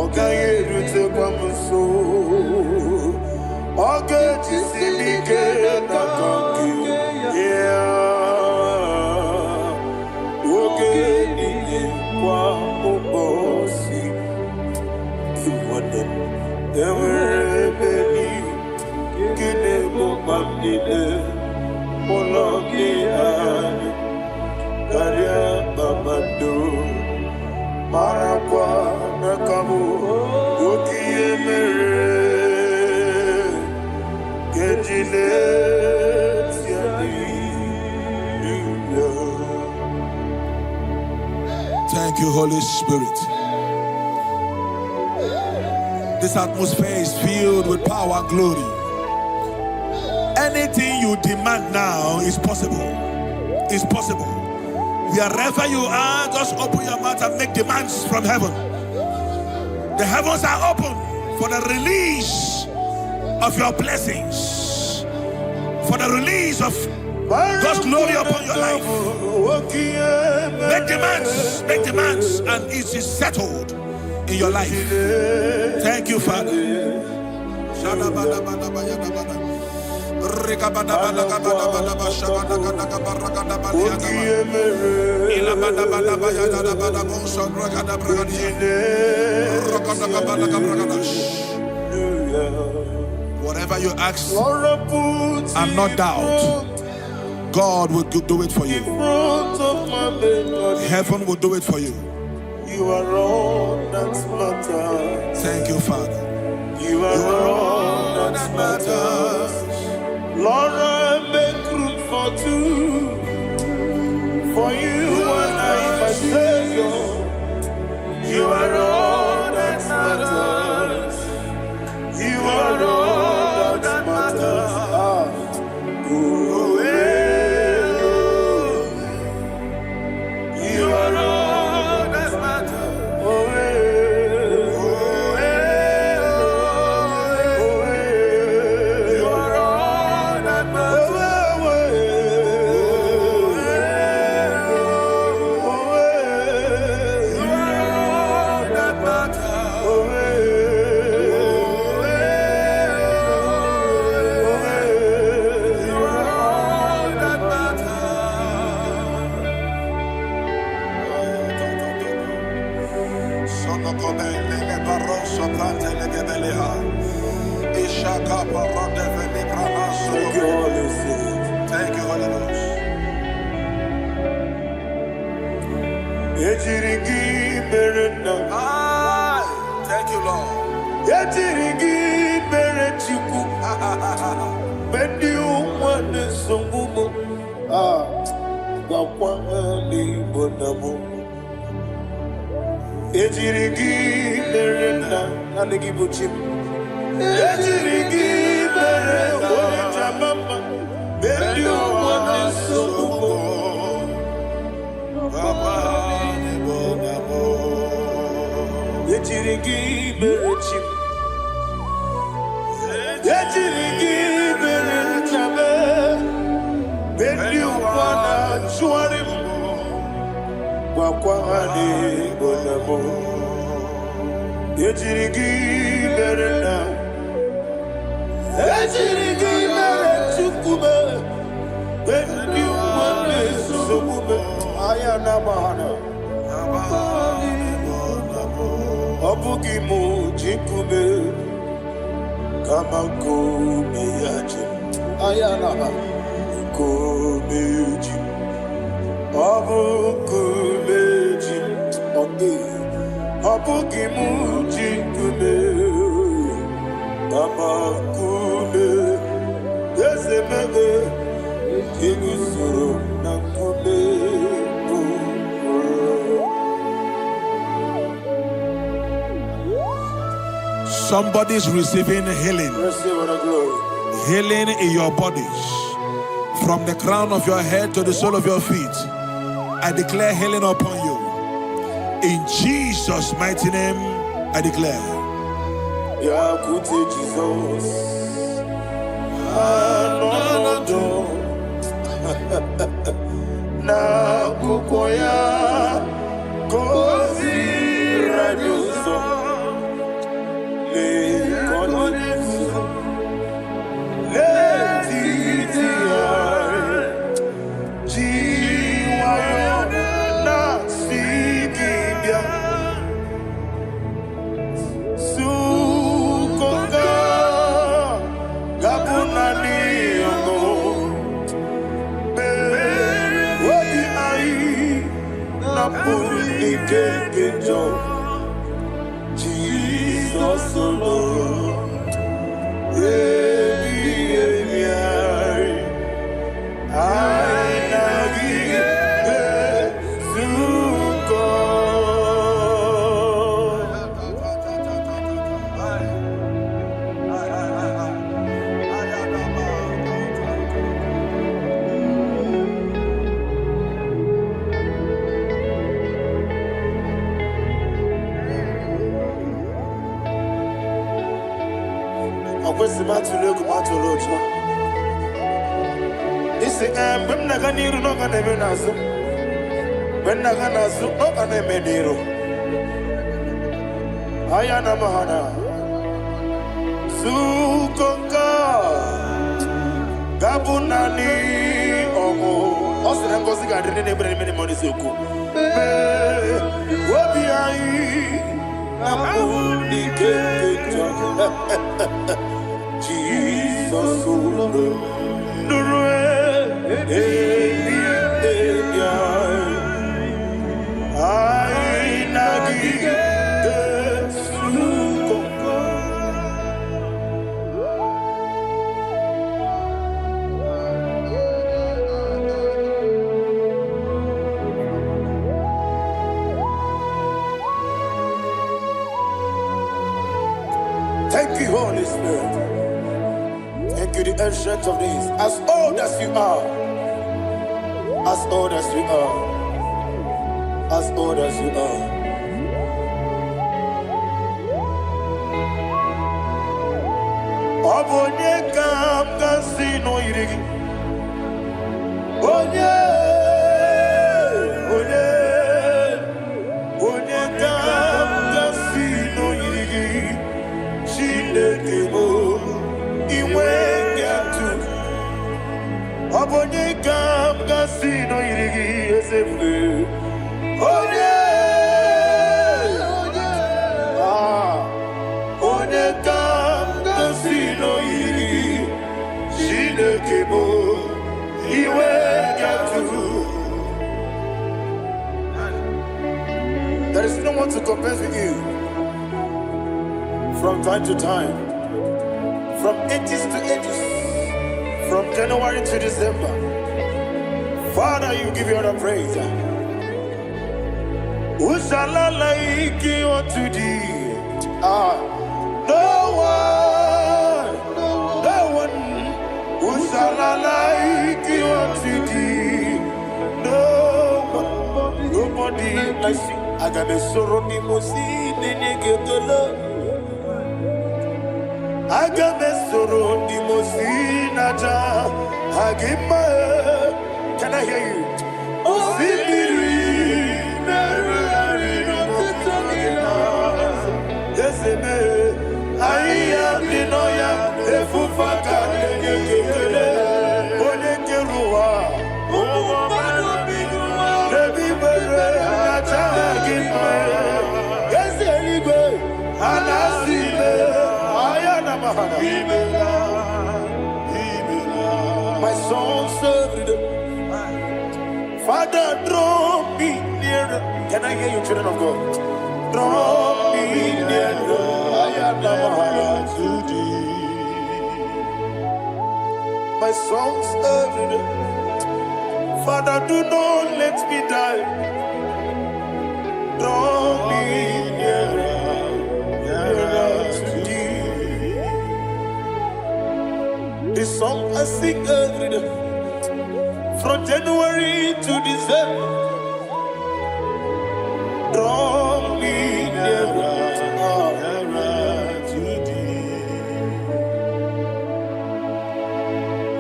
ọ gaghị erutekwa m nso. Ọ ga-ejisi m ike n'aka nke ya oge niile kwa ụbọchị. Nwanne m, enwere ebe nke na-egbo mkpa m niile. Ụlọ gị anya karịa kpakpando. Marakwa n'aka bụ oke ihe mere ga-eji leti haleluya. Thank you, Holy Spirit. This atmosphere is filled with power and glory. Anything you demand now is possible. Is possible. Wherever you are, just open your mouth and make demands from heaven. The heavens are open for the release of your blessings, for the release of God's glory upon your life. Make demands, and it is settled. in your life. Thank you, Father. Whatever you ask and not doubt, God will do it for you. Heaven will do it for you. You are all that matters. Thank you, Father. You are all that matters. Lord, I make room for two. For you and I, my Savior. You are all that matters. You are all that matters. Ah. Oh, eh, oh. You are all that matters. Oh, eh, oh, eh, oh, eh. You are all that matters. Oh, eh, oh, eh. You are all that matters. Oh, eh, oh, eh, oh, eh. You are all that matters. Thank you, Holy Spirit. Thank you, Holy Ghost. Ejiri gị mere nna. Aye. Thank you, Lord. Ejiri gị mere Chukwu. Mgbe ndị ụwa na-esogbu m, ah, gwakwa ha n'Igbo na mụ. Ejiri gị mere nna, naanị gị bụ chi m. Ejiri gị mere onye jama mma. Mgbe ndị ụwa na-esogbu m, ejiri gị mere chi m. Ejiri gị mere nna m. Mgbe ndị ụwa na-achụgharị m, gwakwa ha n'Igbo na mụ. Ejiri gị mere nna. Ejiri gị mere Chukwu m. Mgbe ndị ụwa na-esogbu m, anya na-agba ha. Ọ bụghị m ji nkume, kama nkume ya ji m. Anya na nkume ji m. Ọ bụ nkume ji m. Ọ dịghị. Ọ bụghị m ji nkume, kama nkume eze mebe eguzoro na nkume bụ. Somebody's receiving healing. Receive the glory. Healing in your bodies. From the crown of your head to the sole of your feet. I declare healing upon you. In Jesus' mighty name, I declare. Bịakwute Jizọs anọnọdụ n'akwụkwọ ya ka o ziri anyị ụzọ. Lee ka ọ na-eguzo n'etiti anyị, ji nwayọọ na-asị gị bịa Sukoka ga-abụ naanị ọṅụ obi anyị napụrụ ike nke njọ. Jizọs lụrụ ebighị ebi anyị, anyị na gị ezukọ. Ọ kwesịrị m atụrụ egwu m atụrụ ụjọ. Isi ee, mgbe m na-aga n'iru na ọ ga na-eme n'azụ, mgbe m na-aga n'azụ ọ ga na-eme n'iru. Ayana mahana. Sukonka. Gabunani ọmụ. Ọ sị na ngọzi ga-adị ndị na-ebere n'ime n'ime n'eziokwu. Mee obi anyị na mkpụrụ n'ike nke njọ. Jizọs ụlọ nụrụ ebi ebi anyị. Anyị na gị ga-ezukọ. Thank you, Holy Spirit. Thank you, the Ancient of Days. As old as you are, as old as you are, as old as you are. Ọ bụ onye ka m ga-asị na o yiri gị? Onye, onye, onye ka m ga-asị na o yiri gị? Chineke bụ inwe atụ. Ọ bụ onye ka m ga-asị na o yiri gị, eze ebube? Onye, ah, onye ka m ga-asị na o yiri gị? Chineke bụ iwe atụ. There is no one to compare with you. From time to time, from ages to ages, from January to December, Father, you give you all the praise. Who shall I like you unto thee? Ah, no one, no one. Who shall I like you unto thee? No one, nobody like you. Aga m esoro ndị mmụọ ozi na-enye gị ekele. Aga m esoro ndị mmụọ ozi na-aja gị mma. Can I hear you? Osimiri na-erugharị n'ọtụtụ gị na eze mee ahịhịa dị n'ọhịa efufe aka na-enye gị ekele. Onye kere ụwa n'ebe ikpere na-aja gị mma. Eze eluigwe a na-asị ime ahịa na mahana. My songs every day. Father, draw me nearer. Can I hear you, children of God? Draw me nearer. Ayana mahana. To thee. My songs every day. Father, do not let me die. Draw me nearer, nearer to thee. The song I sing every day. From January to December. Draw me nearer. Nearer to thee.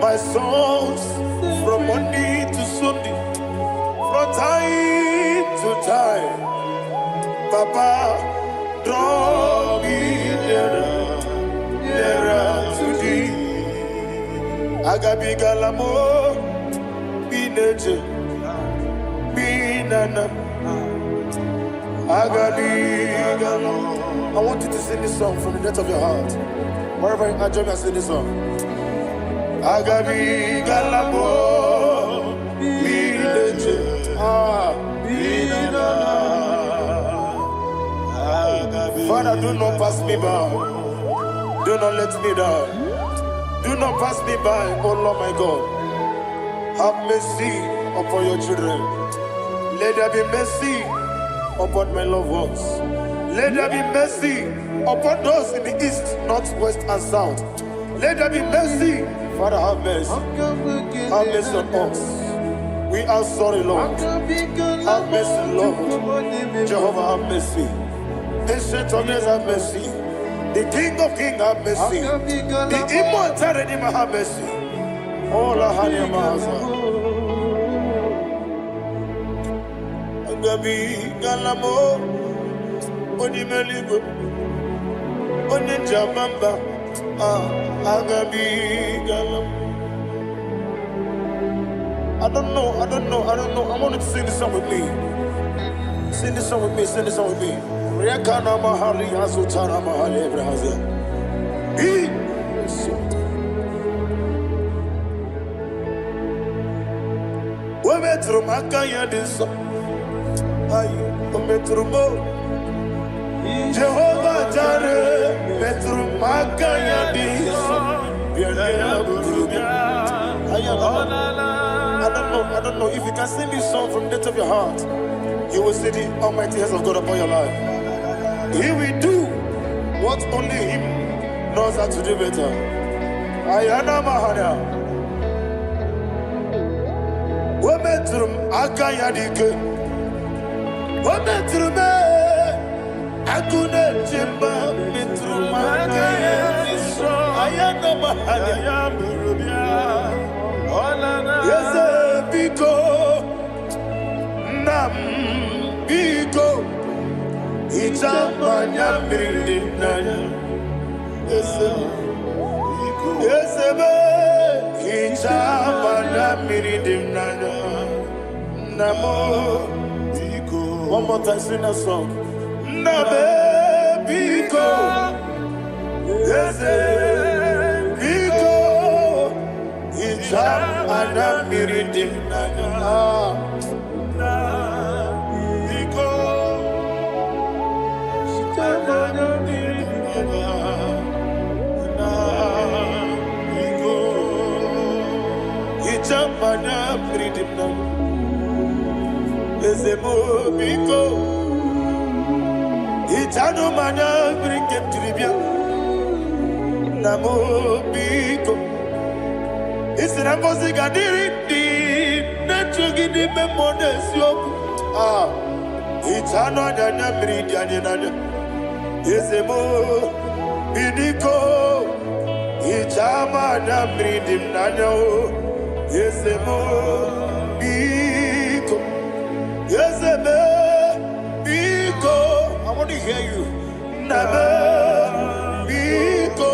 My songs from Monday to Sunday, from time to time. Papa, draw me nearer, nearer to thee. Agabigala m bineje, binana. Agabigala. I want you to sing this song from the depth of your heart. Wherever you are, join me and sing this song. Agabigala m bineje. Ah. Father, do not pass me by. Do not let me down. Do not pass me by, oh Lord my God. Have mercy upon your children. Let there be mercy upon my loved ones. Let there be mercy upon those in the east, north, west, and south. Let there be mercy. Father, have mercy. Have mercy on us. We are sorry, Lord. Have mercy, Lord. Jehovah, have mercy. Ancient of Days, have mercy. The King of Kings, have mercy. The Immortal Redeemer, have mercy. All our Agabigala m onye eluigwe. Onye njem mba, ah, agabigala m. I don't know, I don't know, I don't know. I want you to sing this song with me. Sing this song with me, sing this song with me. Rekana mahali azutara mahali ebrahazia. I O metụrụ m aka ya dị nsọ. Ayi, o metụrụ m o. Jehova Jare metụrụ m aka ya dị nsọ. Bịa ya bụrụ bịa. I don't know, I don't know. If you can sing this song from the depth of your heart, you will see the almighty hands of God upon your life. He will do what only Him knows how to do better. Ayana Mahana. O metụrụ m aka ya dị ike. O metụrụ m ee, agụ na-eche mba metụrụ m aka ya dị nsọ. Ayana Mahana. Eze biko, nna m biko, hichaa m anya mmiri dị n'anya. Eze m, eze m, hichaa m anya mmiri dị m n'anya. Nna m, one more time, sing that song. Nna m, biko, eze biko, hichaa m anya mmiri dị m n'anya. Ah. Biko, hichaa m anya mmiri dị m n'anya. Na biko, hichaa m anya mmiri dị m n'anya. Eze m, biko, hichanụ m anya mmiri nke m jiri bịa. Nna m, biko, isi na ngọzi ga-adịrị ndị na-echu gị n'ime mmụọ na eziokwu. Ah, hichanụ anya anya mmiri dị anyị n'anya. Eze m, biko, hichaa m anya mmiri dị m n'anya o. Eze m, biko, eze m, biko. I want to hear you. Nna m, biko.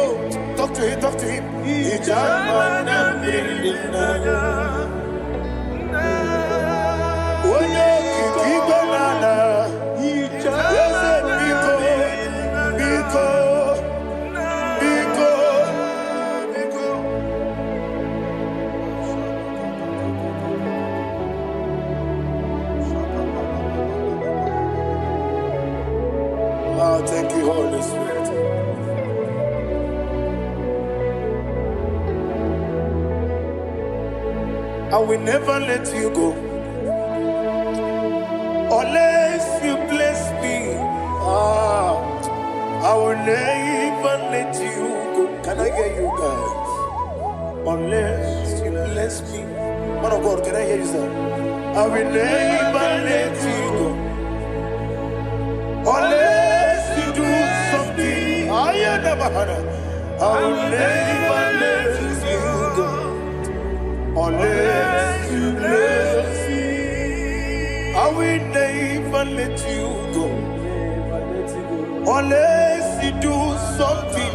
Talk to him, talk to him. Hichaa m anya mmiri dị m n'anya. Onye okike igwe na ala. Eze biko, biko, biko, biko. Oh, thank you, Holy Spirit. I will never let you go unless you bless me. Ah, I will never let you go. Can I hear you guys? Unless you bless me. Man of God, can I hear you, sir? I will never let you go unless you do something. I never had. I will never let you go unless you bless me. I will never let you go unless you do something.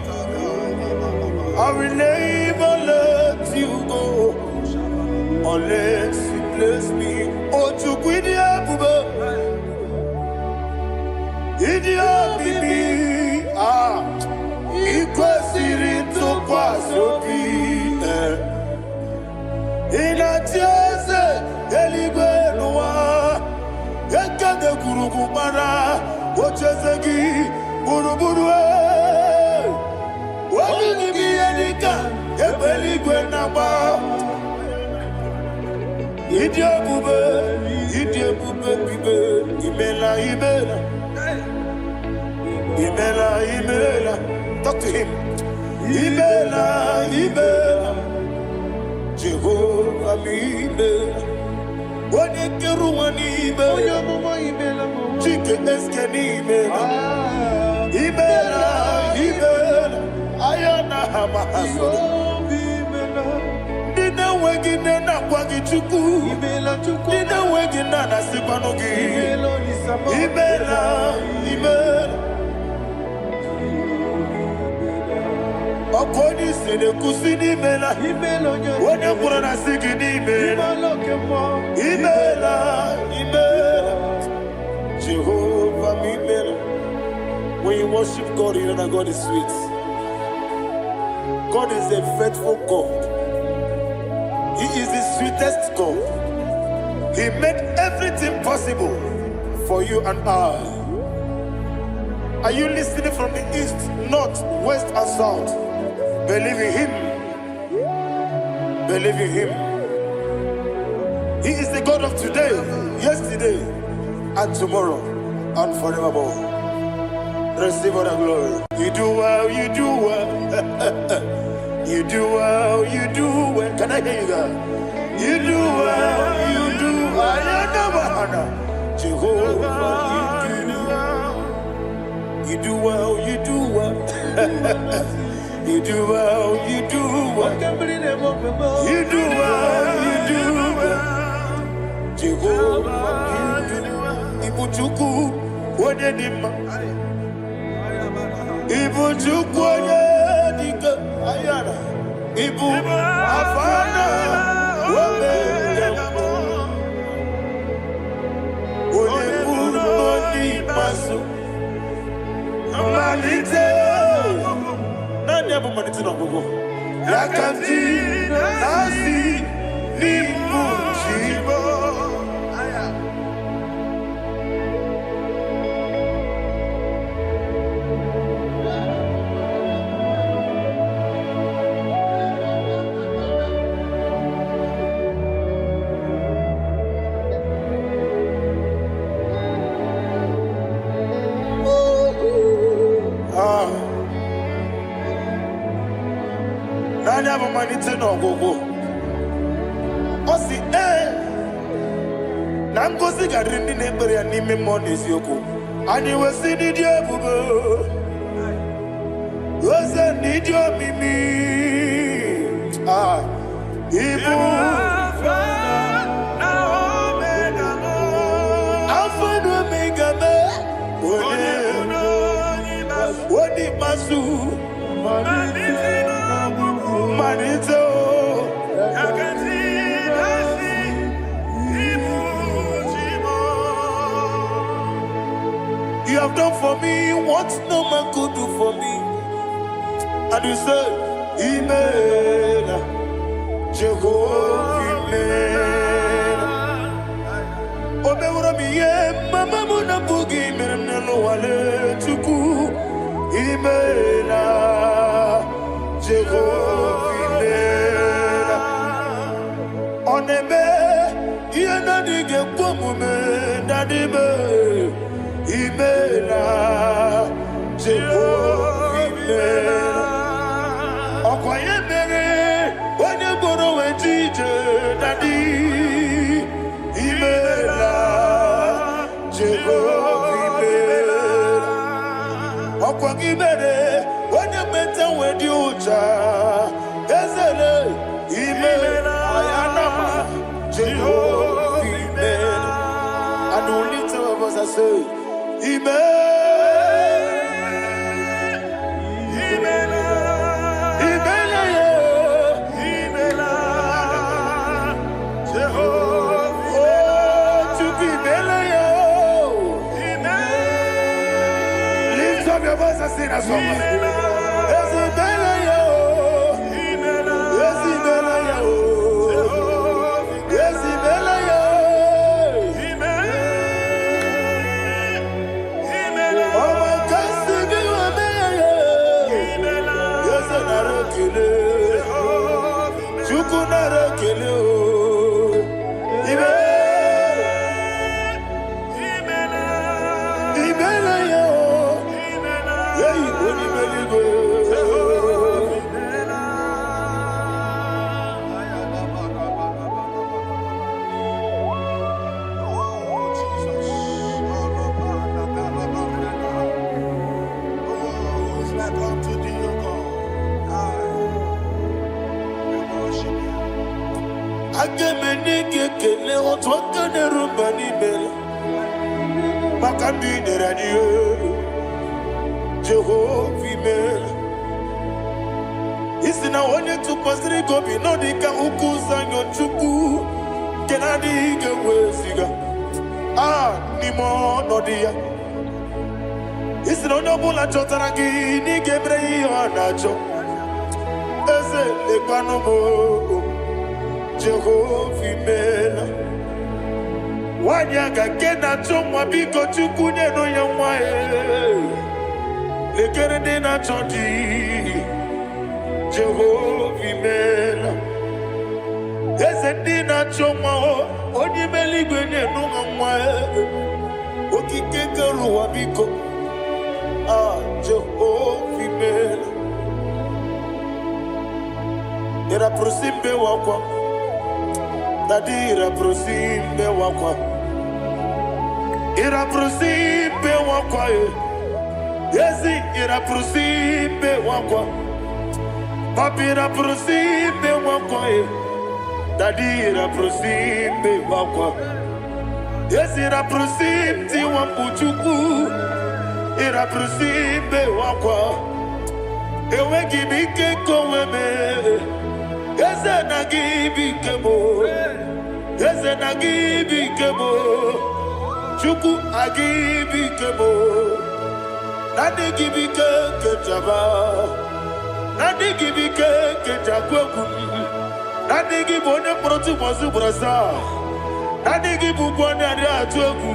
I will never let you go unless you bless me. Oh, Chukwu ịdị ebube, ịdị omimi, ah, ị kwesịrị ntụkwasị obi. Eh. Ị na-achị eze eluigwe n'ụwa, ekede gburugburu gbara ocheeze gị gburugburu. Eh. Obi gị bụ ihe dịka egbe eluigwe na-agba. Ịdị ebube, ịdị ebube bibe, imela, imela, imela, imela. Talk to him. Imela, imela, Jehova m imela. Onye kere ụwa n'ime, Onye amụma imela m. Chike eske n'imela. Imela, imela, aya na ha ma ha soro. Obi imela. Ndị na-enweghị nne na-akwa gị Chukwu. Imela Chukwu. Ndị na-enweghị nna na-asịkwanụ gị. Imela Olisa m. Imela, imela. Ọkụ onye isi na-ekwusi n'imela. Imela onye Onye kwuru na sị gị n'imela. Imela oke mmụọ. Imela, imela. Jehovah m imela. When you worship God, you know that God is sweet. God is a faithful God. He is the sweetest God. He made everything possible for you and I. Are you listening from the east, north, west, and south? Believe in Him. Believe in Him. He is the God of today, yesterday, and tomorrow, and forevermore. Receive all the glory. You do well, you do well. You do well, you do well. Can I hear you guys? You do well, you do well. Jehovah, you do well. You do well, you do well. You do well, you do well. Oke mmiri na-eme ofe m. You do well, you do well. Jehovah, you do well. Ibu Chukwu, onye dị mma. Ibu Chukwu onye dị ike. Ayara. Ibu Alfa na Omega. Onye mbụ na onye ikpeazụ. Mmalite. Naanị ya bụ mmalite na ọgwụgwụ. Ya ka m ji na-asị n'ịbụ chi m. Ah. Naanị ya bụ mmalite na ọgwụgwụ. Ọ sị ee na ngozi ga-adịrị ndị na-ekpere ya n'ime mmụọ na eziokwu. Anyị wesị n'ịdị ebube, oze n'ịdị omimi. Ah, ịbụ Alfa na Omega mee onye onye ikpeazụ, mmalite o. You have done for me what no man could do for me. And you say, Imela, Jehovah Imela. O meworo m ihe mama m na-abụghị mere m n'ụwa Chukwu. Imela, Jehovah Imela. Ọ na-eme ihe na-adịghị ekwe omume na-adịbe. Imela, Jehovah Imela. Ọkwa ya mere onye gboro wee ji ije daddy. Imela, Jehova imela. Ọkwa gị mere onye meta wee dị ụcha ezele. Imela ayanama, Jehova imela. And we lift our voice and say, Imela, Imela, yeah. Oh, Chukwu imela ya. Lift up your voice and sing that song. Eze imela ya. Eze imela ya. Eze imela ya. Ọmọ kasi bí wọ́n mẹ́yẹ. Eze nara ekele. Chukwu nara ekele o. Imela. Imela ya o. Eyi onye eluigwe. Oh, Jesus. Oh, who is like unto thee, O God? I we worship you. Aga m enye gị ekele otu aka na-eru mba n'ime maka ndị i nyere anyị. Jehova imela. Isi na onye tụkwasịrị gị obi nọ dị ka ukwu Zayọn Chukwu nke na-adịghị ike weziga a n'ime ọnọdụ ya. Isi na onye ọbụla chọtara gị na ị ga-emere ya ihe ọ na-achọ. Eze, lekwanụ m o, Jehova, imeela. Nwaanyị aga nke na-achọ nwa, biko Chukwu, nyenụ ya nwa ya. Lekere ndị na-achọ di, Jehova, imeela. Eze, ndị na-achọ nwa o, onye ime eluigwe, nyenụ ha nwa ya. Okike kere ụwa, biko, ah, Jehova, imeela. Ịrapụrụ mbe wakwa, daddy, ịrapụrụ mbe wakwa, ịrapụrụ mbe wakwa e. Ezi, ịrapụrụ mbe wakwa. Papi, ịrapụrụ mbe wakwa e. Daddy, ịrapụrụ mbe wakwa. Ezi, ịrapụrụ tiwa mkpu. Chukwu, ịrapụrụ mbe wakwa. Enweghị m ike nke onwe m. Eze, na gị bụ ike m. Eze, na gị bụ ike m. Chukwu, agị bụ ike m. Na ndị gị bụ ike nke njaba, na ndị gị bụ ike nke njakwu egwu, na ndị gị bụ onye mkpọrọ tụbọsị ugboro asaa, na ndị gị bụ ụgwọ onye adịghị atụ egwu.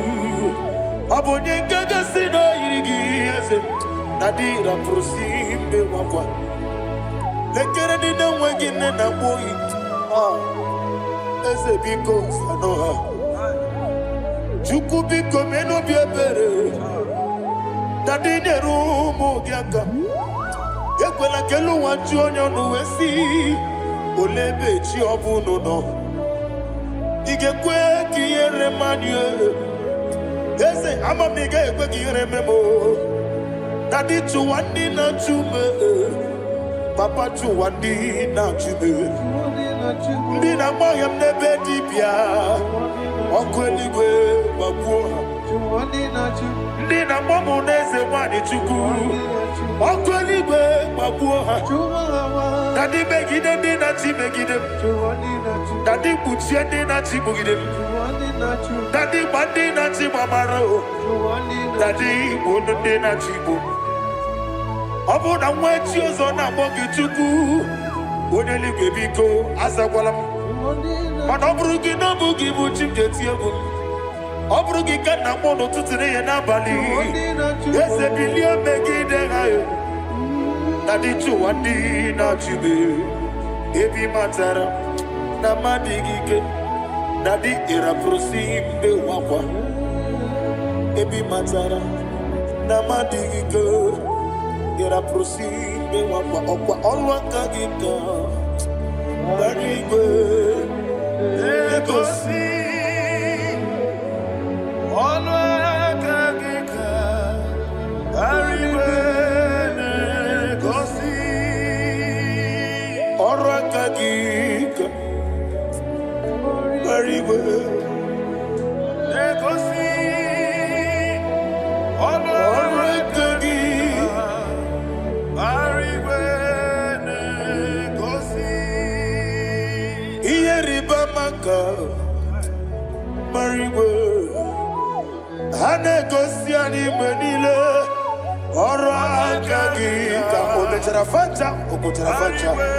Ọ bụ onye nke gosi na o yiri gị. Eze na dị rapụrụ si mbe nwakwa. Lekere ndị na-enweghị nne na nwa oyi. Ah, eze, biko, sanụ ha. Chukwu, biko, mee n'obi ebere na ndị nyere ụmụ gị aka. Ekwela ka elu ụwa ju onye ọnụ wee sị, "Olee ebe chi ọ bụ unu nọ?" Ị ga-ekwe ka ihere mmadụ? Eze, ama m na ị gaghị ekwe ka ihere mee m o. Na dị chụwa ndị na-achụ m, papa, chụwa ndị na-achụ m, ndị na-agba ọhịa m n'ebe dibịa, ọkụ eluigwe gbagbuo ha. Ndị na-agba m n'eze nwanyị, Chukwu, ọkụ eluigwe gbagbuo ha. Na ndị megide ndị na-achị megide m, na ndị kpuchie ndị na-achị kpugide m, na ndị gba ndị na-achị gbamara o, na ndị gbuo ndị na-achị igbo. Ọ bụrụ na nwa echi ọzọ na-akpọ gị Chukwu, onye eluigwe, biko, azakwala m. Mana ọ bụrụ gị na ọ bụ gị bụ chi m ga-eti egwu m. Ọ bụrụ gị ka nna akpọ n'ụtụtụ, n'ehihie, n'abalị, eze, bilie megide ha. Na dị chụwa ndị na-achụbe ebe ị matara na mmadụ gị ike, na dị ịrapụrụsi mbe wakwa. Ebe ị matara na mmadụ gị ike, ịrapụrụsi mbe wakwa. Ọkwa ọrụ aka gị ka gbara igwe na-egosi. Ọnụ aka gị ka igwe na-egosi. Ọrụ aka gị ka gbara igwe na-egosi. Ọnụ ọrụ aka gị igwe na-egosi. Ihe rịba ama ka gbara igwe ha na-egosi anyị mgbe niile. Ọrụ aka gị ka o mechara facha, o kpochara facha. Igwe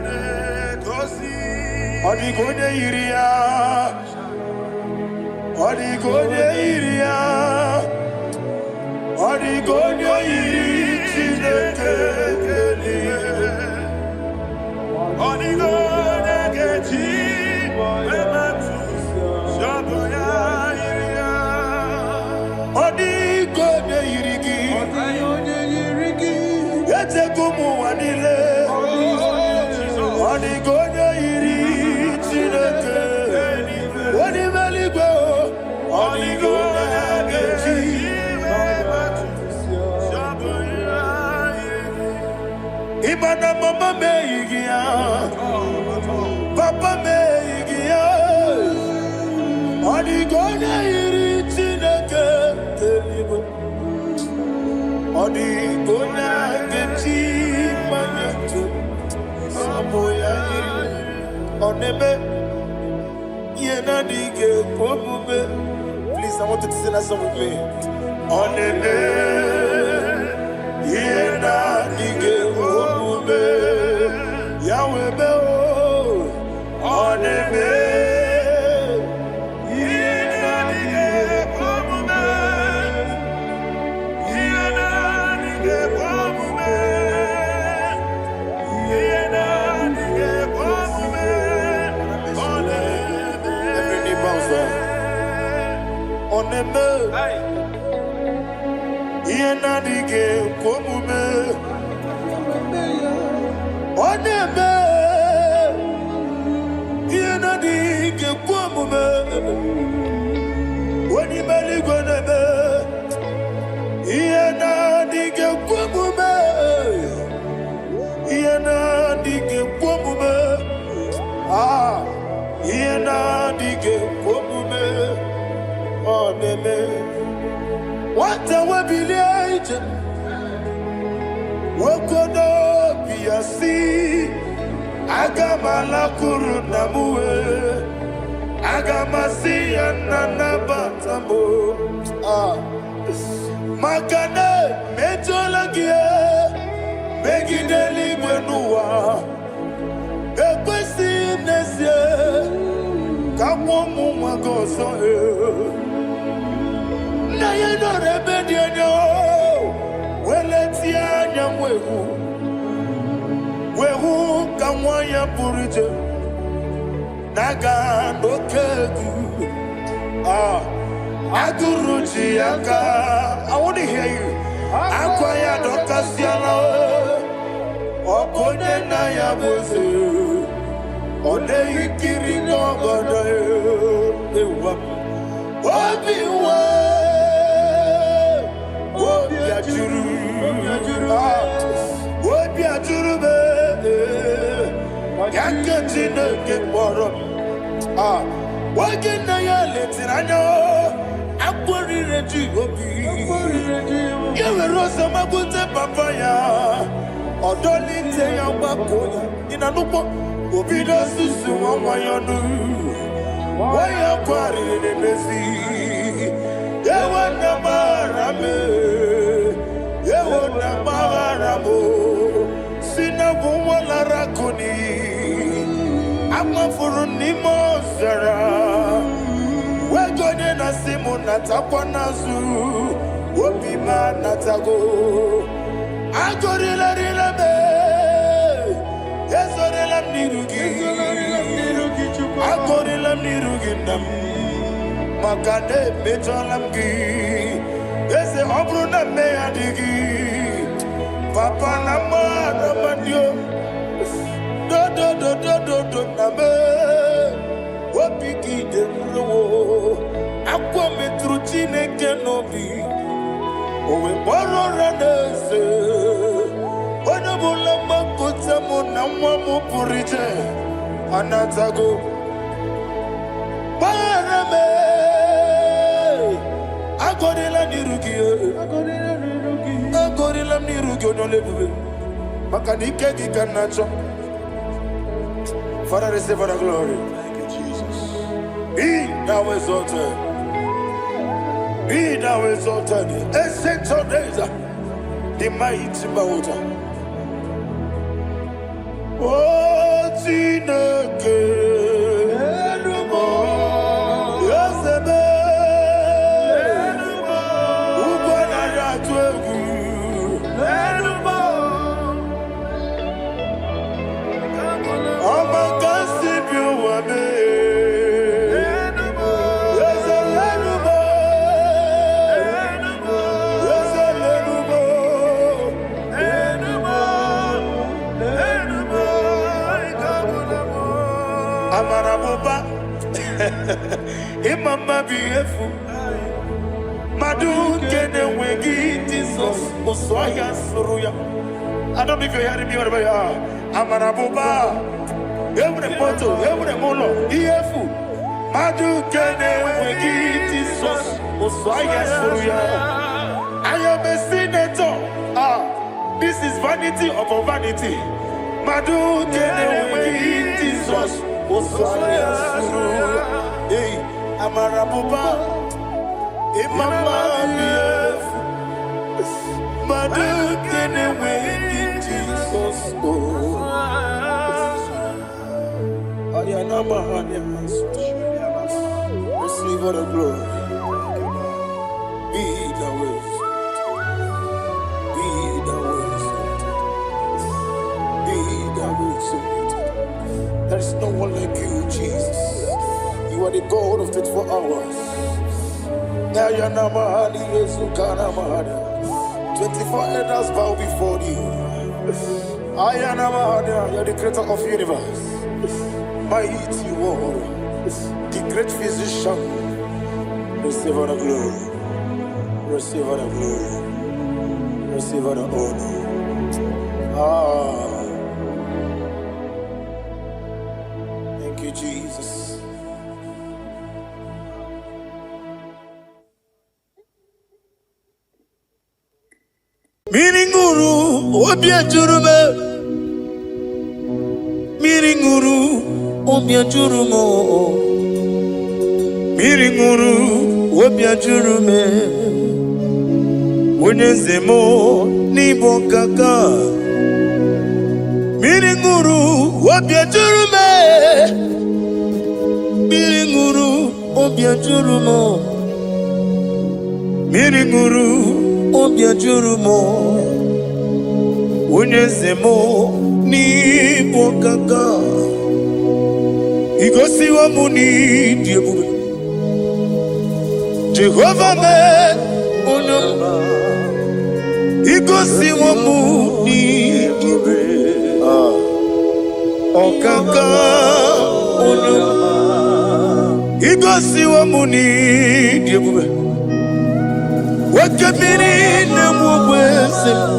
na-egosi. Ọ dịghị onye yiri ya, ọ dịghị onye yiri ya, ọ dịghị onye yiri Chineke eluigwe. Ọ dịghị onye ga-eji emetụ sọbụ ya yiri ya. Ọ dịghị onye yiri gị. Ọ dịghị onye yiri gị. Echego m ụwa niile, ọ dịghị onye yiri Chineke onye ime eluigwe o. Ọ dịghị onye ga-eji Sọbụ ya yiri. Ịma na mama m eyighị ya, papa m eyighị ya. Ọ dịghị onye yiri Chineke eluigwe. Ọ dịghị onye ga-eji mmanya tụ. ya yiri. Ọ na-eme ihe na-adịghị ekwe omume. Please, I want you to sing that song with me. Ọ na-eme ihe na-adịghị ekwe omume. Ya wee mee o. Ọ na-eme Ihe na-adịghị ekwe omume. Ihe na-adịghị ekwe omume. Ihe na-adịghị ekwe omume. Ọ na-eme. Every knee bows down. Ọ na-eme ihe na-adịghị ekwe omume. Ọ na-eme ihe na-adịghị ekwe omume. Onye ime eluigwe na-eme ihe na-adịghị ekwe omume. Ihe na-adịghị ekwe omume. Ah, ihe na-adịghị ekwe omume. Ọ na-eme. Nwata webilie ije, nwoke n'obi ya si, aga m alakwuru nna m wee, aga m asị ya, nna, nabata m o. Ah. Maka na emejọla gị megide eluigwe n'ụwa, ekwesịghị m n'ezie ka nwa ụmụ nwa gị ọzọ. Ee. Nna ya nọrọ ebe dị anya weletie anya wee hụ ka nwa ya pụrụ iche na-aga n'oke egwu. Ah, agụrụ ji ya aka. I want to hear you. Akwa ya dọkasịala. Ọ bụ onye nna ya bụ eze, ọ na-ekiri n'ọgọdọ ewa. Obi nwe obi ajụrụ. Ah, obi ajụrụ m ya nke Chineke kpọrọ m. Ah, oge nna ya letiri anya, akpọrire ji obi ya were ọsọ magbute papa ya, ọdọlite ya, gbakọ ya. Ị na nnukwu obido susu nwa nwa ya ọnụ, nwa ya kwarịrị n'emezi. Ewo, nna, gbaghara m. Ewo, nna, gbaghara m. Si na bụ nwa lara akụ n'iyi, amafuru n'ime ọzara, wego onye na-asị m natakwa n'azụ, obi m anatago. Agọrịlarịla m, ezorela m n'iru gị. Agọrịla m n'iru gị, nna m, maka na emejọla m gị, eze. Ọ bụrụ na mmehie adịghị, papa, na mmadụ amadị dodododododo na m, obi gị dị nrowo. Akwa metụrụ Chineke n'obi, o wee kpọrọ ụra n'eze. Onye ọbụla mgbakọta mụ na nwa m pụrụ iche anatago. Gbaghara m. Agọrịla n'iru gị, agọrịla m n'iru gị, onye ọla ebube, maka na ike gị ka m na-achọ. Father, receive the glory. Thank you, Jesus. Be thou exalted. Be thou exalted. Ancient of days, the mighty water. Oh, Chineke, Eze m, ugwu anaghị atụ egwu. Elu. Ọma ka si bi ụwa mee. Eze lelu m. Eze lelu m. Elu m, Amara m ụba, ịma mma bụ ihe efu. Mmadụ nke na-enweghị Jizọs, ụsụ ọhịa sụrụ ya. I don't know if you're hearing me wherever you are. Amara m ụba, enwere m moto, enwere m ụlọ, ihe efu. Mmadụ nke na-enweghị Jizọs, ụsụ ọhịa sụrụ ya. I am a senator. Ah, this is vanity upon vanity. Mmadụ nke na-enweghị Osaya suru. Hey, amara bụba, ịma mma dị efu. Mmadụ nke na-enweghị Jizọs o. Ayana mahanya. Receive all the glory. Be thou exalted. Be thou exalted. Be thou exalted. There is no one like you, Jesus. You are the God of 24 hours. Ayana mahali Yezukana mahana. 24 elders bow before you. Ayana mahana, you are the creator of universe. Mighty warrior, the great physician. Receive all the glory. Receive all the glory. Receive all the honor. Ah, thank you, Jesus. Mmiri ṅụrụ obi ejuru m, mmiri ṅụrụ obi ejuru m, mmiri ṅụrụ obi ejuru m. Onye eze m n'ịbụ ọkaka. Mmiri ṅụrụ obi ejuru m, mmiri ṅụrụ obi ejuru m, mmiri ṅụrụ obi ejuru m. Onye eze m n'ịbụ ọkaka. Igosiwo m n'ịdị ebube. Jehova mee onye ọma. Igosiwo m n'ịdị ebube. Ah, ọkaka onye ọma. Igosiwo m n'ịdị ebube. Oke mmiri na-egbu ogbe eze m.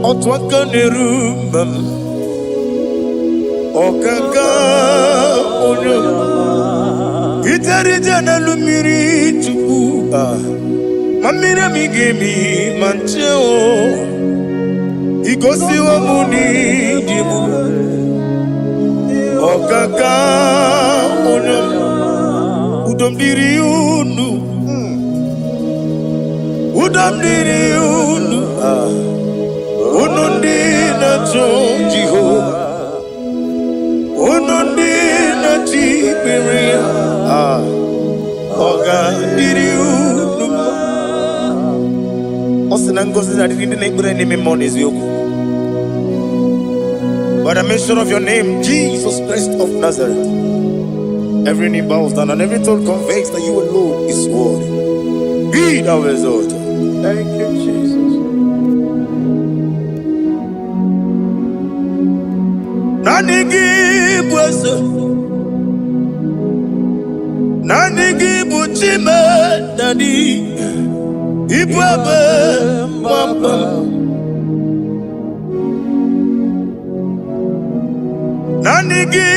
Otu aka na-eru mba m. Ọkaka onye ọma. Ijere ije n'elu mmiri Chukwu. Ah, ma mmiri emi ga-emi ma nche o. Igosiwo m n'ịdị ebube. Ọkaka onye ọma. Udo m dịrị unu. Udo m dịrị unu. Ah, unu ndị na-achọ Jehova. Unu ndị na-achọ ikpere ya. Ah, ọ ga-adịrị unu mma. Ọ sị na ngọzi na-adịrị ndị na-ekpere n'ime mmụọ na eziokwu. By the mention of your name, Jesus Christ of Nazareth, every knee bows down and every tongue confesses that you alone is worthy. Be thou exalted. Thank you, Jesus. Naanị gị bụ eze, naanị gị bụ Chime Daddy, ịbụ ebe mgbaba m. Naanị gị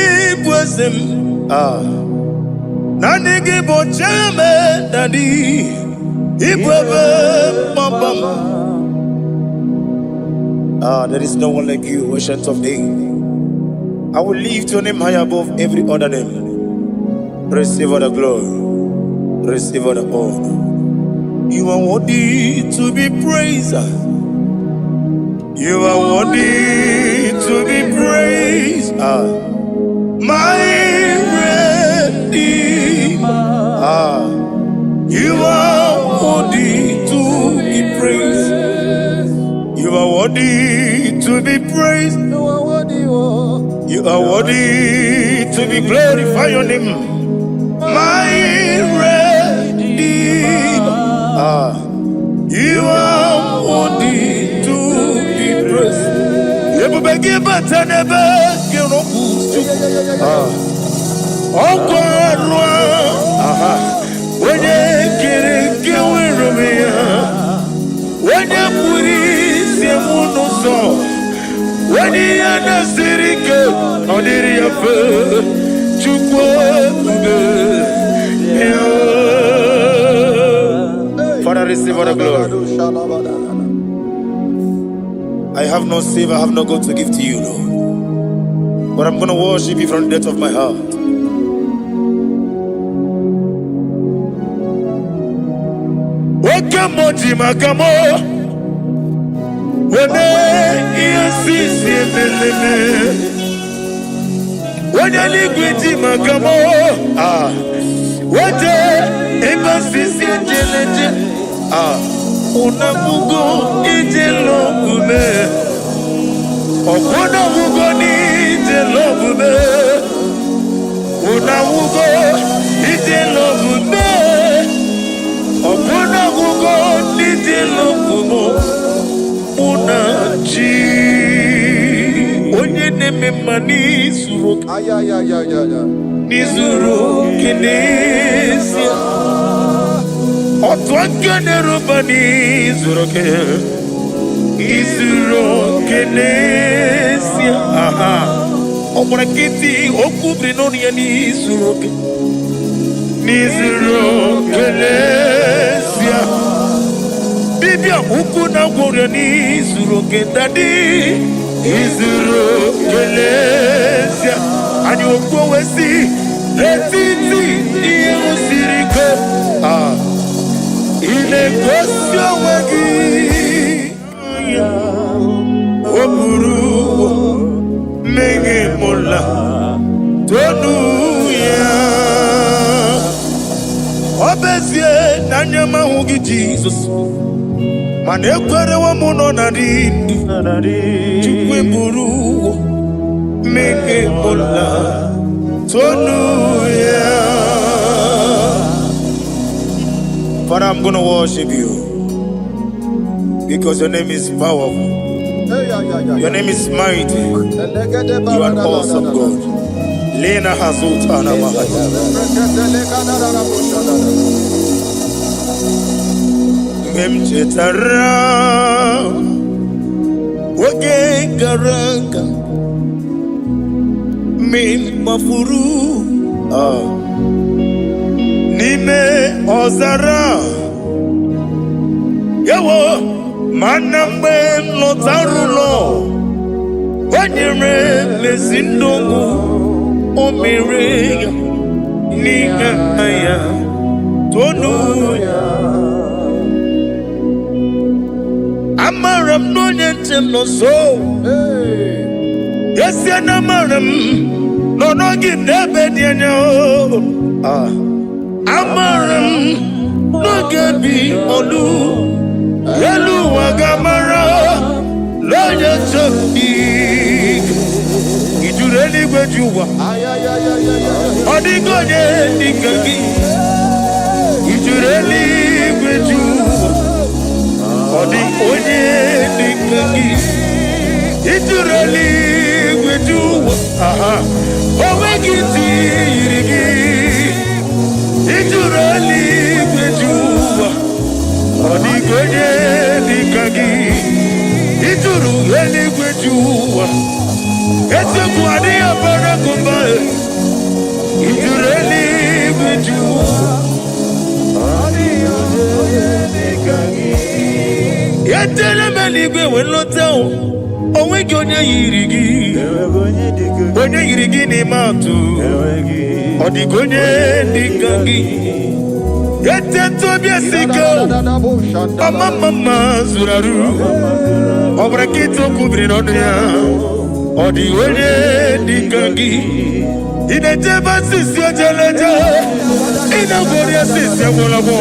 bụ eze m. Ah. Naanị gị bụ Chime Daddy, ịbụ ebe mgbaba m. Ah, there is no one like you, Ancient of Days. I will lift your name high above every other name. Receive all the glory. Receive all the honor. You are worthy to be praised. You are worthy to be praised. Ah, my Redeemer. Ah, you are worthy to be praised. You are worthy to be praised. You are worthy, oh. You are worthy to be glorified. Your name, my Redeemer. Ah, you are worthy to be praised. Ebube gị bata n'ebe gị rọpụ. Ah, ọkwa arụ. Aha, onye kere nke nwere onwe ya, onye kpụrụ isi m n'ụzọ, onye ihe na-esiri ike ọ dịrị ya mfe. Chukwu ebube ya. Father, receive all the glory. I have no silver, I have no gold to give to you, Lord. But I'm going to worship you from the depth of my heart. Oke mmụọ ji maka mụ weme ihe sisi emeleme. Onye eluigwe ji maka mụ ah wete ebe sisi ejeleje ah unabugo ije lọgbume ọkwụnabugo n'ije lọgbume unabugo ije lọgbume ọkwụnabugo n'ije lọgbume mụ na chi onye na-eme mma n'izuru oke Ayayayayaya. N'izuru oke n'ezie otu aka na-eruba n'izuru oke izuru oke n'ezie aha ọ gbara nkịtị okwu biri n'ọnụ ya n'izuru oke n'izuru oke n'ezie dibịa ukwu na gwọrọ n'izuru oke daddy izuru oke n'ezie anyị okwu wee si n'etiti ihe siri ike ah ị na-egosi onwe gị o buru mmehie mụla tonu ya ọ bụ ezie na anya m ahụghị Jizọs mana ekwerewo m nọ na dị ndụ Chukwu eburu mmehie mụla tonu ya. Father, I'm going to worship you because your name is powerful. Your name is mighty. You are an awesome God. Lena Hazutana Mahaya. Mgbe m chetara oge gara aga mgbe m gbafuru n'ime ọzara ewo mana mgbe m lọtara ụlọ o nyere m ezi ndụ o mere ya n'ihe ya tonu ya amara m na onye nche m nọ nso esie na amara m nọ n'oge n'ebe dị anya o. Ah. Amara m n'oge bi olu elu ụwa ga-amara n'onye nche m dị ijuru eluigwe ji ụwa ọ dịghị onye dịka gị ijuru eluigwe ji ụwa ọ dị onye dịka gị ijuru eluigwe ji ụwa aha o nweghị ntị yiri gị ijuru eluigwe ji ụwa ọ dịghị onye dịka gị ijuru eluigwe ji ụwa eziokwu adịghị abara gụmba ijuru eluigwe ji ụwa etela m eluigwe wee lọta o onweghị onye yiri gị onye yiri gị n'ime atụ ọ dịghị onye dịka gị eteta obi esi ike ọma mma mma zuru arụ ọ bụrụ nkịta okwu biri n'ọnụ ya ọ dịghị onye dịka gị ị na-eje ebe asịsị ojeleje ị na-agwọrị asịsị agwọrọgwọ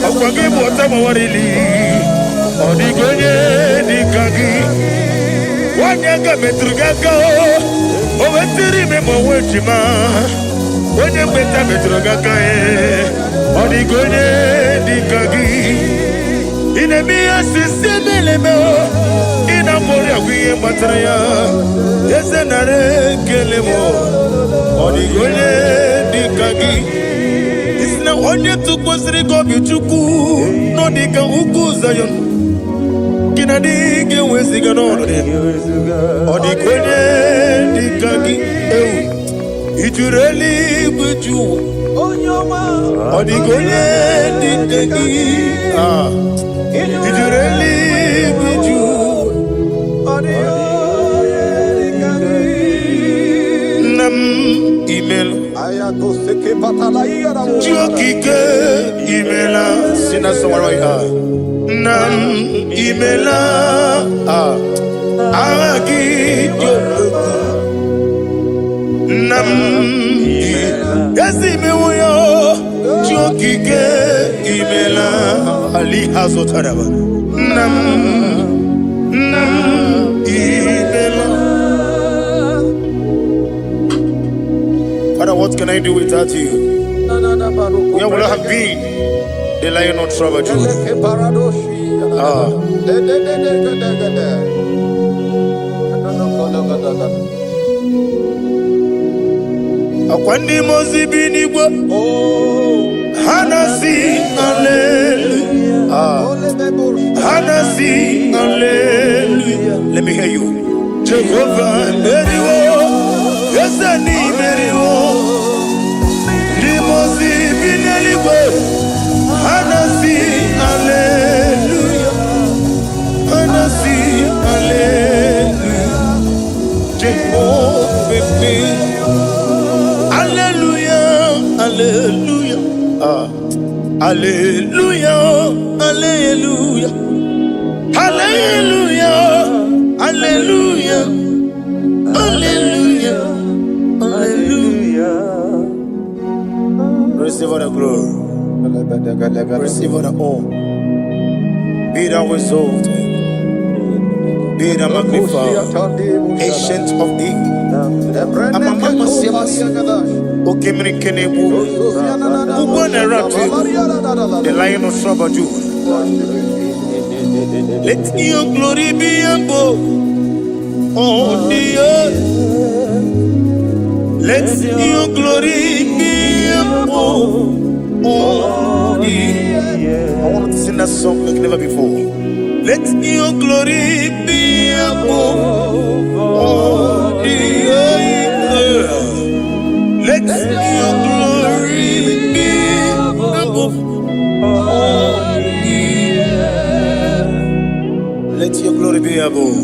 ọkwa gị bụ ọta gbawarili ọ dịghị onye dịka gị nwanyị aka metụrụ gị aka o wetiri ime ma onwe ejima onye mgbeta metụrụ gị aka ọ dịghị onye dịka gị ị na-eme ihe asịsị emeleme ị na-agwọrị agwụ ihe gbatara ya eze nara ekele m ọ dịghị onye dịka gị isi na onye tụkwasịrị gị obi Chukwu nọ dịka ugwu Zayọn gị na dị ga-eweziga n'ọnọdụ ya ọ dịka onye dịka gị ewu ijuru eluigwe ju ụwa ọ dịka onye dịka gị ah ijuru eluigwe ju ụwa. Chi okike, imela. Sing that song right now. Nna m, imela. Ah. Aha gị dị omimi. Nna m, ezi mewo ya. Chi okike, imela. Ali azụtaraba. Nna m, nna m, imela. Father, what can I do without you? Where would I have been? The Lion of tribe of Judah. Ah. Akwa ndị mmụọ ozi bi n'igwe ha na-asị hallelujah. Ah. Ha na-asị hallelujah. Let me hear you. Jehovah meriwo, eze n'imeriwo. Ndị mmụọ ozi bi n'eluigwe ha na-asị hallelujah. Ha na-asị hallelujah. Jehovah meriwo. Hallelujah, hallelujah. Ah. Hallelujah, hallelujah. Hallelujah, hallelujah, hallelujah, hallelujah. Receive all the glory, receive all the honor. Be thou exalted, be thou magnified, Ancient of Days. Okemiri Kenebu, the Lion of tribe of Judah. Let your glory be above on the earth. Let your glory be above on the earth. I want to sing that song like never before. Let your glory be above on the earth. Let your glory be above on the earth. Let your glory be above.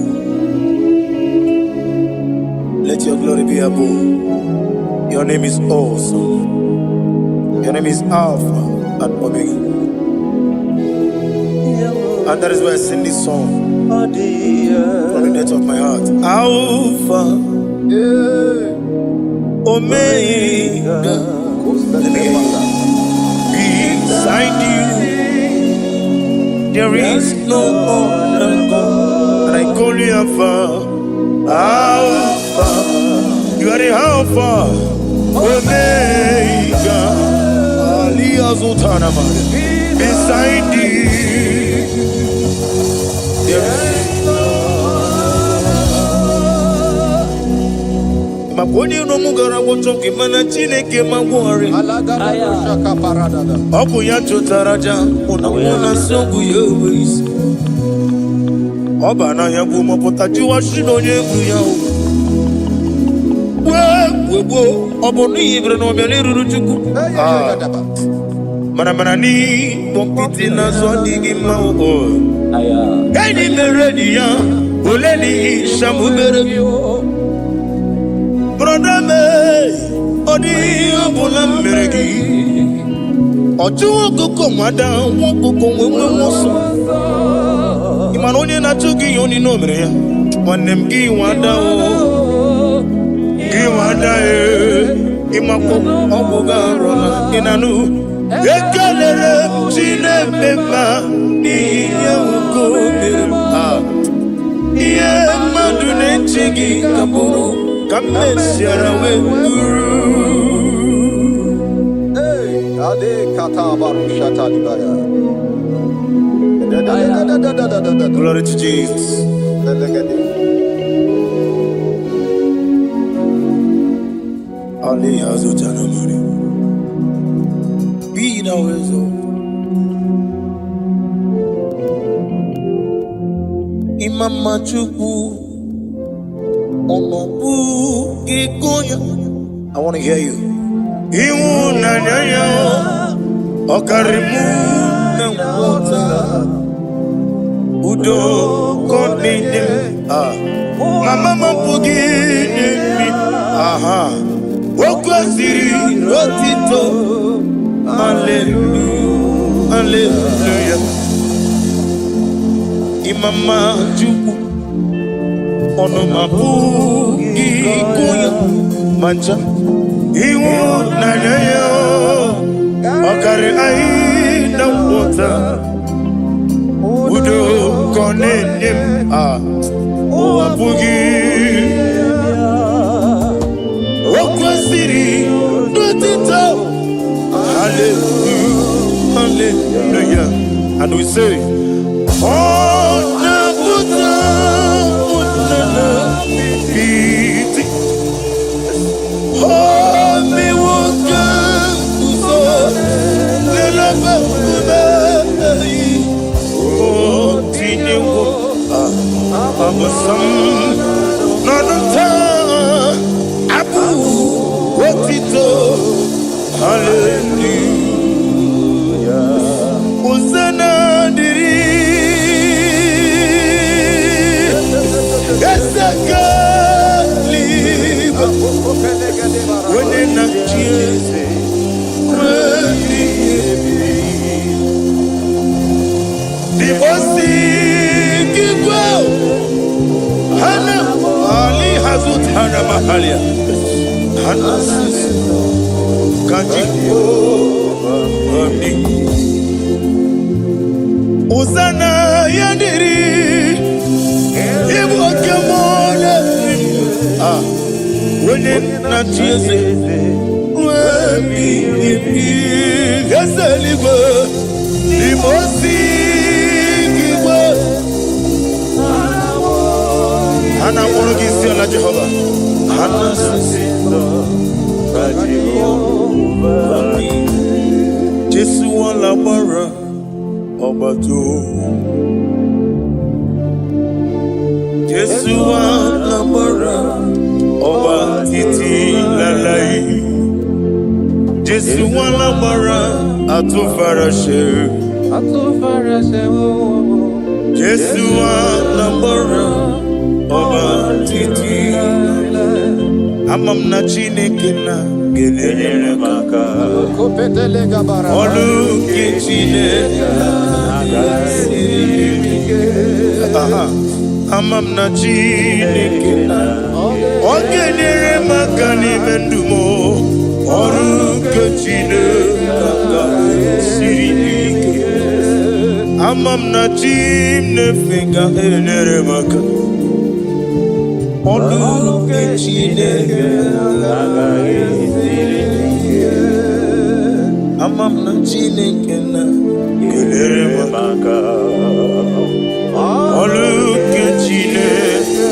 Let your glory be above. Your name is awesome. Your name is Alpha and Omega. And that is why I sing this song from the depth of my heart. Alpha, Omega. Let me hear you. Beside you, there is no other God. And I call you Alpha, Alpha. You are the Alpha, Omega. Ali Azutanama. Beside you, there is. Maka onye iro m gara gwọchọ gị, mana Chineke ma gwọrị. Ọ bụ ya chụtara aja mụ na mụ na nsị ọgwụ ya enwe isi. Ọ ba n'ahịa bụ mọpụta jụwa shi na onye egwu ya o. Wee wee gbuo ọ bụ n'ihi bere na ọbịa n'eruru Chukwu. Ah, mana mana n'ịkpọ nkịtị n'azụ adịghị mma o. Enyi mere enyi ya ole n'ihi shamubere gị. Brother me, ọ dịghị ihe ọbụla m mere gị. Ọ chụwa ọkụkọ nwada nwa ọkụkọ nwee nwe ọsọ. Ị ma na onye na-achụ gị ihe onye o mere ya. Nwanne m, gị nwada o, gị nwada e, ịmakwa ọgwụ gị arụla ị na-anụ. Ekelere m Chineke mma n'ihi ihe nwoke o mere m. Ah. Ihe mmadụ na-eche gị ka bụrụ ka m mesiara wee bụrụ. Hey, Ade kata barusha talibaya. Da da da da da da da da da. Glory to Jesus. Delegede. Ali Azutanamari. Be thou exalted. Imama Chukwu, ọnọbụ gị gonya. I want to hear you. Ịhụnanya ya ọ karịrị mụ na nghọta. Udo ka ọ na-enye m. Ah. Mama m apụghị inye m. Aha. Okwu Kwesịrị otito. Hallelujah, hallelujah. Ịmama Chukwu, ọnụ m apụghị ịkụ ya ma ncha. Ịhụnanya ya ọ karị anyị na nghọta. Udo ka ọ na-enye m a ụwa apụghị. O kwesịrị n'otito. Hallelujah, hallelujah. And we say, ọ na-apụta na iti o mewo ka nguzo n'ebe nkume o tinyewo abụsam n'ọnụ taa abụ otito. Hallelujah. Hosanna dịrị eze eluigwe, onye na-achị eze ruo ebighị ebi. Dibosi igwe hana ali hazutana mahalia hana sisi kaji ami. Hosanna ya dịrị ịbụ oke mmụọ na-eri onye na-achị eze ruo ebighị ebi. Eze eluigwe, n'ime osi igwe ha na-akpọrọ gị isi ala. Jehova, ha na-asị Jehova dị. Jesu wala gbara ọgbata. Jesu wala gbara ọba títí láláì. Jésù wala gbara àtúnfaraṣe. Jésù wala gbara ọba títí. Ama m na Chineke na ga-enyere m aka. Ọlụ nke Chineke siri ike. Aha. Ama m na Chineke na ọ ga-enyere m aka n'ime ndụ m. Ọrụ nke Chineke siri ike. Ama m na chi m na-efe ga-enyere m aka. Ọrụ nke Chineke siri ike. Ama m na Chineke na ga-enyere m aka. Ọrụ nke Chineke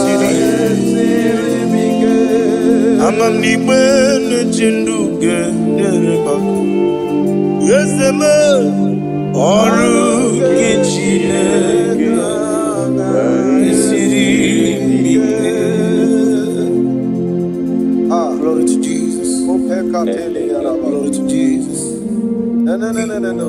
siri ike. Ama m na igbe na-eche ndụ ga-enyere m aka. Eze m, ọrụ nke Chineke siri ike. Glory to Jesus. Glory to Jesus. No, no, no, no, no, no.